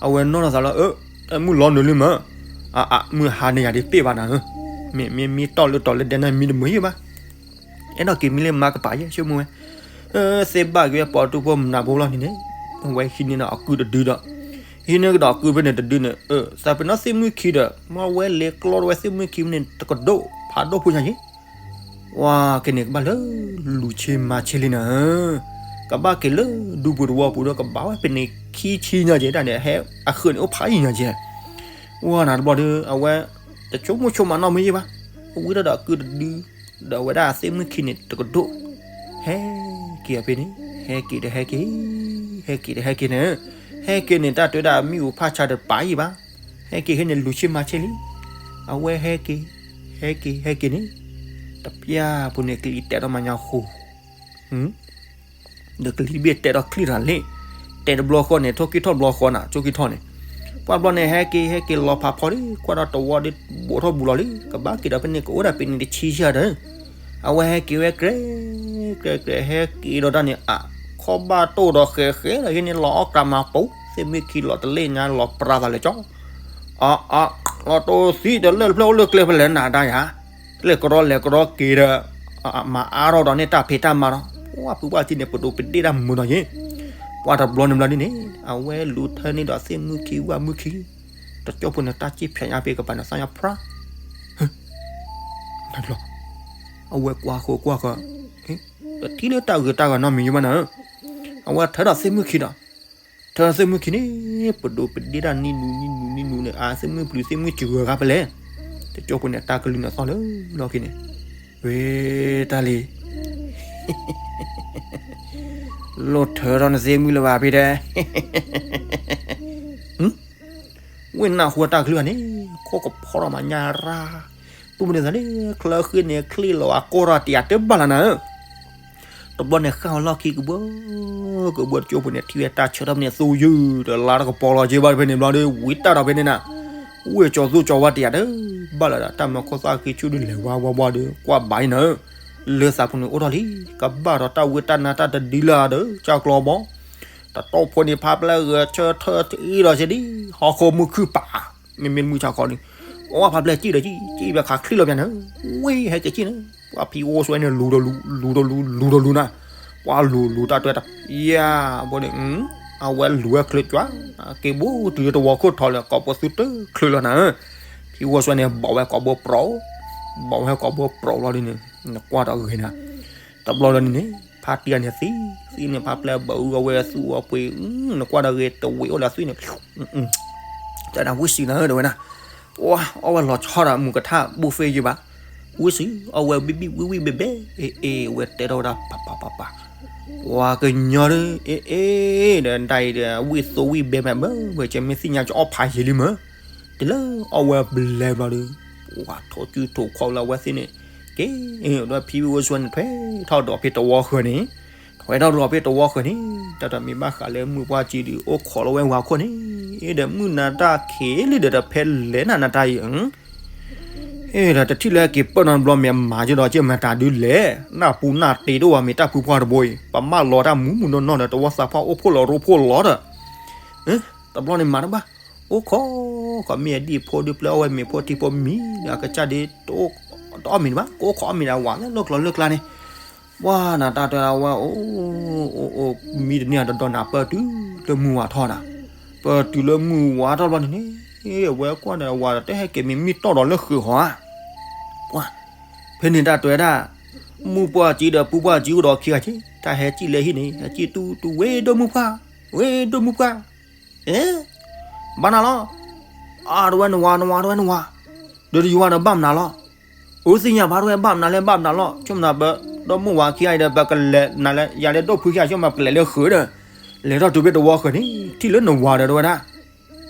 အဝဲနီၢ်နီၢ်သးလီၤ မုၢ်လီၤနုာ်လံမး, အမုၢ်ဟါန့ၣ်ယၤဒ်ပ့ၢ်ဘၣ်နၤဧၢ, မ့ၢ်မ့ၢ်မ့ၢ်တီၢ်လၢတီၤလၢဒဲနၤမံတမုာ်ယဲဘၣ် အဲၣ်ဒိးက့ၤမံလၢမါကပၤယဲ ဆိကမိၣ်ဝဲ, သ့ၣ်ဘၣ်က့ၤဝဲပိာ်တူၢ်ဖိမနၤဖိလီၤန့ၣ်န့ၣ်, အဝဲဟံးန့ၢ်ဒီးအကုတဒုဒီး, ဟံးန့ၢ်ကဒီးအကုဖဲန့ၣ်တဒုန့ၣ်, သးပ့ၤနီၣ်သ့ၣ်မုၣ်ခံဒီး မ့ၢ်ဝဲလဲၤကျီဒီးဝဲသ့ၣ်မုၣ်ခံဖဲန့ၣ် တကဒိၣ်ဖးဒိၣ်ဖိညါယဲ, ဝါက့ၤန့ၣ် ကဘၣ်လၢလူၤဆ့မၤဆ့လံနၤ, ကဘၣ်က့ၤလၢဒူပူၤတဝီပူၤဒီး ကဘၣ်ဝဲဖဲန့ၣ်ခံဆံညါကဲဒၣ်န့ၣ် ဟဲအဃုာ်န့ၣ်အိၣ်ဖးယံာ်ညါကဲ ဝါနၤတဘျီဒီး အဝဲ တဆိကမိၣ်ဆိကမးနီတမံၤယဲဘၣ်, ဝံထီၣ်ဒီးအကုတဒု, ဒီးဝဲဒၣ်သ့ၣ်မုၣ်ခံန့ၣ်တကဒိၣ်, ဟဲက့ၤအဖဲန့ၣ်, ဟဲက့ၤဒီးဟဲက့ၤ, ဟဲက့ၤဒီးဟဲက့ၤန့ၣ်, ဟဲက့ၤန့ၣ် တၢ်တဲဝဲဒၣ်မ့ၣ်အူဖးဆါတပာ်ယံာ်ဘၣ်, ဟဲက့ၤဟဲန့ၣ် လူၤဆ့မၤဆ့လံ, အဝဲဟဲက့ၤ, ဟဲက့ၤ ဟဲက့ၤန့ၣ်, တပျၢ်ဖိန့ၣ် ကလံၤတဲာ်ထီၣ်မၤညါဃိ ဒီးကလံၤဘ့ၣ်တဲာ်ထီၣ်ချံၣ်တၢ်လ့ၣ်, တဲာ်တဘျီဃီန့ၣ် ထိၣ်ကံၢ်ထီၣ်တဘျီဃီနၤ ထိၣ်ကံၢ်ထီၣ်န့ၣ်, ပှၢ်ဘျီန့ၣ် ဟဲက့ၤ ဟဲက့ၤလီၤဖးဖီဒီး ကွၢ်ဒီးတဝီဒီး ဘူးထီၣ်ဘူးလီၤလံ ကဘၣ်က့ၤဒီးဖဲန့ၣ် ကအိၣ်ဒၣ်ဖဲန့ၣ်တဆံဆံဒီး, အဝဲဟဲက့ၤဝဲကြဲး ကြဲးကြဲး ဟဲက့ၤဒီးတၢ်န့ၣ် အါ ခီၣ်ဘၣ်တိၢ်ဒီးဃဲးဃဲးဒီး ဟံးန့ၢ်လီၤအီၣ်ကြးမၤပူၤ သ့ၣ်မုၣ်ခံလီၤတလ့ၣ်ညါ လီၤပြါသးလၢကၠီ အါ အါ လီၤတိၢ်သံဒီး လၢၢ်တဖျၢၣ်အိၣ်လၢကျဲဖဲလဲၣ်နၤတၢ်ယၤ, လဲၤကရီလဲၤကရီက့ၤဒီး မၤအါထီၣ်ဒီးန့ၣ် တၢ်ဖံးတၢ်မၤဒီး ပှၢ်ဖုပှၢ်စံၣ်န့ၣ် ပဒိးပဒ့ၣ်တၢ်မုာ်နီၤယ့ၣ်, ပှၢ်တဘျီန့ၣ်ဘျီဒ်န့ၣ် အဝဲလူၤထၢန့ၢ်ဒီးသ့ၣ်မုၣ်ခံဝၣ်မုၣ်ခံ, တကၠိဖိန့ၣ် တၢ်စံၣ်ဖျဲးညါဖဲကပၤန့ၣ် သၣ်ညါဖြါ အဝဲကွၢ်ဃီကွၢ်ဃီ, တထံၣ်လၢတၢ်ဂ့ၤတၢ်ဂီၤနီတမံၤယဲၢ်ဘၣ်နၤဧၢ, အဝဲထၢဒီးသ့ၣ်မုၣ်ခံဒီး, ထၢသ့ၣ်မုၣ်ခံန့ၣ် ပဒိးပဒ့ၣ်တၢ်နံၣ်နူနံၣ်နူနံၣ်နူန့ၣ် အါ သ့ၣ်မုၣ်ပျုၤသ့ၣ်မုၣ်စှၤဂၤဖဲလဲၣ်, တကၠိဖိန့ၣ် တၢ်ကလုၢ်န့ၣ်သီၣ်လၢလီၢ်ခံန့ၣ်, ဝဲတၢ်လံ လိၣ်ထၢထီၣ်နသ့ၣ်မုၣ်လၢၤဘၣ်ဖဲတဲ ဝ့ၢ်နၢ်ဟူတၢ်ကလုၢ်ဧါန့ၣ် ခိၣ်ကဖီထီၣ်မးညါရၢ်, ပုၢ်မုၢ်န့ၣ်သးန့ၣ် ချၢဃ့န့ၣ် ချ့လီၤအကိၢ်ထီၣ်တယၤတဘၣ်လၢနၤဧၢ, တဘျီန့ၣ် ဃၣ်အီၤလီၢ်ခံကဘှၢ ကဘှၢတကၠိဖိန့ၣ် ထံၣ်ဝဲတၢ်ဆၢထၢၣ်ဖဲန့ၣ် သူယုၢ်တလါတကပီၤလီၤက့ဘၣ်ဖဲန့ၣ်ဘျီဒီး ဝံတၢ်ဒီးဖဲန့ၣ်နၤ, ဝ့ၢ်ကၠီၤသူၣ်ကၠီၤဝါတယၤတဘၣ်လၢၤဒီး တၢ်မၤခိၣ်သၣ်ဃံဆူၣ်ဒုးလဲၤဝါဝါဝါဒီး ကွၢ်ဘၣ်အံၤနၤဧၢ, လၢသးဖိန့ၣ်အိၣ်ထီၣ်လံ ကဘၣ်ဒီးတၢ်ဝ့တၢ်နါတၢ်တဒုလၢဒီး ကၢ်ကျီဘီ တတီၢ်ဖိန့ၣ် ဖးပျဲၢ်ဂဲၤဆၢထၢၣ်တအံၤဒီးက့ဒ် ဟီၣ်ခိၣ်မုၢ်ခုၣ်ပာ်, မ့မ့ၢ်မုၢ်ဆါခီန့ၣ်, အိၣ်ဖးပျဲၢ်စံၣ်ဒီးစံၣ် စံၣ်ဘၣ်ခးချံလီၤပျၢ်နၤ, ဝ့ၢ်ဟဲက့ၤစံၣ်န့ၣ်, ပှၤဖံးအိၣ်စွဲန့ၣ် လူၤဒီးလူၤ လူၤဒီးလူၤ လူၤဒီးလူၤနၤ, ပှၤလူၤလူၤတၢ်တွဲတယၤဘိန့ၣ်, အဝဲလူၤဝဲချုးကွၢ်, က့ၤဘူးတုၤလၢတဝီခိၣ်ထီလၢ ကိးပသူတချုးလီၤနၤဧၢ, ဖံးအိၣ်စွဲန့ၣ် ဘီၣ်ဝဲကိးဘိပြီး, ဘီၣ်ဝဲကိးဘိပြီးလီၤဒ်န့ၣ်, နကွၢ်ဒီးဂ့ၤနၤ တဘျီလၢန့ၣ်န့ၣ် ဖါတံၢ်အန့ၣ်သံ, သံန့ၣ်ဖါပျဲၢ်ဘၣ်အူအဝဲသူၣ်အပှ့ၤ, နကွၢ်ဒီးဂ့ၤတဝံၤအိၣ်လၢသွံၣ်န့ၣ်, တၢ်ဝံၣ်စံးနၤဧၢ တဲဝဲဒၣ်, အီၣ်ဝဲလီၤဆီဒီးမူကထါဘိၣ်ဖ့ယဘၣ်, ဝံၣ်စံး အီၣ်ဝဲဘံၣ်ဘံၣ်ဝံၣ်ဝံၣ်ဘဲဘဲ, အ့ၣ်အ့ၣ် ဝဲတဲထီၣ်ဝဲဒၣ်ပၤပၤပၤပၤ, ပှၤကညီဒီး အ့ၣ်အ့ၣ် ဒီးတၢ်အံၤဒီး ဝံၣ်သိဝံၣ်ဘဲမးဘၣ်, ဝဲကမ့ၢ်သ့ၣ်ညါကအီၣ်ဖးယံာ်လံမး, တုၤလၢအီၣ်ဝဲဘျဲဘျီဒီး ပှၤထိၣ်စုထိၣ်ခီလၢအဝဲသ့ၣ်န့ၣ်, က့ၤဒီးဖံဝံၣ်အိၣ်စွဲန့ၣ် ထွဲထီၣ်ဒီးဖဲတဝီဃၢၤန့ၣ်, ထွဲထီၣ်ဒီးဖဲတဝီဃၢၤန့ၣ်, တၢ်ဒီးမ့ၢ်ဘၣ်ဃးလၢမုၢ်ပှၢ်စံးဒုး အိၣ်ခိးလီၤဝဲဝၤခိၣ်န့ၣ်, အ့ၣ်ဒီးမုၢ်နၤတၢ်ခံးလံဒီးတဖဲလဲၣ်နၤနတၢ်အံၤ, အ့ၣ်ဒီးတထံၣ်လၢက့ၤပၢၢ်နီတဘျီမ့ၢ်မၤက့ၤဒီးက့ၤမၤတၢ်ဒုးလဲၣ်, နၢ်ပူၤနၢ်တ့ၤဒိၣ်ဝဲမ့ၢ်တၢ်ဖုပှၢ်တဘိအံၤ, ပမၢလီၤတၢ်မူမူနီၢ်နီၢ်ဒီး တဝီသးပှၢ်အိၣ်ဖှိၣ်လီၤရိဖှိၣ်လီၤဒီး, တဘျီန့ၣ်မၤတဘၣ်, အိၣ်ခိး ခီမ့ၢ်အဒံၣ်ဖိဒုးပျဲအီၣ်ဝဲမ့ၤဖိထံဖိမံၤဒီး အကစၢ်ဒ် တအိၣ်အီၣ်မ့ၤဒံးဘၣ်, ကအိၣ်ခိးအီၣ်မ့ၤဒီးဝၤလၢလီၢ်ကျီလၢကျါန့ၣ်. ပှၤနၤတၢ်တဲဝဲ အိၣ်အိၣ်အိၣ် မံတန့ၢ်ဒီးဒီးနၤ ပၢၢ်တုၤလၢမုၢ်ဝါထီၣ်နၤ, ပၢၢ်တုၤလၢမုၢ်ဝါထီၣ်ဘျီန့ၣ်န့ၣ် အဝဲကွၢ်ဒီးဝၤဒီး တဟဲက့ၤမ့ၢ်မံတီၢ်ဒီးလၢဃုာ်ဟီဧါ. ပှၤ ဖဲန့ၣ်တၢ်တဲဝဲဒၣ် မုၢ်ပှၢ်ကံဒီးပုၢ်ပှၢ်ကံအိၣ်ဒီးခံဂၤက့, တၢ်ဟဲကံၣ်လၢဟံၣ်န့ၣ် ဟဲကံၣ်တူၢ်တူၢ် ဝ့ၢ်ဒိၣ်မုၢ်ပှၢ်, ဝ့ၢ်ဒိၣ်မုၢ်ပှၢ်, ဘၣ်နၤလီၤ, အါတဝဲနဝၤ နဝၤတဝဲနဝၤ, ဒီးတယွၤဒီးဘၣ်မနုၤလီၤ. အိၣ်သ့ၣ်ညါဘၣ်တဝဲဘၣ်မနုၤလဲၣ် ဘၣ်မနုၤလီၤ, ဆိကမိၣ်နၤပဒီမိၢ်ဝၤခံဂၤအံၤဒီး ပကလဲၤနၤလၢယၤလၢဒိၣ်ဖုခံဂၤ ဆိကမိၣ်ပကလဲၤလၢဃုာ်ဒီး လဲၤထီၣ်တုၤဖဲတဝီဃၢၤန့ၣ် ထံၣ်လၢနဝၤဒီးတဝဲဒၣ်,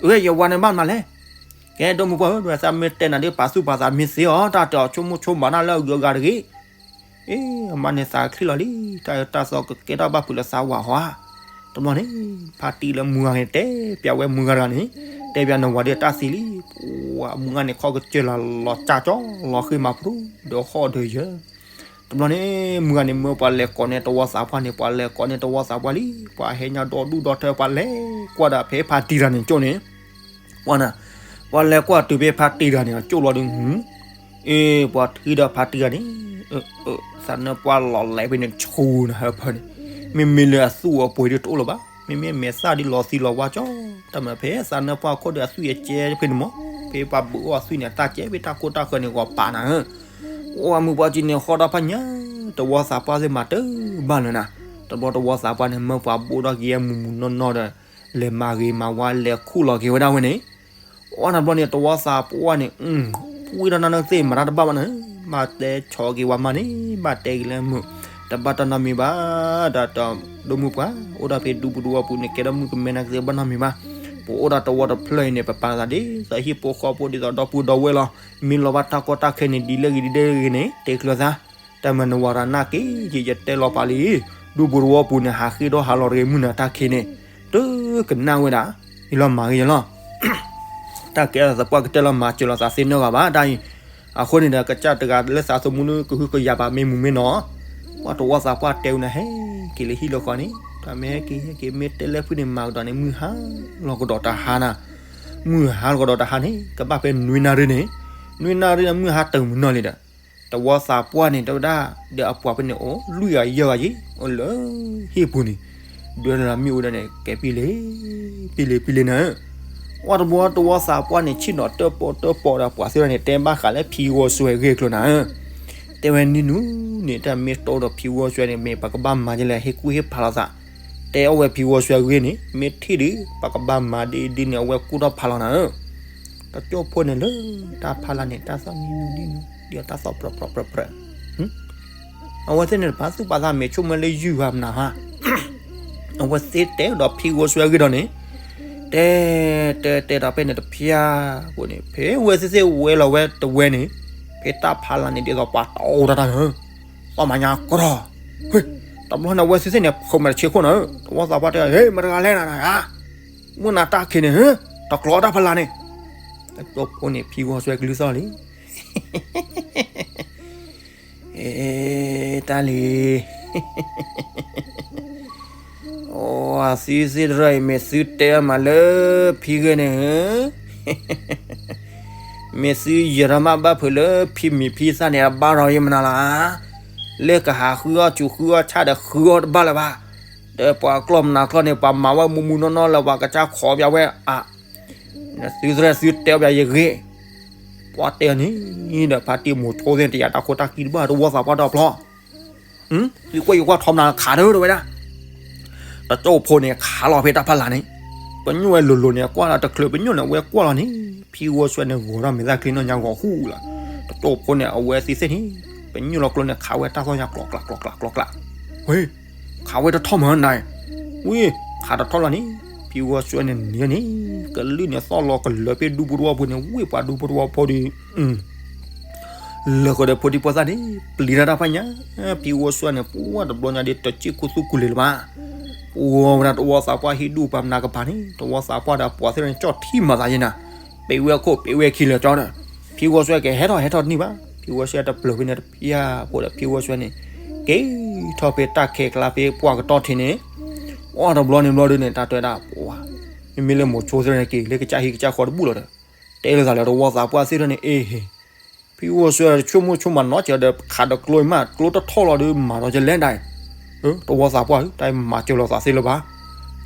အၢ ယဝၤန့ၣ်ဘၣ်မနုၤလဲၣ်. ကဲဒိၣ်မုၢ်ပှၢ်ဧၢ ဒ်သးမ့ၢ်တဲနၤဒ်ပာ်သူၣ်ပာ်သးမ့ၢ်သ့အီၤ တၢ်တဲအီၤဆိကမိၣ်ဆိကမိၣ်ဘၣ်နၤလၢအဂုၤအဂၤတဂ့ၤ. အ့ အမါန့ၣ်သးချံလီၤလံ, တၢ်အၢတၢ်သီကကဲထီၣ်ဘၣ်ဖုးလၢသးဝၤဟီဧါ. တဘျီန့ၣ် ဖါတံၢ်လၢမုၢ်ဂၤန့ၣ် တဲပျးဝဲမုၢ်ဂၤတဂၤန့ၣ်, တဲပျးနဝၤဒီးတၢ်သံလံ, ပှၤမုၢ်ဂၤန့ၣ် ခီကစၢၢ်လီၤလီၤကၢ်ကၠီ လီၤဃ့မၤဖရူဒီးဃီၣ်ဒီးယၢၤ. တဘျီန့ၣ် မုၢ်ဂၤန့ၣ် မၢပှၤလဲၤကိးန့ၢ်တဝီသးပှၢ်န့ၣ် ပှၤလဲၤကိးန့ၢ်တဝီသးပှၢ်လံ, ပှၤဟဲညါဒီဒူၣ်ဒီထၢ ပှၤလဲၤကွၢ်ဒီးဖဲဖါတံၢ်တဂၤန့ၣ်ကၠိန့ၣ် ပှၤနၤ, ပှၤလဲၤကွၢ်တုၤဖဲဖါတံၢ်တဂၤန့ၣ် အကၠိလီၤဒုး, အ့ ပှၤထံၣ်ဒီးဖါတံၢ်တဂၤန့ၣ်, သးနၢပှၢ်လီၤလဲၤဖဲန့ၣ်ဆူနၤဟၢဖၢန့ၣ်, မ့မ့ၢ်လၢအသူၣ်အပှ့ၤဒုးတအိၣ်လၢၤဘၣ်, မ့မ့ၢ်မဲာ်သၣ်ဒုးလီၤသံလီၤဝါကၠီ, တၢ်မၤဖဲသးနၢပှၢ်ခိၣ်ဒီးအသွံၣ်အကဲဖဲန့ၣ်မး, ဖဲပှၤဘုးအီၣ်အသွံၣ်န့ၣ် အတၢ်ကဲဖဲတၢ်ကိၢ်တၢ်ဃၢၤန့ၣ် ဂီၤပာ်နၤဧၢ အိၣ်အမုၢ်ပှၢ်ကံန့ၣ် ဃီဒီဖးညါ, တဝီသးပှၢ်သ့ၣ်မၤတၢ်ဘၣ်လၢၤနၤ, တဘျီတဝီသးပှၢ်န့ၣ် မၢပှၤဘိးထီၣ်က့ၤအမုာ်မုာ်နီၢ်နီၢ်ဒီး, လဲၤမၤဂ့ၤမၤဝါ လဲၤခူၣ်လီၤက့ၤဝဲဒၣ်ဝဲန့ၣ်, အိၣ်နဘျီန့ၣ် တဝီသးပှၢ်န့ၣ်, ဖှံထီၣ်နၤနသ့ၣ်မၤတၢ်တဘၣ်ဘၣ်နၤ, ဘၣ်တဲဆီၣ်က့ၤဝဲမးန့ၣ်, ဘၣ်တဲက့ၤလၢမုာ်, တဘၣ်တၢ်နီတမံၤဘၣ်, ဒီးတဒိၣ်မုၢ်ပှၢ်, အိၣ်ဒီးဖဲဒူပူၤတဝီပူၤန့ၣ် ကဲထီၣ်မုၣ်ကမဲနၤကသ့ဘၣ်နီတမံၤဘၣ်, ပအိၣ်ဒီးတဝီတဖျၢၣ်အံၤန့ၣ် ပပာ်သးဒ်သိးဟံၣ်ဖိဃီဖိဒ်သိးဒီပုၢ်ဒီဝဲၢ်လီၤ, မ့ၢ်လီၤဘၣ်တၢ်ကီတၢ်ခဲန့ၣ် ဒ်လဲၣ်ဂ့ၤဒ်လဲၣ်ဂ့ၤန့ၣ် တဲကျၢၤသး, တၢ်မၤနဝၤရၤနာ်က့ၤ ယတဲလီၤပာ်လံ, ဒူပူၤတဝီပူၤန့ၣ် ဟးဃ့ဒီးဟးလီၤတဂ့ၤမုၢ်နၤတၢ်ခံးန့ၣ်, တကနၣ်ဝဲဒၣ်, ယလီၤမၤဂ့ၤယလီၤ တၢ်ကဲထီၣ်သပှၢ်ကတဲလီၤမၤစၢၤလီၤသးသ့နီတဂၤဘၣ်တၢ်အံၤ, အဃိန့ၣ်ဒီး ကစၢ်တဂၤလၢသးသမူလၢကဟုကယာ်ဘၣ်မ့ၢ်မုာ်မ့ၢ်နီၢ်, ပှၤတဝီသးပှၢ်တဲဝဲန့ၣ် ဟဲက့ၤလၢဟံၣ်လၢဃီန့ၣ်, တၢ်မ့ၢ်ဟဲက့ၤဟဲက့ၤမ့ၢ်တဲလၢဖုန့ၣ် မၤကဒီးန့ၣ် မုၢ်ဟါလီၤကဒီးတဟါနၤ, မုၢ်ဟါလီၤကဒီးတဟါန့ၣ် ကဘၣ်ဖဲနွံနၣ်ရံၣ်န့ၣ်, နွံနၣ်ရံၣ်န့ၣ် မုၢ်ဟါတမုာ်နီၢ်လံဒီး တဝီသးပှၢ်န့ၣ် တဲဝဲဒၣ်, ဒီးအပှၤဖဲန့ၣ်အိၣ် လွံၢ်ဂၤယဲၢ်ဂၤယံၤ အိၣ်လၢဟံၣ်ပူၤန့ၣ်, ဒွဲလီၤမ့ၣ်အူဒၣ်န့ၣ် ကဲပံလ့ၤ, ပံလ့ၤပံလ့ၤနၤ, အီၣ်တဘျီတဝီသးပှၢ်န့ၣ် ဆ့ၣ်နီၤတၢၣ်ပီၣ်တၢၣ်ပီၣ်ဒီးပှၤသ့ၣ်တဖၣ်န့ၣ် တဲဘၣ်ဃးလၢဖံဂီၤစွဲဂ့ၢ်ကျိၤနၤ, တဲဝဲနံၤနုၤန့ၣ် တၢ်မ့ၢ်တီဒီးဖံဂီၤစွဲန့ၣ် မ့ၢ်ပကဘၣ်မၤဒ်လဲၣ် ဟ့ၣ်ကူၣ်ဟ့ၣ်ဖးလိာ်သး, တဲအီၣ်ဝဲဖံဂီၤစွဲဂ့ၢ်န့ၣ် မ့ၢ်ထံၣ်ဒုး ပကဘၣ်မၤဒ်ဒ်န့ၣ် အဝဲကူၣ်ထီၣ်ဖးလီၤနၤဧၢ တကၠိၢ်ဖိန့ၣ်လၢ တၢ်ဖးလၢ်န့ၣ် တၢ်သီၣ်နံၤနံၤနံၤနံၤ ဒ်တၢ်သီၣ်ပြၢပြၢပြၢပြၢ, အဝဲသ့ၣ်န့ၣ်တပာ်သူၣ်ပာ်သးမ့ၢ်ဆိကမိၣ်လၢယုၢ်ဂၤမနုၤဟါ, အဝဲသ့ၣ်တဲဒီးဖံဂီၤစွဲဂ့ၢ်ဒီးန့ၣ်, တဲ တဲတဲဒီးဖဲန့ၣ်တဖျၢၣ်ပူၤန့ၣ် ဖဲဝဲသ့ၣ်သ့ၣ်ဝဲလီၤဝဲတဝဲန့ၣ်, ဖဲတၢ်ဖးလၢ်န့ၣ် ဒ်သိးပှၤတီတၢ်တၢ်န့ၣ်, ပှၤမၤညါကရီ, တဘျီန့ၣ် အဝဲသ့ၣ်သ့ၣ်န့ၣ် ဖုးမၤတဆ့ခိၣ်နၤ, တဝီသးပှၢ်တဲ ဟ့ မတၤတဂၤလဲၣ်နၤ, မုၢ်နၤတၢ်ခံးန့ၣ် တကျိးတၢ်ဖးလၢ်န့ၣ်, တကၠိၢ်ဖိန့ၣ် ဖံဂီၤစွဲကလုၢ်သီၣ်လံ, တၢ်လံၤ, အသုသ့ၣ်တရၢအံၤ မ့ၢ်သုတဲမးလၢဖံဂ့ၢ်န့ၣ်ဧၢ, မ့ၢ်သုယဲၤထီၣ်မးဘၣ်ဖုးလၢဖံမံၤဖံသၣ်န့ၣ် အဘၣ်ထီၣ်ယမနုၤလၢ်, လၢကဟးဃုအီၣ်ဆူၣ်ဃုအီၣ်ဆၣ်ဒီးဃုအီၣ်တဘၣ်လၢၤဘၣ်, ဒီးပှၤကျီၢ်မနုၤကျီၢ်န့ၣ် ပှၤမၤဝဲမူးမူးနီၢ်နီၢ်လၢပှၤကစၢ်ခိးပၠးဝဲအါ သုသရၣ်သုတဲအီၣ်ပၠးယဂ့ၢ်, ပှၤတဲအီၤန့ၣ်ဒီး ဖါတံၢ်မိၤဆိသ့ၣ်တယာ်တၢ်ခိတၢ်ခံတဘၣ် တဝီသးပှၢ်ဒီးဖျီ, သုကွၢ်ယကွၢ်ထီမနၤခးဒၢတဝဲဒၣ်, တကၠိၢ်ဖိန့ၣ် ခးလီၤဖဲတၢ်ဖးလၢ်န့ၣ်, ပညိၣ်ဝဲလိၤလိၤန့ၣ် ကွၢ်လီၤတချုးပညိၣ်န့ၣ် အဝဲကွၢ်လီၤန့ၣ်, ဖံဂီၤစွဲန့ၣ် ဂီၤထီၣ်မဲာ်သၣ်ချံနီၢ်ညါဂီၤဃူလီၤ, တကၠိၢ်ဖိန့ၣ် အဝဲသ့ၣ်သ့ၣ်န့ၣ်, ပညိၣ်လီၤကျိန့ၣ် ခးဝဲတၢ်သီၣ်ညါကျီကျးကျီကျးကျီကျး, ဝဲ ခးဝဲတထီၣ်မနၤ, ဝံၤ ခးတထီၣ်လီၤန့ၣ်, ဖံဂီၤစွဲန့ၣ်န့ၣ်န့ၣ်, ကလုၢ်န့ၣ်သီၣ်လီၤကလၢၤဖဲဒူဖိတဝီဖိန့ၣ် ဝံၤပှၤဒူဖိတဝီဖိဒီး, လၢာ်ဃီဒီးဖိဒံဖိသၣ်န့ၣ် ပျံၤတၢ်တၢ်ဖးညါ, ဖံဂီၤစွဲန့ၣ် ပှၤတဘျီညါဒီး တစံၣ်ကူသူၣ်ကူလ့ၤလၢၤဘၣ်, ပှၤဝဲဒၣ်တဝီသးပှၢ်ဟံၣ်ဒူၣ်ပှၤမနၤကပၤန့ၣ် တဝီသးပှၢ်ဒီးပှၤသ့ၣ်တဖၣ်န့ၣ် ကၠီၣ်ထံမၤသးယဲနၤ, ပ့ၤဝဲခိၣ်ပ့ၤဝဲခံလၢာ်ကၠီဒီး, ဖံဂီၤစွဲကဟဲထီၣ်ဟဲထီၣ်တန့ၢ်ဘၣ်, ဖံဂီၤစွဲတပျၢၤဖဲန့ၣ်တဖျၢၣ်ဖိဒီး ဖံဂီၤစွဲန့ၣ် က့ၤထီၣ်ဖဲတၢ်ခဲကျါဖဲပှၢ်ကတီၢ်ထံးန့ၣ်, အီၣ်တဘျီန့ၣ်ဘျီဒုန့ၣ် တၢ်တဲဒၣ်ပှၤ, မ့မ့ၢ်လၢမိၤဆိသ့ၣ်တဖၣ်န့ၣ် က့ၤလၢကစၢ်ဟံၣ်ကစၢ်ဃီတဘူၣ်လီၤဒီး, တဲလိာ်သးလၢတဝီသးပှၢ်သ့ၣ်ထီၣ်န့ၣ် အ့ၣ်ဟ့ၣ်, ဖံဝီဆှၢတဆိကမိၣ်ဆိကမးနီၤ ကဒီးခးဒီးကျိမး ကျိတထီၣ်လီၤဒီး မၤဒီးကလဲၣ်ဒၣ်အံၤ, တဝီသးပှၢ်ဧၢ တၢ်မၤစၢၤလိာ်သးသ့လၢၤဘၣ်,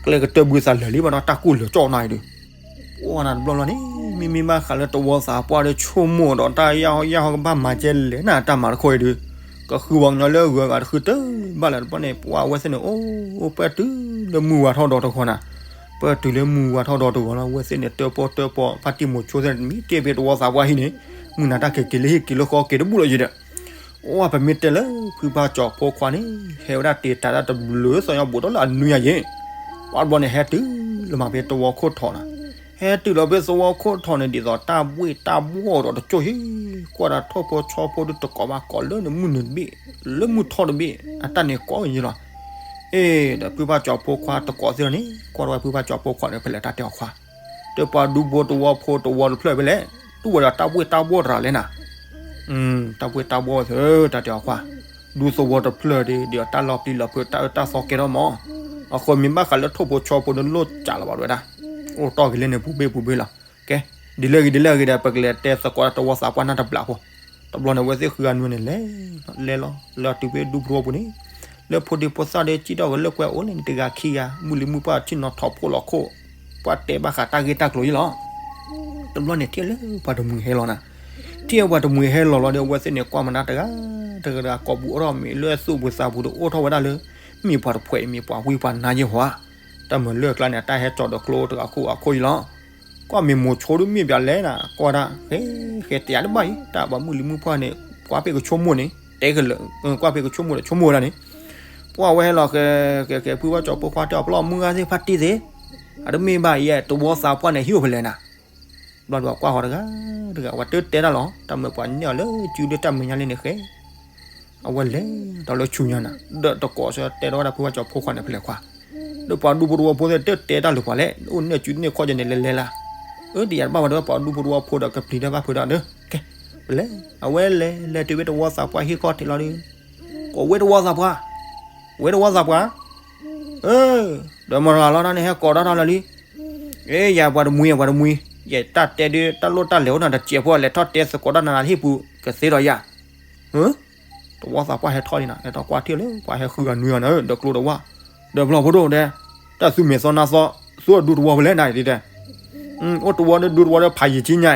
ကျဲကတၢၢ်ဘုသးလၢာ်လံဘၣ်ဒီး တၢ်ကူၣ်လၢာ်ကၠီၣ်နၤအံၤဒီး, ပှၤနၤတဘျီဘျီန့ၣ် မ့မ့ၢ်ဘၣ်ဃးလၢတဝီသးပှၢ်ဒီး ဆိကမိၣ်ဒီးတၢ်ယၢ်ဟီယၢ်ဟီကဘၣ်မၤကဲလဲၣ်နၤ တၢ်မၤတခီအံၤဒီး, ကဃုဝဲကညီလၢဂၢၤဂၤတဃုတၢ်ဘၣ်လၢၤတဘျီန့ၣ် ပှၤအဝဲသ့ၣ်န့ၣ် အိၣ်ပၢၢ်တုၤလၢမုၢ်ဝါထီၣ်ဒီးတဂီၤနၤ, ပၢၢ်တုၤလၢမုၢ်ဝါထီၣ်ဒီးတဂီၤလီၤ အဝဲသ့ၣ်န့ၣ် တၢၣ်ပီၣ်တၢၣ်ပီၣ် ဖါတံၢ်မိၤဆိသ့ၣ်န့ၣ် မ့ၢ်တ့ၢ်ဖဲတဝီသးပှၢ်ဟံၣ်န့ၣ်, မုၢ်နၤတၢ်က့ၤက့ၤလၢဟံၣ်က့ၤလၢဃီက့ၤတဘူၣ်လီၤယံၤဒီး, အိၣ်ပမ့ၢ်တဲလၢဖုဘၣ်ကၠီၤဖိခွါန့ၣ် ဟဲဝဲဒၣ်တ့ၤတၤတၢ်တဘျုးသီညါဘူးဒီးလၢအနွံညါယံၤ, ပှၤတဘျီန့ၣ် ဟဲတုၤလၢမၤဖဲတဝီခိၣ်ထီးနၤ, ဟဲတုၤလီၤဖဲသဝီခိၣ်ထီးန့ၣ် ဒ်သိးတၢ်ဘှ့ၣ်တၢ်ဘှီၣ်ဒီးတကၠိၢ်ဟံၣ်, ကွၢ်တၢ်ထီၣ်ဖိဆီဖိဒီးတကိးဘၣ်ကိးလၢနမုၢ်နံၤတဘ့ၣ်, လၢမုၢ်ထီၣ်တဘ့ၣ်, အတၢ်န့ၣ်ကိးယံၤလီၤ. အ့ၣ် ဒီးဖုဘၣ်ကၠီၤဖိခွါတကိးသ့ၣ်လီၤန့ၣ် ကွၢ်တဝဲဖုဘၣ်ကၠီၤဖိခွါန့ၣ် ဖဲလဲၣ်တၢ်တဲအီၤခွါ, တပှၤဒူဖိတဝီဖိတဝီတဖျၢၣ်ဖဲလဲၣ်, တူၢ်ဝဲဒီးတၢ်ဘှ့ၣ်တၢ်ဘှီၣ်တရၤလဲၣ်နၤ တၢ်ဘှ့ၣ်တၢ်ဘှီၣ်ဝဲသ့ၣ် တၢ်တဲအီၤခွါ, ဒူသဝီတဖျၢၣ်ဒီး ဒ်အတၢ်လီၤပျံၤလီၤဖုးတၢ်အၢတၢ်သီကဲထီၣ်မး, အဃိမ့ၢ်ဘၣ်ဃးလၢထိၣ်ဖိဆီဖိဒီးလိၣ်စးလီၤဘၣ်တဝဲဒၣ်, အိၣ်တီၢ်က့ၤလၢန့ၣ်ပူၤဘ့ၣ်ပူၤဘ့ၣ်လီၤ. ကဲ, ဒ်လဲၣ်ဂ့ၤဒ်လဲၣ်ဂ့ၤဒီး ပကလဲၤတဲသကိးတၢ်တဝီသးပှၢ်နၢ်တဘျီဖိ, တဘျီန့ၣ် အဝဲသ့ၣ်ဃုဂၤနွံန့ၣ်လဲၤ, လဲၤလီၤ လၢတုၤဖဲဒူဖိတဝီပူၤန့ၣ်, လၢဖိဒံဖိသၣ်ဒီးစံၣ်ထီၣ်က့ၤလၢကွဲအိၣ်လၢန့ၣ် တဂၤခံဂၤ မုၢ်လံၤမုၢ်ပှၢ်ဆ့ၣ်နီၤထီၣ်ဖိလီၤခိၣ်, ပှၤတဲဘၣ်ဃးတၢ်ဂ့ၢ်တၢ်ကျိၤယံၤလီၤ. တဘျီန့ၣ်ထံၣ်လၢပှၤတမှံၤဟဲလီၤနၤ, ထံၣ်ပှၤတမှံၤဟဲလီၤလီၤဒီး အဝဲသ့ၣ်န့ၣ်ကွၢ်မၤနၢ်တဂၤ, တဂၤတဂၤကိးပူၤအိၣ်ထီၣ်မ့ၢ်လၢသူၣ်ပူၤသးပူၤဒီးအိၣ်ထီၣ်ဝဲဒၣ်လၢ, မ့ၢ်ပှၤတဖှဲးအံၤမ့ၢ်ပှၤဝံပှၤနါယဲၢ်ဟီဧါ, တၢ်မၤလၢအကျါန့ၣ် အတၢ်ဟဲကၠီဒီးကျိတဂၤခိၣ်ဂၤခိၣ်ယံၤလီၤ. ကွၢ်မ့ၢ်မိၤဆိဒီးမ့ၢ်ပၠးလဲၣ်နၤ ကွၢ်ဒၣ်, ဃဲဃဲတယါတဘၣ်အံၤ တၢ်ပှၤမုၢ်လံၤမုၢ်ပှၢ်န့ၣ် ကွၢ်ပ့ၢ်ကဆိကမိၣ်န့ၣ်, တဲကလၢာ်, ကွၢ်ပ့ၢ်ကဆိကမိၣ်ဒီးဆိကမိၣ်ဝဲဒၣ်န့ၣ်, ပှၤဝဲဟဲလီၤဃဲဃဲဃဲ ဖုဘၣ်ကၠီၤဖိခွါတဲအီၤ ပလီၢ်မုၢ်ဂၤသ့ၣ်ဖါတံၢ်သ့ၣ်, အတမ့ၢ်ဘၣ်အံၤ တဝီသးပှၢ်န့ၣ် ဟံၣ်အိၣ်ဖဲလဲၣ်နၤ ဘျီဒီးကွၢ်ဃီၤတဂၤတဂၤ အဝဲတတဲတၢ်လီၤ တၢ်မၢပှၤနဲၣ်အီၤလၢစုလၢတၢ်မဲာ်ညါလံန့ၣ်ဃဲ, အဝဲလဲၤဒီးလၢဆူညါနၤ ဒီးတကိးဆၢတဲထီၣ်ဝဲဒၣ်ဖုဘၣ်ကၠီၤဖိခွါန့ၣ်ဖဲလဲၣ်ခွါ, ဒီးပှၤဒူဖိတဝီဖိသ့ၣ်တတဲတၢ်လၢပှၤလဲၣ် အိၣ်နဲၣ်စုန့ၢ်ခီၣ်ယဲန့ၣ်လဲၤလဲၤလၢ်, အၢ တယါတဘၣ်ဝဲဒီးပှၤဒူဖိတဝီဖိဒီးကပျံၤတၢ်ဘၣ်ဖုးဒီးဒီး, ကဲ, ပလဲၤ အဝဲလဲၤလဲၤတုၤဖဲတဝီသးပှၢ်ဟံၣ်ခီၣ်ထံးလီၤဒီး, ကိးဝဲတဝီသးပှၢ်, ဝဲတဝီသးပှၢ် အၢ, ဒီးမၤရၤလီၤတၢ်န့ၣ် ဟဲကိးဒီးတၢ်လီၤလံ, အ့ ယၤပှၤတမှံၤ ပှၤတမှံၤ, ယတၢ်တဲဒုး တၢ်လိၣ်တၢ်လဲၤအိၣ်နၤတစဲးဖိ လဲၤထီၣ်တဲသကိးတၢ်နၤဟံၣ်ပူၤ ကသ့ဒီးယၤ, တဝီသးပှၢ်ဟဲထီၣ်လံနၤ ဟဲထီၣ်ကွၢ်ထံၣ်လၢပှၤဟဲဃုဂၤနွံဂၤနၤ ဒီးကျိတဝီ, ဒီးဘျီဖိဒိၣ်ဒဲး, တၢ်သုမဲာ်သီနါသီ, သုဒူတဝီဖဲလဲၣ်နၤဒ်တဲ, အိၣ်တဝီဒီးဒူတဝီဒီးဖးယံာ်ကံညါ,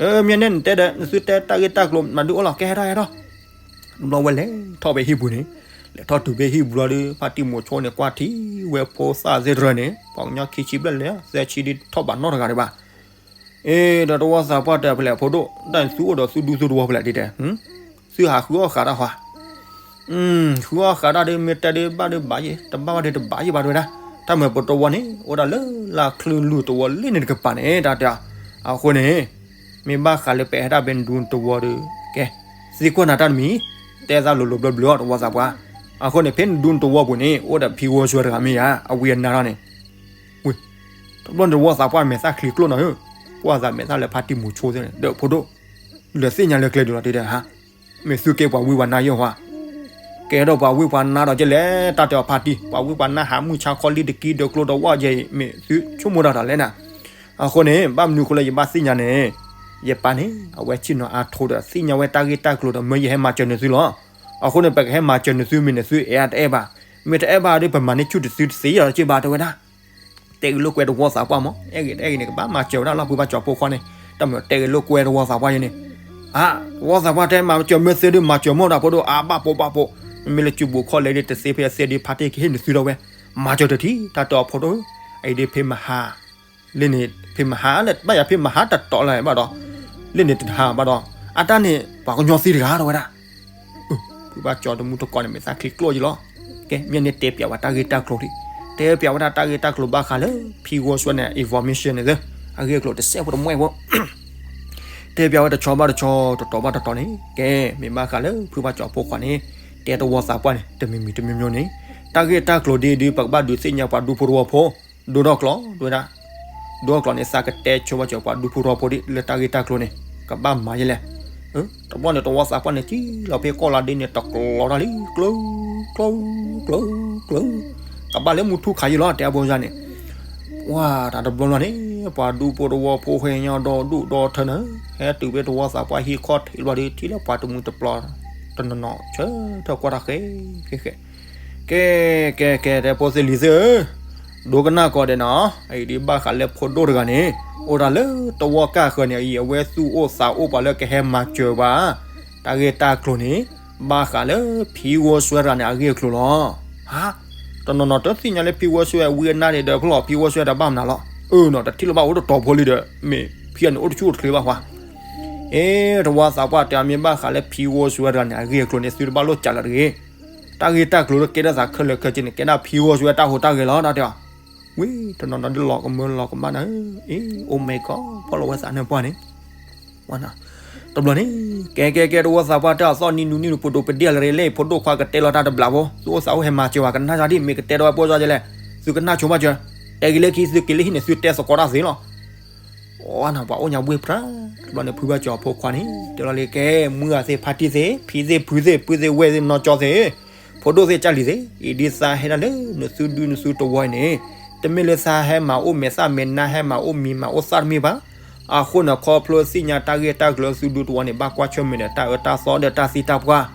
အၢ မ့ၢ်န့ၣ်နတဲဒီး နသုတဲတၢ်ဂ့ၢ်တၢ်ကျိၤ မၤဒုးအိၣ်လီၤ ကဲဟဲထီၣ်ဟဲထီၣ် တဘျီဝဲလဲၤထီၣ်ဖဲဟံၣ်ပူၤန့ၣ်, လဲၤထီၣ်တုၤဖဲဟံၣ်ပူၤလီၤဒီး ဖါတံၢ်မိၤဆိန့ၣ် ကွၢ်ထံဝဲဖိသၣ်သ့ၣ်တဖၣ်န့ၣ် ပှၤကညီခံဆံဘျဲၣ်လဲၣ် သၢဆံဒ်ထီၣ်ဘၣ်နီတဂၤဒံးဘၣ်. အ့ ဒီးတဝီသးပှၢ်တဲဖဲလဲၣ် ဖိဒိၣ် တၢ်သုအိၣ်ဒီးသုဒူသုတဝီဖဲလဲၣ်ဒ်တဲ, သုဟးဃုအီၣ်ဃးတၢ်ဟါ ဃုအီၣ်ဃးတၢ်ဒီး မ့ၢ်တဲဒ်ဘၣ်ဒ်ဘၣ်ယဲ တဘၣ်ဘၣ်ဒီးတဘၣ်ယဲဘၣ်တဝဲဒၣ်, တၢ်မၤပတဝီန့ၣ် အိၣ်ဒၣ်လၢလၢချုးလူၤတဝီလံန့ၣ်တကပၤန့ၣ် တၢ်တဲ, အဃိန့ၣ် မ့ၢ်ဘၣ်ဃးလၢပဟဲဒၣ်ဖဲဒူတဝီဒီး, ကဲ, သံကွၢ်နၤတၢ်တမံၤ, တဲသးလိၤလိၤဘျီဘျီအီၤတဝီသးပှၢ်, အဃိန့ၣ် ဖဲနဒူတဝီပူၤန့ၣ် အိၣ်ဒီးဖံဂီၤဆှၢတဂၤမ့ၢ်ဧါ အဝံအနါထီၣ်န့ၣ်, ဝ့ၢ်, တဘျီန့ၣ်တဝီသးပှၢ်မဲာ်သၣ်ချံကျိၣ်နီၤဧၢ, ကွၢ်သးမဲာ်သၣ်လၢဖါတံၢ်မိၤဆိသ့ၣ်န့ၣ် ဒီးဖိဒိၣ်, လဲၤသ့ၣ်ညါလၢကျဲဒ်လီၤတံၢ်တဲဟါ မ့ၢ်သုကဲပှၤဝံပှၤနါယဲၢ်ဟါ, ကဲဒီးပှၤဝံပှၤနါဒီးကဲလဲၣ် တၢ်တဲအီၤဖါတံၢ် ပှၤဝံပှၤနါဟးမုၢ်ဆါခီလံတကံဒီးကျိဒီးဝၣ်ယဲအံၤ မ့ၢ်သုဆိကမိၣ်တၢ်တၢ်လဲၣ်နၤ, အဃိန့ၣ် ဘၣ်မနုၤဃိလၢယဘၣ်သ့ၣ်ညါန့ၣ်, ယပၢ်န့ၣ် အဝဲဆ့ၣ်နီၤအါထိဒီးသ့ၣ်ညါဝဲတၢ်ဂ့ၢ်တၢ်ကျိၤဒီး မၢယဟဲမၤစၢၤနသုလီၤ, အဃိန့ၣ် ပကဟဲမၤစၢၤနသုမ့ၢ်နသုအဲၣ်အါတအဲၣ်ဘၣ်, မ့ၢ်တအဲၣ်ဘၣ်ဒီး ပမၤန့ၢ်ဆူၣ်တသုတသ့လီၤက့ဘၣ်တဝဲဒၣ် တဲဂ့ၤလိာ်ကွဲတဝီသးပှၢ်မး အဲၣ်ဂ့ၤတအဲၣ်ဂ့ၤန့ၣ် ကဘၣ်မၤစၢၤဝဲဒၣ်လီၤ ဖုဘၣ်ကၠီၤဖိခွါန့ၣ်, တၢ်မၤတဲဂ့ၤလိာ်ကွဲတဝီသးပှၢ်ယဲန့ၣ်, အါ, တဝီသးပှၢ်တဲမၤစၢၤမ့ၢ်သ့ဒီးမၤစၢၤမ့ၢ်ဒီးဖိဒိၣ်အါဘၣ်ပိာ်ဘၣ်ပိာ်, မ့မ့ၢ်လၢစုပူၤခီၣ်လဲၤဒ်တသ့ဖဲသ့ဒီးဖါတံၢ်ကဟ့ၣ်နသုထီၣ်ဝဲ, မၤစၢၤတထံၣ် တၢ်တဲအီၤဖိဒိၣ်, အအံၤဒ်ဖဲမဟါ လၢန့ၣ် ဖဲမဟါလၢဘၣ်ယၤဖဲမဟါတတီၤလၢၤဘၣ်ဒီး, လၢန့ၣ်တဟါဘၣ်ဒီး, အတၢ်န့ၣ် ပှၤကညီသံတဂၤတဝဲဒၣ် ဖုဘၣ်ကၠီၤတမူတကိးန့ၣ် မဲာ်သၣ်ချံကျိၣ်ယံၤလီၤ. ကဲ မ့ၢ်န့ၣ်တဲပျးဝဲတၢ်ဂ့ၢ်တၢ်ကျိၤဒံး, တဲပျးဝဲဒၣ်တၢ်ဂ့ၢ်တၢ်ကျိၤဘၣ်ဃးလၢ ဖံဂီၤဆှၢန့ၣ် information န့ၣ်လၢ အဂ့ၢ်အကျိၤတစဲးဖိတမှဲဖိ တဲပျးဝဲတဆီဘၣ်တဆီ တတီၤဘၣ်တတီၤန့ၣ် ကဲ မ့ၢ်ဘၣ်ဃးလၢဖုဘၣ်ကၠီၤဖိခွါန့ၣ် တဲတဝီသးပှၢ်န့ၣ် တမံၤမံၤတမံၤမံၤန့ၣ် တၢ်ဂ့ၢ်တၢ်ကျိၤဒ်ဒုး ပကဘၣ်ဒုးသ့ၣ်ညါပှၤဒူဖိတဝီဖိ ဒိထီၣ်ကျိၤဒိဝဲဒၣ်, ဒိထီၣ်ကျိၤန့ၣ် သးကတဲဆိဝဲကၠီၤပှၤဒူဖိတဝီဖိဒ်လၢတၢ်ဂ့ၢ်တၢ်ကျိၤန့ၣ် ကဘၣ်မၤယဲလဲၣ်. တဘျီန့ၣ် တဝီသးပှၢ်န့ၣ် စံၣ်လီၤဖဲကီၢ်လါဒ့န့ၣ် တကျီတၢ်လံ ကျိၤ ကျိၤ ကျိၤ ကျိၤ ကဘၣ်လၢမူထူခးယံၤလီၤ တဲအဘိယၤန့ၣ်, ပှၤတၢ်တဘျီဘျီန့ၣ် ပှၤဒူဖိတဝီဖိဟဲညီဒီဒူၣ်ဒီထၢန့ၣ် ဟဲတုၤဖဲတဝီသးပှၢ်ဟံၣ်ခီၣ်ထံးလီၤဒီး ထံၣ်လၢပှၤတမုာ်တပျီၤ တနီၤနီၤဆၢထၢၣ်ကွၢ်တၢ်ဃဲဃဲဃဲ, ကဲ ကဲ ကဲ တဲဖိသ့ၣ်လံၤသ့ၣ်ဧၢ, ဒိကနၣ်ကီးဒဲးနီၤ, အံၤဒ်ဘၣ်ဃးလၢဖိဒိၣ်တဂၤန့ၣ် အိၣ်တၢ်လၢတဝီကၢ်ဃၢၤန့ၣ် အံၤအဝဲသူၣ်အိၣ်သးအိၣ်ပှၤလၢကဟဲမၤစၢၤဘၣ် တၢ်ဂ့ၢ်တၢ်ကျိၤန့ၣ် ဘၣ်ဃးလၢဖံဝီဆွဲတဂၤန့ၣ် အဂ့ၢ်အကျိၤလီၤ. ဟါ, တနီၤနီၤတသ့ၣ်ညါလၢဖံဝီဆွဲဝံအနၢ်န့ၣ်ဒီး ဖျီၣ်ဖံဝီဆွဲတၢ်ဘၣ်မနုၤလီၤ. အၢနီၤ တထံၣ်လၢၤဘၣ်အိၣ်တတီၤဖိလံဒီး မ့ၢ်ဖံအန့ၣ်အိၣ်တဆူၣ်အိၣ်တချ့ဘၣ်ဃါ. အ့ တဝီသးပှၢ်တဲအမ့ၢ်ဘၣ်ဃးလၢဖံဝီဆွဲတဂၤန့ၣ် အဂ့ၢ်အကျိၤန့ၣ် သုတဘၣ်လိၣ်ကးလၢၤတဂ့ၤ. တၢ်ဂ့ၢ်တၢ်ကျိၤလၢကဲထီၣ်သးခဲလၢာ်ခဲဆ့န့ၣ် ကဲဒၣ်ဖံဝီဆွဲတၢ်ဟူးတၢ်ဂဲၤလီၤ တၢ်တဲအီၤ. ဝံၤတနီၤနီၤဒ်လီၤကမၢလီၤကမၣ်နၤဧၢ, အ့ အိၣ်မ့ၢ်ကီး ဖီၣ်လီၤဝဲသးနၢ်ပှၢ်န့ၣ် တဘျီန့ၣ် ကဲ ကဲ ကဲ တဝီသးပှၢ်တဲအသီၣ်နံၤနူၤနံၤနူၤ ပဒိၣ်ပဒ့ၣ်လၢလဲၣ် ဖိဒိၣ်ခွါကတဲလီၤတၢ်တဘျီဖိ သုအိၣ်သးအိၣ်ဟဲမၤစၢၤဝဲ ကနၣ်ယၤဒ်မ့ၢ်ကတဲဒီးဝဲပိၢ်စီဒ်လဲၣ်, သုကနၣ်ဆိမးစၢၤ, တဲက့ၤလၢခံ သုက့ၤလၢဟံၣ်န့ၣ် သုတဲသကိးတၢ်သ့လီၤ. အီနၤ ပှၤအိၣ်ညါဘှ့ၣ်ပြၢ်, တဘျီန့ၣ် ဖုဘၣ်ကၠီၤဖိခွါန့ၣ် တဲလီၤလံ ကဲ မုၢ်ဂၤသ့ၣ် ဖါတံၢ်သ့ၣ် ဖံသ့ၣ် ဖုသ့ၣ် ပုၢ်သ့ၣ် ဝဲၢ်သ့ၣ် နီၢ်ကၠီသ့ၣ် ဖိဒိၣ်သ့ၣ် ကၢ်လံၤသ့ၣ် အံၤဒ်သးဟဲဒၣ်လၢနသုဒူနသုတဝီအံၤန့ၣ် တမ့ၢ်လၢသးဟဲမၤအိၣ်မဲာ်သၣ်မဲာ်နါ ဟဲမၤအိၣ်မံၤမၤအိၣ်သၣ်တမ့ၢ်ဘၣ်. အဃိန့ၣ် ခီဖျိသ့ၣ်ညါတၢ်ဂ့ၢ်တၢ်ကျိၤသုဒူတဝီန့ၣ် ဘၣ်ကွၢ်ဆၢၣ်မဲာ်ဒီးတၢ်အၢတၢ်သီဒီးတၢ်သံတၢ်ပှၢ်.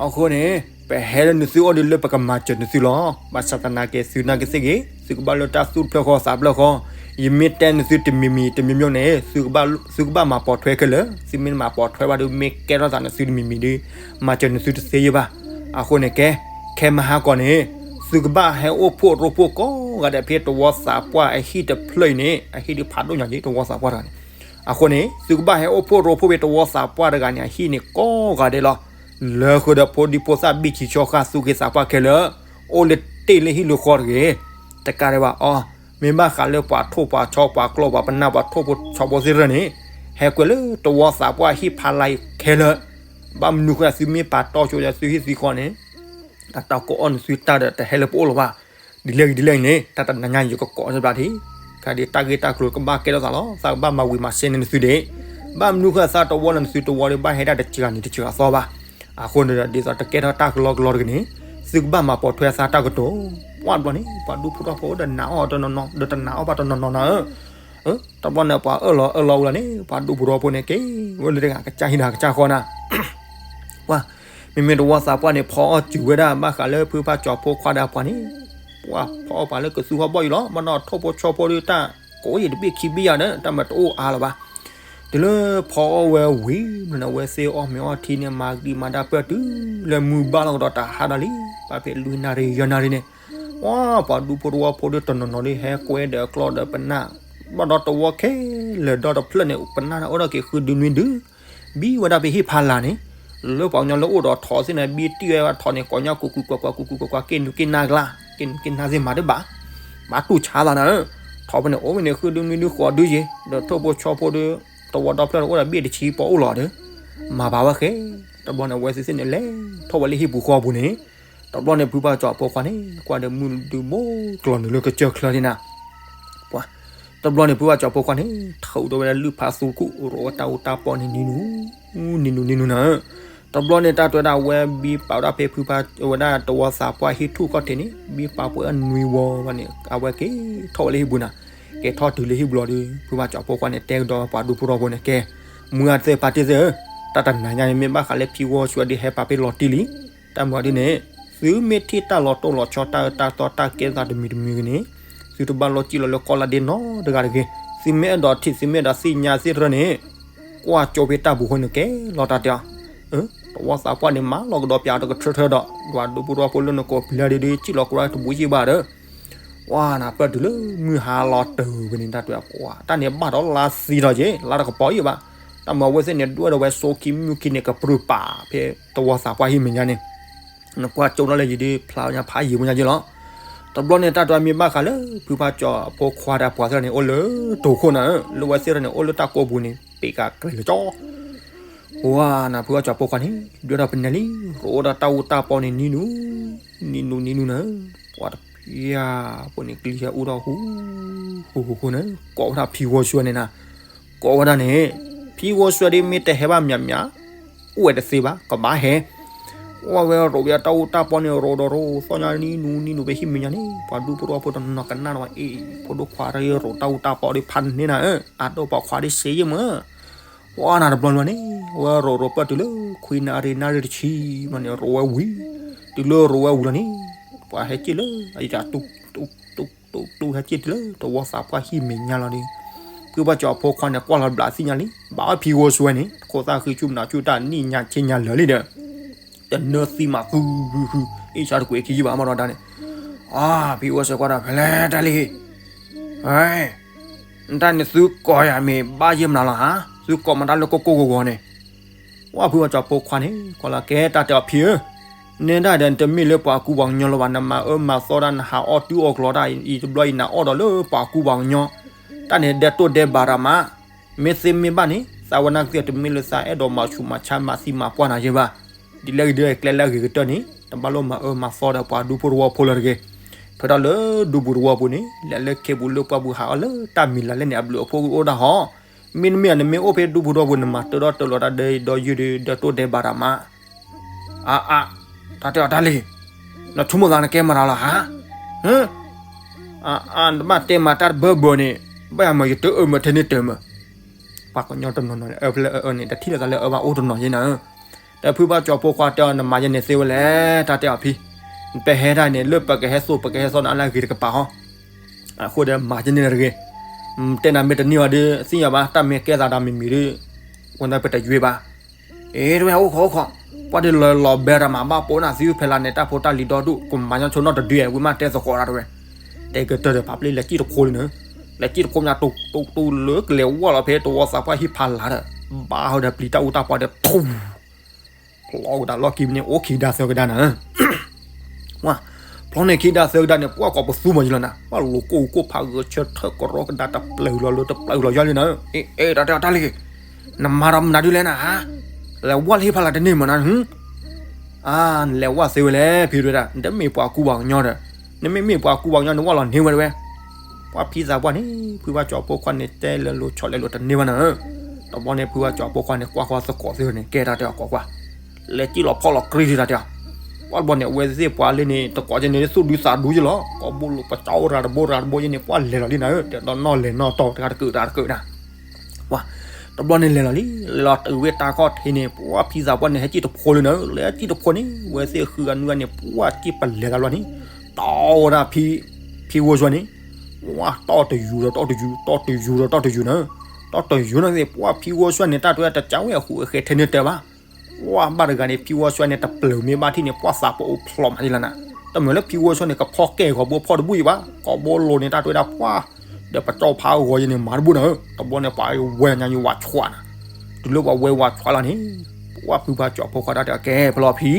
အဃိန့ၣ် ပဟဲလၢနသုအိၣ်ဒီးလၢပကမၤစၢၤနသုလီၤ. ဘၣ်ဆၣ်သနာ်က့ သုနာ်က့သ့ၣ်ဂ့ၤ သုကဘၣ်လၢတၢ်သူၣ်တဖျၢၣ်ဃီသးတဖျၢၣ်ဃီ, ယမ့ၢ်တဲနသုတမံၤမံၤတမံၤမံၤန့ၣ် သုကဘၣ်မၤပိာ်ထွဲခဲလၢာ်, သုမ့ၢ်မၤပိာ်ထွဲဘၣ်ဒီး မ့ၢ်ကဲထီၣ်သးနသုတမံၤမံၤဒီး မၤစၢၤနသုတသ့ယဲၢ်ဘၣ်. အဃိန့ၣ်ကဲ ခဲမဟါကီးန့ၣ် သုကဘၣ်ဟဲအိၣ်ဖှိၣ်ရိဖှိၣ်ကိးဂၤဒဲးဖဲတဝီသးပှၢ်အဟံၣ်တဖျၢၣ်အံၤန့ၣ်, အဟံၣ်ဒ်ဖးဒိၣ်ညါက့ တဝီသးပှၢ်တဂၤန့ၣ်. အဃိန့ၣ် သုကဘၣ်ဟဲအိၣ်ဖှိၣ်ရိဖှိၣ်ဖဲတဝီသးပှၢ်တဂၤန့ၣ် အဟံၣ်န့ၣ်ကိးဂၤဒဲးလီၤ. လၢဃုာ်ဒီးဖိဒံဖိသၣ်ဘံၣ်ဆံးဆီဃာ်သူၣ်က့သးပှၢ်ခဲလၢာ်, အိၣ်လၢတ့ၢ်လၢဟံၣ်လၢဃီတဂ့ၤ. တကးဒံးဘၣ်အီၤ, မ့ၢ်ဘၣ်ဃးလၢပှၤထိၣ်ပှၤဆီပှၤကျီပှၤပနၢ်ပှၤထိၣ်ဖိဆီဖိသ့ၣ်တဖၣ်န့ၣ်, ဟဲကွဲးလၢတဝီသးပှၢ်ဟံၣ်ဖးလၢ်အံၤခဲလၢာ်. ဘၣ်မနုၤဃိသုမ့ၢ်ပာ်တီၢ်ဆိဒီးသုဟံၣ်သုဃီန့ၣ် အတၢ်ကိးအီၣ်နသုတၢ်ဒီးတဟဲလၢပအိၣ်လၢၤဘၣ်. ဒ်လဲၣ်ဂ့ၤဒ်လဲၣ်ဂ့ၤန့ၣ် တၢ်တနၤညါယကကိးန့ၢ်ဘၣ်ထံ, ကဒ်တၢ်ဂ့ၢ်တၢ်ကျိၤကဘၣ်ကဲထီၣ်သးလီၤ. သးကဘၣ်မၤဝံၤမၤစဲန့ၢ်နသုဒံး. ဘၣ်မနုၤဃိသးတဝီန့ၣ် နသုတဝီဒီးဘၣ်ဟဲဒၣ်တစှၤနံၤတစှၤသီဘၣ်. အဃိန့ၣ်ဒီး ဒ်သိးတကဲထီၣ်တၢ်ကလီကလီတဂ့ၤန့ၣ် သုကဘၣ်မၤပိာ်ထွဲသးတၢ်ကတိၤ. ပှၢ်တဘျီန့ၣ် ပှၤဒူဖိထီၣ်ဖိဒီးနာ်အီၤတနီၤနီၤ ဒီးတနာ်အီၤဘၣ်တနီၤနီၤနၤဧၢ. တဘျီန့ၣ် ပှၤအၢၣ်လီၤအၢၣ်လီၤဝဲလီၤန့ၣ် ပှၤဒူဖိထီၣ်ဖိန့ၣ် က့ၤဝဲလၢတဂၤကစၢ်ဟံၣ်ဒီးကစၢ်ဃီနၤ ပှၤ မ့မ့ၢ်တဝီသးပှၢ်န့ၣ် ဖီအီၣ်စူၤဝဲဒၣ် ဘၣ်ဃးလၢဖုဖၣ်ကၠီၤဖိခွါဒီးအပှၤန့ၣ်, ပှၤဖီအီၣ်ပှၤလၢကသူဟီၣ်ဘီၣ်ယံၤလီၤ. မ့ၢ်နီၢ်ထိၣ်ဖိဆီဖိဒီးတၢ်ကိးယံၤတဘ့ၣ်ခံဘ့ၣ်ယၤဒီး တၢ်မၤတအိၣ်အါလၢၤဘၣ်. တုၤလၢဖီအီၣ်ဝဲဝံၤန့ၣ် အဝဲသ့ၣ်အီၣ်မ့ၤအီထံန့ၣ် မၤကဒံမၤဒါပၢၢ်တုၤလၢမုၢ်ဘၣ်လီၤကဒီးတဟါဒီးလံ, ဘၣ်ဖဲလွံၢ်နၣ်ရံၣ်ယဲၢ်နၣ်ရံၣ်န့ၣ်, ပှၤ ပှၤဒူဖိတဝီဖိဒီးတနီၤနီၤဒီး ဟဲကွဲဒီးကျီဒီးပနၢ်, ဘၣ်ဒီးတဝီခဲလၢာ်ဒီတဖျၢၣ်န့ၣ် ပနၢ်န့ၣ်အိၣ်ဒီးက့ၤဃုဒုနွံဒု ဘံဝဲဒၣ်ဖဲဟံၣ်ဖးလၢ်န့ၣ်, လၢပှၤကညီလၢအိၣ်ဒီးထိးသ့ၣ်န့ၣ် ဘံတံၢ်ဝဲထိးန့ၣ် ကိးညီကူကူကွၢ်ကွၢ် ကူကူကွၢ်ကွၢ် က့ၤနုာ်က့ၤနါကျါ, က့ၤနုာ်က့ၤနါသ့ၣ်မၤတဘၣ်, ဘၣ်တူၢ်ဆါသးနၤဧၢ. ထိးဖဲန့ၣ် အိၣ်ဝဲန့ၣ် ဃုဒုနွံဒုဃိးဒုယ့ၤ, ဒီးထိၣ်ဖိဆီဖိဒီး တဝီဒီဖျၢၣ်န့ၣ် အိၣ်ဒီးဘ့ၣ်တဆံပီၣ်အိၣ်လီၤဒီး မၤဘၣ်ဝဲဃဲ. တဘျီန့ၣ် အဝဲသ့ၣ်သ့ၣ်န့ၣ် လဲၤထီၣ်ဝဲလၢဟံၣ်ပူၤဃီပူၤန့ၣ်, တဘျီန့ၣ် ဖုဖၣ်ကၠီၤဖိခွါန့ၣ် ကွၢ်ဒီးမုၢ်ဒုဘိကျီၤနုာ်လၢကစၢၢ်ချၢဒ်နၤ ပှၤ, တဘျီန့ၣ် ဖုဖၣ်ကၠီၤဖိခွါန့ၣ် ထုးဒီးဝဲဒၣ်လုၢ်ဖးသူခိၣ် ရိးဝဲတၢ်အူတၢ်ပီန့ၣ်နံၤနူၤ, နံၤနူၤနံၤနူၤနၤဧၢ. တဘျီန့ၣ် တၢ်တဲဝဲဒၣ် အဝဲဘံပာ်ဝဲဒၣ်ဖဲဖုဖၣ်ဝဲဒၣ်တဝီသးပှၢ်ဟံၣ်ထူၣ်ခီၣ်ထံးန့ၣ် ဘံပာ်ပှဲၤအနွံဝီဘၣ်န့ၣ် အဝဲက့ၤထီၣ်ဝဲလၢဟံၣ်ပူၤနၤ, က့ၤထီၣ်တုၤလၢဟံၣ်ပူၤလီၤဒီး ဖုဖၣ်ကၠီၤဖိခွါန့ၣ် တဲကဒီးပှၤဒူဖိထီၣ်ဖိန့ၣ် ကဲ, မုၢ်ဂၤသ့ၣ်ဖါတံၢ်သ့ၣ်ဧၢ, တၢ်တနၤညါန့ၣ် မ့ၢ်ဘၣ်ဃးလၢဖံဝီဆှၢဒုးဟဲပာ်ဖဲလီၤတံၢ်လံ တၢ်မၤဒ်န့ၣ်, သုမ့ၢ်ထံၣ်တၢ်လီၤတိၢ်လီၤဆီ တၢ်အၢတၢ်သီတၢ်ကဲထီၣ်သးတမံၤတမံၤဂ့ၤန့ၣ်, သုတဘၣ်လိၣ်စံၣ်လီၤလၢကီၢ်လၢဒ့နီတဂၤတဂ့ၤ. သုမ့ၢ်အဲၣ်ဒိးထံၣ် သုမ့ၢ်အဲၣ်ဒိးသ့ၣ်ညါသ့ၣ်တဖၣ်န့ၣ်, ကွၢ်ကၠိဖဲတၢ်ပူၤဃီန့ၣ်ကဲလီၤတၢ်တဲအီၤ. တဝီသးပှၢ်န့ၣ် မၤလီၤကဒီးပၠးတကထၢထၢဒီး ပှၤဒူဖိထီၣ်ဖိလၢနကိးပျံၤလၢဒုး စံၣ်လီၤကရၢတဘူးယံာ်ဘၣ်ဒီး ပှၤနၤပၢၢ်တုၤလၢမုၢ်ဟါလီၤတၢ်ဝဲန့ၣ် တၢ်တဲအီၤ ပှၤတၢ်န့ၣ်ဘၣ်ဒီးလါသံဒီးက့ၤ လါတကပီၤယံာ်ဘၣ်. တၢ်မၤအဝဲသ့ၣ်န့ၣ် ဒွဲၣ်ဒီးဝဲစိခံမုၢ်ခံန့ၣ် ကပြုၢ်ပာ်ဖဲတဝီသးပှၢ်ဟံၣ်မဲာ်ညါန့ၣ်, နကွၢ်ကၠိနီၣ်လၢယံၤဒုး ဖျါညါဖးယံာ်ဖိညါယ့ၢ်လီၤ. တဘျီန့ၣ် တၢ်တဲအီၤမ့ၢ်ဘၣ်ဃးလၢ ဖုဖၣ်ကၠီၤဖိခွါဒီးပှၤသ့ၣ်န့ၣ် အိၣ်လၢတိၤခိၣ်နၤဧၢ, လၢဝဲသ့ၣ်တဖၣ်န့ၣ် အိၣ်လၢတၢ်ကိးပူၤန့ၣ် ပ့ၤကၤကြဲးလၢကၠီ ပှၤနၤ ဖုဖၣ်ကၠီၤဖိခွါန့ၣ် ဒွဲၣ်ဒီးပနဲလံ, ရိးဒီးတၢ်အူတၢ်ပီန့ၣ်နံၤနူၤ, နံၤနူၤနံၤနူၤနၤ, ပှၤတပျၢ်ဖိန့ၣ် ကလံၤဟဲအူထီၣ်ဟူ, ဟူဟူဟူန့ၣ် ကိးဝဲဒၣ်ဖံဝီဆှၢန့ၣ်နၤ, ကိးဝဲဒၣ်န့ၣ်, ဖံဝီဆှၢဒ်မ့ၢ်တဟဲဘၣ်မးမး, အိၣ်ဝဲတသ့ဘၣ် ကဘၣ်ဟဲ, အဝဲရိးဝဲတၢ်အူတၢ်ပီန့ၣ် ရိးဒီးရိးသီၣ်ညါနံၤနူနံၤနူ ဖဲဟံၣ်မဲာ်ညါန့ၣ် ပှၤဒူဖိတဝီဖိတနီၤကနၣ်ဒီးဝဲ အ့ၣ် ဖိဒိၣ်ခွါတဂၤရိးတၢ်အူတၢ်ပီဒီးဖးန့ၢ်နၤဧၢ, အဒိၣ်ပှၤခွါဒ်စ့ယဲၢ်မၢ်. ဝဲနၤတဘျီလီၤန့ၣ် အဝဲရိးရိးပၢၢ်တုၤလၢခွံနၣ်ရံၣ်နၣ်ရံၣ်တဆံမၢ်န့ၣ် ရိးဝဲဝံၤ, တုၤလၢရိးဝဲဝံၤလီၤန့ၣ် ပှၤဟဲက့ၣ်လၢအယၤ တူၢ်တူၢ်တူၢ်ဟဲက့ၣ်တုၤလၢတဝီသးပှၢ်ဟံၣ်မဲာ်ညါလီၤဒီး ဖုဘၣ်ကၠီၤဖိခွါန့ၣ် ကွၢ်လီၤဘျးသ့ၣ်ညါလံ ဘၣ်ဖံဂီၤစွဲန့ၣ် ခိၣ်သၣ်ဃံဆူၣ်နၢ်ဆူၣ်တၢ်နံၣ်ညါဆ့ညါလၢာ်လံဒီး တနၢသံမးဃုဃုဃု အ့ၣ်ဆါတကွဲးခံယံာ်ဘၣ်မးဒီးဒၣ်န့ၣ်, အါ ဖံဂီၤစွဲကွၢ်ဒီး ဖဲလဲၣ်တၢ်လံ, နတၢ်န့ၣ်သုကိးယၤမ့ၢ်ဘၣ်ယဲၢ်မနုၤလီၤဧါ, သုကိးမတၤလၢကိၢ်ကိၢ်ဂီၤဂီၤန့ၣ် ဝဲဖုဘၣ်ကၠီၤဖိခွါန့ၣ် ကွၢ်လီၤကဲတၢ်တဲအီၤဖံဧၢ, နဲဒၣ်ဒီးနတမ့ၢ်လၢပှၤကူပှၤကညီလၢၤဘၣ်, နမၤအၢမၤသီတၢ် နဟးအီၣ်တုအီၣ်ကျီတၢ် အံၤတဘျီအံၤနၤအီၣ်ဒီးလၢပှၤကူပှၤကညီ, တၢ်န့ၣ်ဒဲးတိၢ်ဒဲးဘးတၢ်မး, မ့ၢ်သ့မ့ၢ်ဘၣ်န့ၣ် သးဝဲနာ်က့ၤတမ့ၢ်လၢသးအဲၣ်ဒိးမၤဆူးမၤဆါမၤသံမၤပှၢ်နၤယဲၢ်ဘၣ်, ဒ်လဲၣ်ဂ့ၤဒ်လဲၣ်ကျဲလၢအဂ့ၤကတၢၢ်န့ၣ် တဘၣ်လိၣ်မၤအၢမၤသီဒီးပှၤဒူဖိတဝီဖိလၢၤတဂ့ၤ, ဖဲတၢ်လၢဒူပူၤတဝီပူၤန့ၣ် လဲၤလၢခ့ပူၤလၢပှၢ်ပူၤဟးအီၣ်လၢတၢ်မံၤလၤလဲၣ်န့ၣ် အဘျုးအဖှိၣ်အိၣ်ဒၣ်ဟီ မ့တမ့ၢ်နမ့ၢ်အိၣ်ဖဲဒူပူၤတဝီပူၤ နမၤတၢထီၣ်တၢလီၤတၢ်ဒဲးဒီးယုၢ်ဒီး ဒဲးတိၢ်ဒဲးဘးတၢ်မး, အါအါ, တၢ်တဲအီၤတၢ်လံ, နဆိကမိၣ်သးနကဲမတၤလီၤဧါ, အါအါ နတဘၣ်တဲမၤတၢ်တဘၢဘၢန့ၣ်, ဘၣ်ယၤမၢယတအၢမၢထဲန့ၣ်တၢမၢ, ပှၤကညီတနီၤနီၤန့ၣ် အၢဖဲလဲၣ်အၢအၢန့ၣ် တထံၣ်လိာ်သးလၢအၢဘၣ်အိၣ်တနီၤယဲၢ်နၤဧၢ, ဒီးဖုဘၣ်ကၠီၤဖိခွါတဲအီၤ နမၤယဲၢ်န့ၣ်သ့ဝဲလဲၣ်, တၢ်တဲအီၤဖံ, နပဟဲတၢ်န့ၣ် လၢပကဟဲသိးပကဟဲသိးနၤလၢအဂ့ၤတကပၤဟီ အဃိဒီးမၤယဲၢ်န့ၣ်တဂ့ၤ, တဲနၤမ့ၢ်တန့ၢ်အီၤဒီး သ့ၣ်ညါဘၣ် တၢ်မ့ၢ်ကဲသးဒီးမံၤမံၤဒီး, ဝဲဒၣ်ပတယွ့ဘၣ်, အ့ တဝဲအိၣ်ခိးအိၣ်ခိး, ပှၢ်ဒ်လီၤလီၤဘဲတၢ်မၤဘၣ်ပိာ်နၤသံဖဲလၢ်န့ၣ် တၢ်ဖိတၢ်လံၤဒီဒူၣ် ကမၤညီဆိနီၣ်တဒု ဝံၤမးတဲသကိးတၢ်တဝဲ, တဲကတၢၢ်ဒီးဖးပျ့လဲၤစံၣ်တဖိလံနၤ, လဲၤစံၣ်တဖိမး တူတူတူလၢကလဲၤဝဲလီၤဖဲတဝီသးပှၢ်ဟံၣ်ဖးလၢ်ဒီး, ဘၣ်ဟီဒီးပျံၤတၢ်အူတၢ်ပီဒီး ထူ ဖျီကဒါလီၢ်ခံန့ၣ် အိၣ်ခံဒါသၢကဒါနၤ, ဝါ, ဖျီန့ၣ်ခံဒါသၢကဒါန့ၣ် ပှၢ်ကိးပသူမးယလီၤနၤ, ပှၢ်လိၤကိၢ်ကိၢ်ဖးဂၢၤဆၢထၢၣ်ကရီကဒါတပျၢၤလီၤလၢတပျၢၤလီၤယါလံနၤ, အ့ အ့ တၢ်တဲအီၤတၢ်လံ, နမၤဒီးမနုၤဒ်လဲၣ်နၤ, လဲၤဝဲလၢဟံၣ်ဖးလၢ်တန့ၢ်မးနၤ, အါ နလဲၤဝဲသ့ဝဲလဲၣ် ဖံဒဝဲဒၣ် နတမ့ၢ်ပှၤကူပှၤကညီဒီး, နမ့မ့ၢ်ပှၤကူပှၤကညီန့ၣ် ဝဲလီၤန့ၢ်ဝဲတဝဲ ပှၢ်ဖံသးပှၢ်န့ၣ် ဖုဘၣ်ကၠီၤဖိခွါန့ၣ် တဲလၢလိၤဆီလဲလိၤတန့ၢ်ဘၣ်နၤ, တဘျီန့ၣ် ဖုဘၣ်ကၠီၤဖိခွါန့ၣ် ကွၢ်ဃီသကိးသ့န့ၣ် ကဲတၢ်တဲအီၤကွၢ်ကွၢ်, လဲၤစံၣ်လီၤဖီၣ်လီၤကြ့ထီၣ်တၢ်တဲအီၤ, ပှၢ်တဘျီန့ၣ် အဝဲသ့ၣ်ပှၤလၢန့ၣ် တကိးကဲန့ၣ် သူၣ်ဒူသးဒူယလီၤ ကိးဘိလိာ်ပကၠီရၤတဘိရၤတဘိယဲန့ၣ် ပှၢ်လဲၤလီၤလံနၤဧၢ တဲဒီးနီၢ်လဲၤနီၢ်တီၢ်တဂၤတကုးတဂၤတကုးနၤ ဝါ, တဘျီန့ၣ်လဲၤလီၤလံ လဲၤလီၤတုၤဝဲတၢ်ခီၣ်ထံးန့ၣ် ပှၢ်ဖံသးပှၢ်န့ၣ် ဟဲစံၣ်တဖိလံနၤဧၢ လဲၤစံၣ်တဖိန့ၣ် ဝဲသ့ၣ်ဃုဂၤနွံဂၤန့ၣ် ပှၢ်စံၣ်ပလဲၤတၢ်လီၤန့ၣ်, တီဝဲဒၣ်ဖံ, ဖံဂီၤစွဲန့ၣ်, ဝါ တီၢ်တယူၤဒီးတီၢ်တယူၤ တီၢ်တယူၤဒီးတီၢ်တယူၤနၤဧၢ, တီၢ်တယူၤန့ၣ်သ့ၣ် ပှၢ်ဖံဂီၤစွဲန့ၣ် တၢ်တဝဲတကးဝဲအဃိအဃဲထဲန့ၣ်တဲဘၣ် ပှၢ်ဘၣ်တဂၤန့ၣ် ဖံဂီၤစွဲန့ၣ် တပျၢၤမ့ၢ်ဘၣ်ထံၣ်န့ၣ် ပှၢ်သးပအိၣ်ဖျိးမးဒ်လဲၣ်နၤ, တမ့ၢ်လၢဖံဂီၤစွဲန့ၣ် ကဖီၣ်ကဲဂီၤဘိဖီၣ်တဘူၣ်အံၤဘၣ်, ကိးဘိလိၤန့ၣ် တၢ်တဝဲဒၣ်ပှၢ်, ဒီးပကၠီဖးဂီၤယဲန့ၣ် မၤတဘူၣ်နၤဧၢ, တဘျီန့ၣ်ပှၤဝဲညါယဝၤဆွးနၤ, တုၤလၢပှၤဝဲဝၤဆွးလီၤန့ၣ်, ပှၢ်ဖုဖးကၠီၤဖိခွါတၢ်တဲအကဲဖဲလီၤဖံ,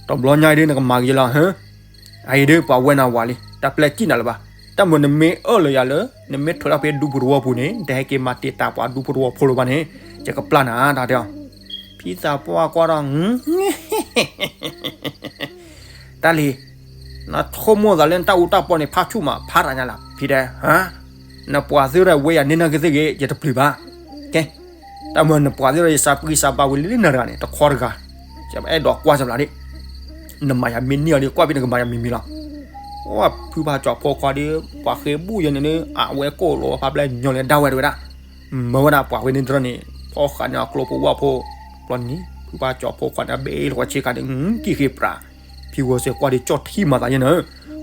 တဘျီညါအံၤဒ်နကမၤက့ၤလီၤဟၢ အအံၤဒ်ပှၤဝဲနၤဝၤလံ တၢ်ပျဲစံၣ်နၤလၢၤဘၣ်, တၢ်မ့ၢ်နမ့ၢ်အၢၣ်လၢယၤလၢ နမ့ၢ်ထုးထီၣ်ဖဲဒူပူၤတဝီပူၤန့ၣ် နတဟဲက့ၤမၤတံာ်တာ်ပှၤဒူဖိတဝီဖိလၢၤဘၣ်န့ၣ်, ယကပျၢ်နၤတၢ်တဲအီၤ, ဖံသးပှၢ်ကွၢ်ဒီး တၢ်လံ, နဆိကမိၣ်သးလၢနတၢ်အူတၢ်ပီန့ၣ် ဖးဆူၣ်မး ဖးတၢ်ညါလၢ ဖံတဲ, နပှၤသ့ၣ်တဖၣ်ဝဲယၤန့ၢ်နၢ်က့ၤသ့ၣ်ဂ့ၤ ယတပျံၤဘၣ်, ကဲ, တၢ်မ့ၢ်နပှၤသ့ၣ်တဖၣ်ယစးပှံစးဘါဝံၤလံလံနၤတဂၤန့ၣ် တခီတဂၤ, ယအဲၣ်ဒိးကွၢ်စၢၤဘျးဒ်, နမၤယၤမ့ၢ်န့ၢ်အီၤဒ် ကွၢ်ဖဲနကမၤယၤမံၤမံၤလီၤ, အိၣ်ဖုဖးကၠီၤဖိခွါဒီး ပှၤဃ့ဘူၣ်ယဲန့ၣ် အဝဲကိၣ်လီၤဖးဖျဲၣ်ညီလၢဒၣ်ဝဲတဝဲဒၣ် မၢဝဲဒၣ်ပှၤဝဲန့ၣ်တရၢန့ၣ် ဖီၣ်ဃာ်န့ၢ်အကျိဖိဝၣ်ဖိ, ဘျီန့ၣ် ဖုဘၣ်ကၠီၤဖိခွါန့ၣ် အဘ့ၣ်လီၤဆ့ကၤန့ၣ် ကံၢ်ဃ့ပြး, ဖံဂီၤစဲၤကွၢ်ဒီးကၠီၣ်ထံမၤသးယဲနၤ,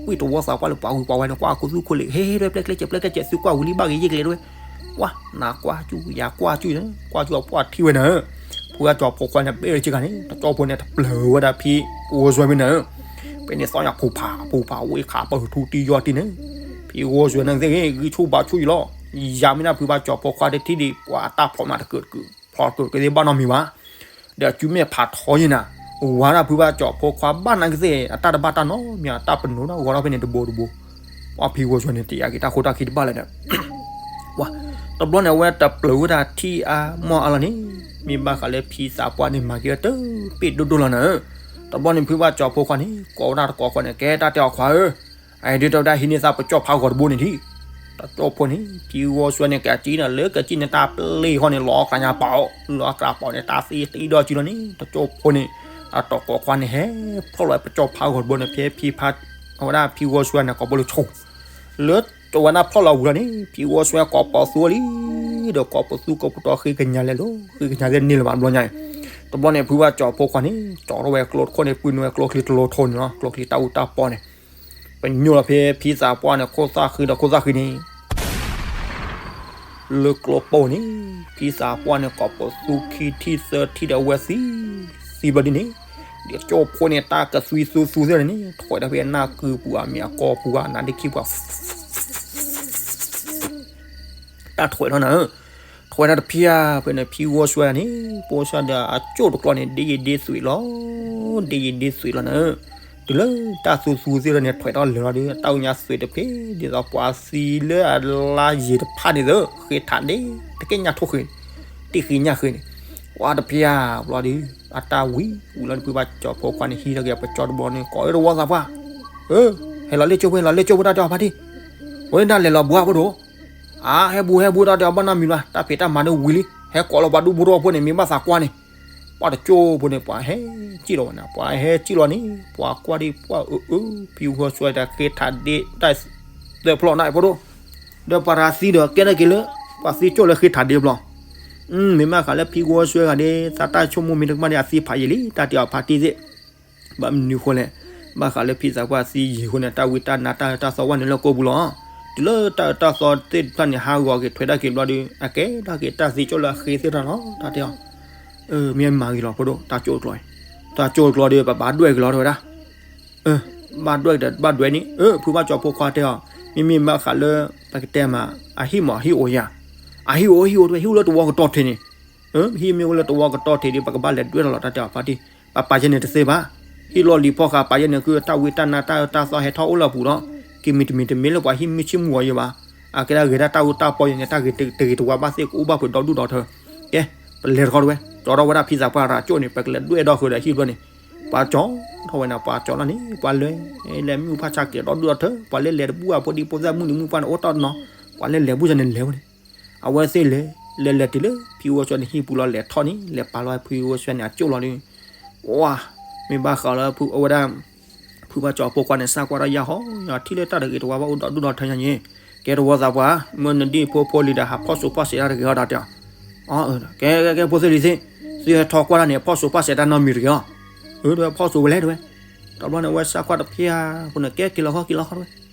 ဝံၣ်တဝီသးပှၢ်လၢပှၤဝံၤပှၤဝဲန့ၣ် ကွၢ်ခိၣ်သူခိၣ်လံ ဟဲဟဲဝဲပျဲကျဲကဲးပျဲကျဲကဲး သုကွၢ်ဝံၤလံဘၣ်ဂ့ၤယ့ၢ်ကလဲၤတဝဲ, ဝါ နကွၢ်ကၠူၣ် ယကွၢ်ကၠူၣ်, ကွၢ်ကၠူၣ်အပှၢ်ထံၣ်ဝဲနၤ, ဖုဘၣ်ကၠီၤဖိခွါန့ၣ် ဘ့ၣ်လီၤဆ့ကၤန့ၣ် တကၠီဖိန့ၣ် တပျၢၤဝဲဒၣ်ဖံဂီၤစဲၤမ့ၢ်နၤ ဖဲန့ၣ်သီညါ ဖူဖးဖူဖးဝံၣ်ခးပၢၢ်ထူတံၢ်ယီၢ်တံၢ်န့ၣ်, ဖံဂီၤစဲၤန့ၣ်သ့ၣ်ဂ့ၤ ဂံၢ်ဆူၣ်ဘါဆူၣ်ယလီၤ, ယၤမ့ၢ်ဒၣ်ဖုဘၣ်ကၠီၤဖိခွါတထံၣ်ဒံး ပှၤအတၢ်ဖျိးမးတကုာ်တကုာ်, ဖျိးတကုာ်ကသ့ဘၣ်နီတမံၤဘၣ်, ဒီးအစုမဲာ်ဖးထီယဲနၤ, ဝၤဒၣ်ဖုဘၣ်ကၠီၤဖိခွါဘၣ်နာ်က့ၤသ့ၣ် အတၢ်တဘၣ်တၢ်နီတမံၤ အတၢ်ပနိးဒၣ်ဂီၤထီၣ်ဖဲန့ၣ်တဘိတဘိ, ပှၢ်ဖံဂီၤစဲၤန့ၣ် တယာ်က့ၤတၢ်ခိၣ်တၢ်ခံတဘၣ်လၢၤဒီး ဝါ, တဘျီန့ၣ် အဝဲတပျၢၤဝဲဒၣ်ထံအါမီၢ်အါလီၤန့ၣ်, မ့ၢ်ဘၣ်ဃးလၢဖံသးပှၢ်န့ၣ် မၤက့ၤအတပ့ၢ်ဒိၣ်ဒိၣ်လီၤနၤဧၢ, တဘျီန့ၣ် ဖုဘၣ်ကၠီၤဖိခွါန့ၣ် ကိးဝဲဒၣ်တကိးခွါန့ၣ် ကဲတၢ်တဲအီၤခွါဧၢ, အအံၤဒ်တဝဲဒၣ် ဟံးန့ၢ်သးပကၠီၣ်ဖးဂီၤတဘိန့ၣ်ထံၣ်, တကၠီဖိန့ၣ် ဖံဂီၤစဲၤန့ၣ် ကကံၣ်န့ၣ်လၢကကံၣ်န့ၣ် တၢ်ပျ့ၤဃီန့ၣ် လီၤအကျါညါပာ်အီၤ, လီၤအကျါပာ်အီၤန့ၣ် တၢ်သ့တံၢ်ဒီးစုလီၤန့ၣ် တကၠီဖိန့ၣ် အတီၢ်ကိးခွါန့ၣ် ဟဲဖျီၣ်လီၤပကၠီဖးဂီၤတဘိန့ၣ် ဖဲဖံဖး အဝဲဒၣ်ဖံဂီၤဆွဲန့ၣ် ကိာ်ဘိလၢဆိ လၢအဝဲဒၣ်ဖျီၣ်လီၤဝံၤလီၤန့ၣ် ဖံဂီၤဆွဲကိးပိာ်သူလံ ဒီးကိးပိာ်သူကိးပတီၢ်ဃ့ကညးလဲၤလီၤ ဃ့ကညးသ့ၣ်န့ၢ်လၢၤဘၣ်တဘျီညါအံၤ, တဘျီန့ၣ် ဖုဘၣ်ကၠီဖိခွါန့ၣ် ကၠီထီၣ်ဝဲကျိတခိၣ်န့ၣ် ပုၢ်နုာ်ဝဲကျိချံတလီၤထိန့ၣ်လီၤ ကျိချံတၢ်အူတၢ်ပီန့ၣ် ပညိၣ်လီၤဖဲဖံသးပှၢ်န့ၣ် ခိၣ်သၣ်ဃံဒီးခိၣ်သၣ်ဃံန့ၣ် လၢကျိပိာ်န့ၣ် ဖံသးပှၢ်န့ၣ် ကိးပိာ်သူခံထံၣ်သၢထံၣ်ဒီးအဝဲသံ သံဘျီဒ်န့ၣ် ဒီးကၠိဖိန့ၣ် တၢ်ကသွံသူသူသ့ၣ်န့ၣ် ထွဲးဒီးဖဲအနၢ်ကုပူၤ အမ့ၢ်အကီၢ်ပူၤ အနၢ်ဒ့ခံပူၤ တၢ်ထွဲးထီၣ်နၤဧၢ, ထွဲးထီၣ်တဖျၢၣ်ဖဲန့ၣ် ဖံဂီၤဆွဲန့ၣ် ပိစၢ်ဒီးအကၠိတကျီန့ၣ် ဒ့ယံၤဒ့သွံးလီၤ, ဒ့ယံၤဒ့သွံးလီၤနၤဧၢ, တုၤလၢတၢ်သူသူသ့ၣ်န့ၣ် ထွဲးထီၣ်လၢာ်လီၤဒီး အတၢ်အူညါသွံးတဖျၢၣ် ဒ်သိးပှၤသံလၢအလါယံၤတဖၣ်န့ၣ်သၢ ဃ့ထးဒ့ တကဲညါထိၣ်ဃ့ တ့ၢ်ဃ့ညၣ်ဃ့န့ၣ်, ဝါတဖျၢၣ်ဘျီဒီး အတၢ်ဝံၤဝံၤလီၤဒီး ဖုဘၣ်ကၠီဖိခွါန့ၣ် ဟံးထီၣ်က့ၤပကၠီတဘိန့ၣ် ကိးလၢတဝီသးပှၢ် ဟဲလီၤလ့ၣ်ကၠိဖိ ဟဲလီၤလ့ၣ်ကၠိဖိတၢ်တဲအီၤဖါတံၢ်, ဝဲဒၣ်လဲၤလီၤဘှါဖိဒိၣ်, အါ ဟဲဘူးဟဲဘူးတၢ်တဲအီၤ ဘၣ်နီတမံၤဘၣ် တၢ်ဖံးတၢ်မၤဒ်ဝံၤလံ ဟဲကိးလီၤပှၤဒူဖိတဝီဖိန့ၣ် မ့ၢ်ဘၣ်သးကွၢ်န့ၣ်, ပှၤတကၠိဖိန့ၣ် ပှၤဟဲကံၣ်လီၤဝဲန့ၣ် ပှၤဟဲကံၣ်လီၤန့ၣ် ပှၤကွၢ်ဒံးပှၤအၢအၢ ဖံဂီၤဆွဲတၢ်ဃ့ထးဒ့တၢ်သၢဖျီၣ်န့ၣ်ဖိဒိၣ်, ဒီးပှၤရၤသံဒီးကဲထီၣ်က့ၤလၢ ပှၤသံကၠိလၢဃ့ထးဒ့ဘျီ မ့ၢ်ဘၣ်ဃးလၢဖံဂီၤဆွဲဂၤဒ့ သးတၢ်ဆိကမိၣ်မ့ၢ်တကမၣ်ဒ်အသံဖးယံာ်လံ တၢ်တဲအီၤဖါတံၢ်သ့ၣ်, ဘၣ်မနုၤဃိလဲၣ်, ဘၣ်ဃးလၢဖံသးပှၢ်သံယံာ်အဃိန့ၣ် တၢ်ဝံတၢ်နါတၢ်အၢတၢ်သီဝဲန့ၣ်လၢကိာ်ပူၤလီၤ, တုၤလၢတၢ်အၢတၢ်သီသ့ၣ်တဖၣ်န့ၣ် ဟးဂီၤက့ၤထွဲးဒၣ်က့ၤဘျီဒီး အကဲဒၣ်က့ၤတၢ်သံကၠိလၢအဃ့သ့ၣ်တဖၣ်လီၤ တၢ်တဲအီၤ, မ့ၢ်မၤဂ့ၤလီၤဖိဒိၣ် တၢ်ကၠိတကျီ, တၢ်ကၠိတကျီဒီး ပဘၣ်ဒွဲၣ်က့ၤလီၤတဲဝဲဒၣ် ဘၣ်ဒွဲၣ်ဒီးဘၣ်ဒွဲၣ်န့ၣ် ဖုဘၣ်ကၠီဖိခွါတဲအီၤ, မ့မ့ၢ်ဘၣ်ဃးလၢ ပကတဲမး အဟံၣ်မး ဟံၣ်အိၣ်ယၤ, အဟံၣ်အိၣ်ဟံၣ်အိၣ်တဝဲ ဟံၣ်အိၣ်လၢတဝီကတီၢ်ထံးန့ၣ်, ဟံၣ်မ့ၢ်အိၣ်လၢတဝီကတီၢ်ထံးဒီး ပကဘၣ်လဲၤဒွဲၣ်ထီၣ်လီၤ တၢ်တဲအီၤဖါတံၢ်, ပပာ်ယဲန့ၣ်တသ့ဘၣ်, ဟံၣ်လီၢ်လံၤဖီဃာ်ပာ်ယဲန့ၣ် ဃုတၢ်ဝံတၢ်နါတၢ်အၢတၢ်သီဟဲထီၣ်အိၣ်လၢအပူၤလီၤ, ကမံၤတမံၤတမ့ၢ်လၢပှၤဟံၣ်မ့ၢ်ဆ့ၣ်မုၢ်ဂီၤယဲဘၣ်, အကဲဒၣ်ဂဲၤဒၣ်တၢ်အူတၢ်ပီယဲန့ၣ် တၢ်ဂ့ၤတဂ့ၤတဝါဘၣ်သ့ၣ်ကအိၣ်ဘၣ်ပှဲၤဒီဒူၣ်ဒီထၢ, ကဲ, ပလဲၤတခီတဝဲ ကၠီထီၣ်ဝဲဒၣ်ဖံသးပှၢ်ရၤကၠိန့ၣ် ပကလဲၤဒွဲၣ်ဒီဃုာ်ဒီးဟံၣ်ဘျီန့ၣ်, ပှၤကၠီထီၣ်ဝဲန့ၣ် ပှၤကၠီလီၤန့ၣ် ပှၤလဲၤ, လဲၤမုၢ်ဖးဆါက့ၤဒီဒူၣ်ဒီထၢ ပှၤလဲၤလဲၤတဘူၣ်အဖိဒံဖိသၣ်မုၢ်နံၤမုၢ်ပှၢ်န့ၣ် အိၣ်တီၢ်နီၤ, ပှၤလဲၤလဲၤဘူၣ်စၢ်န့ၣ်လဲၤဝဲန့ၣ်, အဝဲသ့ၣ်လဲၤ, လဲၤလဲၤတုၤလၢဖံဂီၤဆွဲန့ၣ်ဟံၣ်ပူၤလီၤ လဲၤထီၣ်န့ၣ် လဲၤပာ်လီၤဖံဂီၤဆွဲန့ၣ်အကၠိလီၤဒီး, ဝါ, မ့ၢ်ဘၣ်ဃးလၢဖုအဝဲဒၣ် ဖုဘၣ်ကၠီဖိခွါန့ၣ် စၢ်ကွၢ်ဒီးယၤဟီ ယထံၣ်လၢတၢ်တဂ့ၤတဝါဘၣ်အိၣ်ဒီဒူၣ်ဒီထၢညါန့ၣ်, ကဲတဝီသးပှၢ်, မ့ၢ်နဒံၣ်ဖိဖိလံၤဒီး ဟးဖီၣ်စိၤဖီၣ်စဲးတၢ်တဂ့ၤဟီတၢ်တဲအီၤ, အၢ, ကဲ, ကဲ, ကဲ, ဖိသ့ၣ်လံၤသ့ၣ်, သုဟဲထီၣ်ကွၢ်တၢ်န့ၣ် ဖီၣ်စိၤဖီၣ်စဲးတၢ်နီတမံၤတဂ့ၤအီၤ, အၢ, ဒီးဖီၣ်စိၤဝဲလဲၣ်တဝဲ, တဘျီန့ၣ် အဝဲစၢ်ကွၢ်တဖျၢၣ်ဖိန့ၣ် ကဲက့ၤလီၤဃီက့ၤလီၤ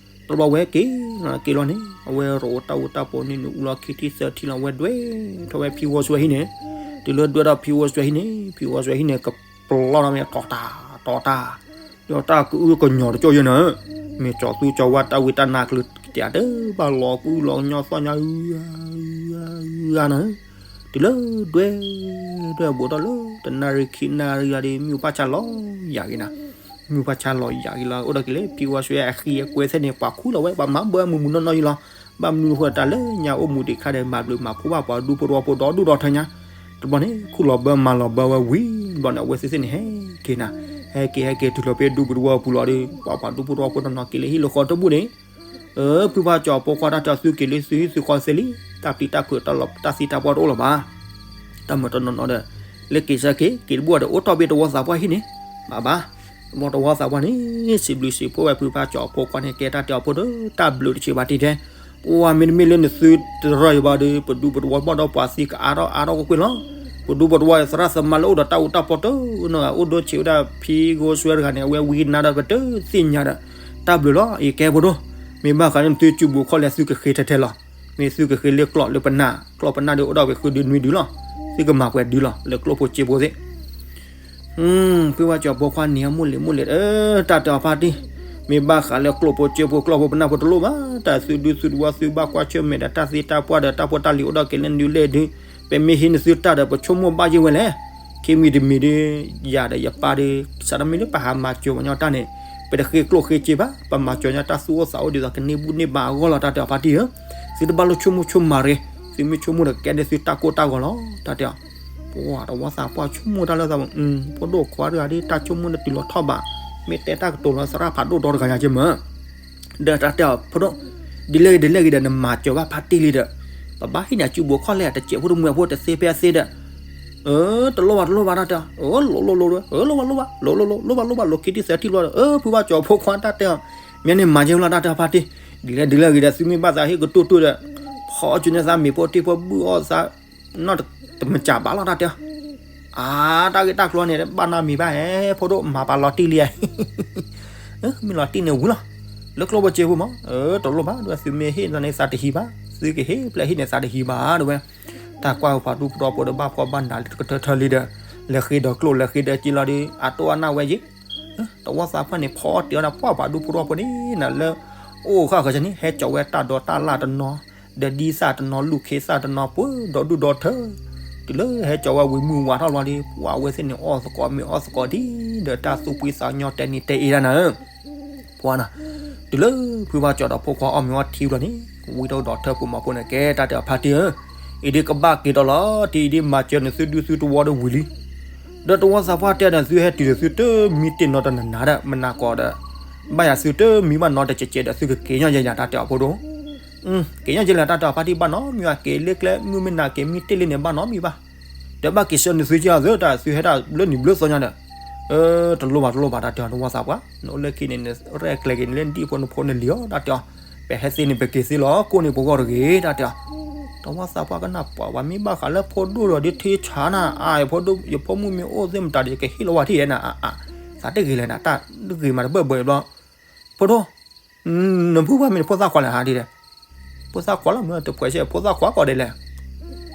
ဃီတဝဲ, တဘျီဝဲက့ၤလီၤက့ၤလီၤန့ၣ် အဝဲရိၣ်အိၣ်တၢ်အူတၢ်ပီန့ၣ် နုာ်အူလီၤခံထံၣ်သၢထံၣ်လီၤ အဝဲဒွဲၣ်ထီၣ်ဝဲဖံဂီၤဆွဲဟံၣ်န့ၣ်, တုၤလၢဒွဲၣ်ထီၣ်ဖံဂီၤဆွဲဟံၣ်န့ၣ် ဖံဂီၤဆွဲဟံၣ်န့ၣ် ကပျီထီၣ်မ့ၢ်တီၤတၢ်, တီၤတၢ်, ဒီးတၢ်ကအုကညီၤတကၠိယဲၢ်နၤဧၢ, မ့ၢ်ကၠီသူကၠီဝါတၢ်ဝံတၢ်နါကလုာ်တဲတၢ်ဘၣ်လီၤကအုလီၤကညီသီၣ်ညါ အုအုအုအုနၤဧၢ, တုၤလၢဒွဲၣ်, ဒွဲၣ်ဘူးထီၣ်လၢ တနၣ်ရံၣ်ခံနၣ်ရံၣ်လီၤဒီး မုၢ်ဖးဆါလီၤယၤက့ၤနၤ, မုၢ်ဖးဆါလီၤယၤက့ၤလီၤ အိၣ်ဒီးက့ၤလၢ ဖံဂီၤဆွဲအဃံအကွဲသ့ၣ်န့ၣ် ပှၤခူၣ်လီၤဝဲ ပှၤမၤဘၢမုာ်မုာ်နီၢ်နီၢ်ယံၤလီၤ, ဘၣ်မနုၤဃိတၢ်လၢညါအိၣ်မူဒံးခါဒီး မၤဘျုးမၤဖှိၣ်ဘၣ်ပှၤဒူဖိတဝီဖိဒီဒူၣ်ဒီထၢညါ, တဘျီန့ၣ် ခူၣ်လီၤဘၢမၤလီၤဘၢဝဲဝံၤဘျီန့ၣ် အဝဲသ့ၣ်သ့ၣ်န့ၣ်ဟဲက့ၤနၤ, ဟဲက့ၤဟဲက့ၤတုၤလီၤဖဲဒူပူၤတဝီပူၤလီၤဒီး ပှၤပှၤဒူဖိတဝီဖိနီၢ်နီၢ်က့ၤလၢဟံၣ်လၢဃီတဘူၣ်န့ၣ်, ဖုဖးကၠီဖိခွါတၢ်တဲအီၤ သုက့ၤလၢသုဟံၣ်သုဃီသ့လံ, တၢ်ပျံၤတၢ်ဖုးတၢ်သံတၢ်ပှၢ်တအိၣ်လၢၤဘၣ်, တၢ်မၤတနီၤနီၤဒီး လၢက့ၤဆၢက့ၤ က့ၤတဘူၣ်ဒီး အိၣ်ထီၣ်ဘ့ၣ်တဝီသးပှၢ်ဟံၣ်န့ၣ်, ဘၣ်ဘၣ်, တဝီသးပှၢ်န့ၣ် စံးဘျုးစံးဖှိၣ်ဝဲဖုဖးကၠီဖိခွါန့ၣ် ကဲတၢ်တဲအီၤဖိဒီး တၢ်ဘျုးတဆံးဘၣ်တံၢ်ထဲ, ပှၤမ့တမ့ၢ်လၢနသုတရၢၢ်ယဘၣ်ဒီး ပဒူပတဝီဘၣ်ဒီးပှၤသံကအါထီၣ်အါထီၣ်ကွ့ၢ်ကွ့ၢ်လီၤ, ပဒူပတဝီသရၣ်သမါလၢအိၣ်ဒီးတၢ်အူတၢ်ပီတနီၤ အိၣ်ဒိဆံးဝဲဒၣ်ဖံဂီၤဆွဲတဂၤန့ၣ် အဝဲဝံနါဒီးပတသ့ၣ်ညါဒီး, တၢ်ဘျုးလီၤ ယကဲဖိဒိၣ်, မ့ၢ်ဘၣ်ဃးန့ၣ်သုစုပူၤခီၣ်လဲၢ်သုကဃ့ထဲထဲလီၤ, မ့ၢ်သုကဃ့လၢကျီၢ်လၢပနၢ် ကျီၢ်ပနၢ်ဒီးအိၣ်ဒီးဝဲဃုဒုနွံဒုလီၤ, သုကမၤပှဲၤဒုလီၤ လၢကျိၣ်ဖိစ့ဖိသ့ၣ် ဖုဖးကၠီဖိခွါန့ၣ် အမိၢ်လံၤမိၢ်လံၤ တၢ်တဲအီၤဖါတံၢ်, မ့ၢ်ဘၣ်ဃးလၢကျိၣ်ဖိစ့ဖိ ကျီၢ်ဖိပနၢ်ဖိတလိၣ်ဘၣ်, တၢ်သုဒူသုတဝီသုဘၣ်ကွၢ်ဆၢၣ်မဲာ်ဒီးတၢ်သံတၢ်ပှၢ်ဒီးတၢ်ဖိတၢ်လံၤအိၣ်ဒီးက့ၤလၢနဒုလဲၣ်ဒု, ပမ့ၢ်ဟံးနသုတၢ်ဒီးပဆိကမိၣ်ဘၣ်ယဲၢ်ဝဲလဲၣ်, ခံမံၤတမံၤဒု, ယၤဒီးယပၢ်ဒု, စးထီၣ်မ့ၢ်လၢပဟးမၤစၢၤပှၤညီတၢ်န့ၣ်, ပတဃ့ကျိၣ်ဃ့စ့ဘၣ်, ပမၤစၢၤညီတၢ်သူၣ်အိၣ်သးအိၣ်ဒ်သိးကန့ၢ်ဘူၣ်န့ၢ်ဘါအဂီၢ်လီၤ တၢ်တဲအီၤဖါတံၢ်ဧၢ, သုတဘၣ်လိၣ်ဆိကမိၣ်ဆိကမးရ့, သုမ့ၢ်ဆိကမိၣ်ဒီးကဲဒ်သုတၢ်ကိၢ်တၢ်ဂီၤလီၤ တၢ်တဲအီၤ ပှၤတဝီသးပှၢ်ဆိကမိၣ်တၢ်လၢသး, ဖိဒိၣ်ခွါတဂၤဒ်တၢ်ဆိကမိၣ်န့ၣ်တုၤလီၤထီၣ်ဘး, မ့ၢ်တဲတၢ်ကတိၤလီၤသရၣ်ဖးဒိၣ်ဒီတဂၤညါက့မၢ်, ဒီးတၢ်တဲအီၤဖိဒိၣ်, ဒ်လဲၣ်ဂ့ၤဒ်လဲၣ်ဂ့ၤဒီးနမၤစၢၤဘၣ်ဖါတံၢ်လံဒီး, ပဘၣ်ဟံးန့ၢ်စုဘိးခီၣ်လဲၢ်တစဲးဖိတမှဲးဖိတသ့ဖဲအသ့ဒီး, အၢ တလိၣ်ဘၣ်တလိၣ်ဘၣ်တၢ်တဲအီၤ, အၢ လိၣ်လိၣ်လိၣ် အၢ လိၣ်ဘၣ်လိၣ်ဘၣ် လိၣ်လိၣ်လိၣ် လိၣ်ဘၣ်လိၣ်ဘၣ် လိၣ်ခံထံသၢထံဘျီဒီး အၢ ဖုဘၣ်ကၠီၤဖိခွါတၢ်တဲအီၤ, မ့ၢ်န့ၣ်မၤကဲဝဲလီၤတၢ်တဲအီၤဖါတံၢ်, ဒ်လဲၣ်ဒ်လဲၣ်ဂ့ၤဒီး သုမ့ၢ်ဘၣ်သးဟ့ၣ်ကတိၢ်တိၢ်ဒီး ဖီကၠူန့ၢ်သးမ့ၤဖိတ့ၢ်ဖိဘုၣ်အီၣ်သး နီၢ်တမ့ၢ်ကၢ်ဘၣ်လီၤတၢ်တဲအီၤ, အါ တၢ်ဂ့ၢ်တၢ်ကျိၤန့ၣ် ဘၣ်နီတမံၤဘၣ်ဟဲ ဖိဒိၣ်မၤပာ်လီၤတံၢ်လံဧါ, မ့ၢ်လီၤတံၢ်န့ၣ်ဝံၤလီၤ, လၢကျိၣ်ဘိစ့ဖိမး, တလိၣ်ဘၣ် ဒ်ဝဲသုမ့ၢ်ဟ့ၣ်န့ၣ်သးတဟံးဘၣ်, သုကဟ့ၣ်ဖျဲၣ်ဟ့ၣ်န့ၣ်သးတဟံးဘၣ် ဒ်ဝဲ, တၢ်ကွၢ်ပှၤဒူဖိထီဖိဒီးဘၣ်ဖှီၣ်ဘၣ်နးလံတကထၢထၢလံဒီး, လဲၤဃ့ဒီးကျိၣ်လဲၤဃ့ဒီးစ့လီၤဒီး အတိၢ်အနၢ်ဝဲယ့ၢ် တဝီသးပှၢ်န့ၣ် ဖီအီၣ်တ့ၢ်အီၤဒီးပှၢ်ပှၤဒူဖိထီဖိန့ၣ် နလၢ အိၣ်ဃာ်ဃၢၤန့ၣ် ဟဲကၠီၤဝဲတၢ်ဒိးတၢ်လၣ်တနီၤ, ဒီးဒ်သၣ်တနီၤ လူၢ်ခ့သၣ်တနီၤ ပှၤဒီဒူၣ်ဒီထၢ, တုၤလၢဟဲကၠီၤဝဲဝံၤမုၢ်ဝါထီၣ်လီၤဒီး ပှၤအဝဲသ့ၣ်န့ၣ် အီၣ်သကိးမ့ၤအီၣ်သကိးဒ် ဒီးတၢ်သူၣ်ဖှံသးညီတဲနံၤတဲအ့ဒၣ်နၤဧၢ ပှၤနီၤ, တုၤလၢဖုဘၣ်ကၠီၤဒီးဖိခွါအီၣ်မ့ၤအီထံဘျီန့ၣ် ဝံတအိၣ်ဒီးထၢပူၤမီၤဖိန့ၣ် ကဲတၢ်တဲအီၤဖါတံၢ်ဧၢ, အံၤဒ်ကဘၣ်က့ၤဒီးလီၤ တံၤအံၤဒ်မၤစၢၤနသုဒုသုတဝီဒီးဝံၤလံ, ဒီးတဝီသးပှၢ်တဲဒီးသုဟဲတုၤဒီးသုတမံတ့ၢ်နီတနၤနၤဒီး မနၤကိးဒီး, ဘၣ်ယၤသုတမံဘၣ်နီတကဲးကဲးဒီးသုကက့ၤညီယဲယၤတၢ်တဲအီၤဖိဒိၣ်, က့ၤညီယဲလၢတၢ်တဲအီၤဖါတံၢ်ဘၣ်နီတမံၤဘၣ် က့ၤလၢကျဲမုၢ်မ့ၢ်နၤက့ၤမံတ့ၢ်လံန့ၣ် ဘၣ်နီတမံၤဘၣ်, ဒီးဘၣ်က့ၤဆၢနသုကဲအီၤသၢတၢ် သုဟဲတၢ်ဘျၢနံၤဘျၢသီညါဒီး, တလိၣ်ဘၣ်တလိၣ်ဘၣ်တၢ်တဲအီၤ တဝီသးပှၢ် နအိၣ်လၢခံန့ၣ် နရဲၣ်ကျဲၤက့ၤနလၢနဒံၣ်ဖိနဖိနလံၤအီၤတၢ်တဲအီၤ, ပဟဲသ့န့ၣ် ပက့ၤသ့လီၤ ကိၣ်န့ၣ်ပဂီၢ်တဂ့ၤတၢ်တဲအီၤ, တဝီသးပှၢ်ကနၣ်ပှၤဝဲမ့ၢ်ဘၣ်ဃးလၢဖိဒိၣ်ဒီး ဒ်ထံဆါနၤ အါ ယဖိဒိၣ် ယဖိမုၣ်မ့ၢ်အိၣ်သ့ၣ်မတၤဒီး ယကဟ့ၣ်လီၤဝဲထံၣ်ယဲနၤ အါ အါ သးတဂ့ၤလဲၣ်နၤ တၢ်တဂ့ၤမးတဘၢၣ်ဘၢၣ်ဘျီ, ဖိဒိၣ် နဖိခွါမ့ၢ်နဖိသၣ်ခွါလဲၣ်ဟါဒ်လဲၣ်, ဖိသၣ်ခွါလီၤမ့ၢ်တဖှဲးဆဲး ဖိသၣ်ခွါကိးဒဲးလဲၣ်,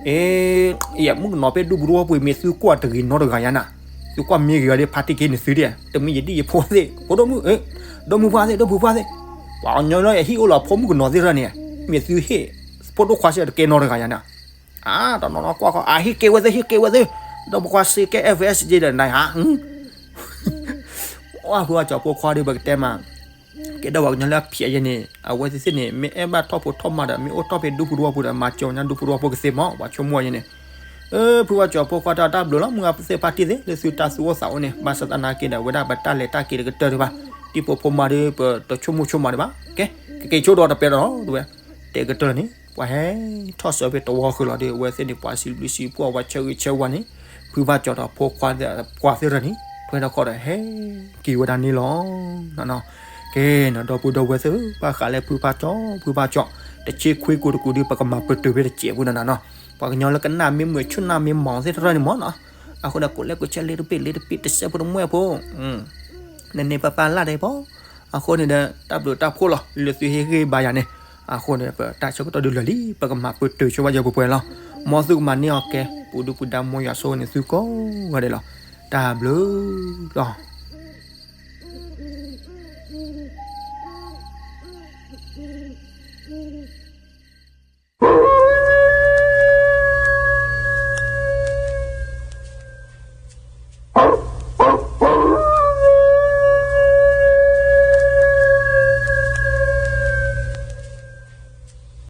အ့ ယမုၣ်ကနီၤဖဲဒူပူၤဒူဝီပူၤ မ့ၢ်သုကွၢ်တဂ့ၤနီတဂၤယါနၤ, သုကွၢ်မ့ၢ်ဂ့ၤဂၤဒ်ဖါတံၢ်က့ၤန့ၣ်သုဒ်, တမ့ၢ်ယဒ်ယဖိသ့ၣ် ဖိဒိၣ်မုၣ် ဒီမုၢ်ပှၢ်သ့ၣ် ဒီမုၢ်ပှၢ်သ့ၣ်, ပှၤကညီလၢယဟံၣ်အိၣ်လီၤဖိမုၣ်ကနီၤသ့ၣ်တဖၣ်န့ၣ်, မ့ၢ်သုဟ့ၣ် ဖိဒိၣ်ခွါဆဲးတကဲနီတဂၤယါနၤ, အါ တနီၤနီၤကွၢ်ခီ အဟံၣ်က့ၤဝဲသ့ၣ် ဟံၣ်က့ၤဝဲသ့ၣ်, ဒီမုၢ်ပှၢ်စ့ကဲ F S J ဒီးနၤဧါ အဃိအကၠီၤဖိခွါဒီး ပကတဲမး, ကဲဒီးပှၤကညီလၢအဖျဲးယဲန့ၣ် အဝဲသ့ၣ်သ့ၣ်န့ၣ် မ့ၢ်အဲၣ်ဘၣ်ထီၣ်ဖိထီၣ်မါဒီး မ့ၢ်အိၣ်ထီၣ်ဖဲဒူပူၤဒူဝီပူၤဒီး မၤစၢၤညါဒူပူၤဒူဝီပူၤကသ့မး ပှၤဆိကမိၣ်ယဲန့ၣ်, အၢ ဖုဘၣ်ကၠီၤဖိခွါတၢ်တၢ်ဘျုးလီၤ မုၢ်အသ့ၣ်ဖါတံၢ်သ့ၣ် လၢသုတၢ်သူၣ်အိၣ်သးအိၣ်န့ၣ် ဘၣ်ဆၣ်သနာ်က့ဒီး အဝဲဒၣ်ပတၢ်လဲၤတၢ်က့ၤတကတၢၢ်ဒံးဘၣ်, ဒ်ဖိဖိမါဒီး ပတဆိကမိၣ်ဆိကမးဒံးဘၣ်, ကဲ ကက့ၤဆိဒီးတပဲဒီးလီၤ တဲဝဲ, တဲကတၢၢ်လီၤန့ၣ် ပှၤဟဲထီၣ်ဆၢဖဲတဝီဃုာ်လီၤဒီး အဝဲသ့ၣ်န့ၣ် ပှၤစံးဘျုးစံးဖှိၣ် ပှၤဆၢဂ့ၤဆၢဝါန့ၣ်, ဖုဘၣ်ကၠီၤဒီးဖိခွါသ့ၣ်တဖၣ်န့ၣ် ထွဲထီၣ်ခီဒီးဟဲက့ၤဝဲဒၣ်န့ၣ်လီၤ. ကဲ နဒီပုၢ်ဒီဝဲၢ်သ့ၣ် ဘၣ်ဃးလၢဖုဘၣ်ကၠီၤ ဖုဘၣ်ကၠီၤ တဆ့ခွံကူတကူဒီး ပကမၤပတုာ်ဖဲတစဲးဖိနီၤနီၤ, ပှၤကညီလၢကနၣ်မ့ၢ်မုာ် ဆူၣ်နၢ်မ့ၢ်မီၤသ့ၣ်တဖၣ်န့ၣ်မီၤနီၤ, အဃိဒီး ကိးလဲကိးဆဲ လ့တပ့ၢ် လ့တပ့ၢ် တစဲးဖိတမှဲၢ်ဖိ နန့ၢ်ပၢ်ပၢ်လၢ်တဟ့ၣ်ဖိ, အဃိန့ၣ်ဒီး တၢ်ဘျုးတၢ်ဖှိၣ်လီၤ လၢသုဟ့ၣ်ဂံၢ်ဘါယၤန့ၣ်, အဃိန့ၣ် ပတၢ်ဆၢကတီၢ်ဒုးလၢာ်လံ ပကမၤပတုာ်ဆိဝဲယဲၢ်ပှဲၤပှဲၤလီၤ. မ်သုကမၤန့ၢ်အီၤကဲ ပူၤဒုပူၤဒါမ်ယွၤဆိၣ်ဂ့ၤန့ၢ်သုကိးဂၤဒဲးလီၤ. တၢ်ဘျုးလီၤ.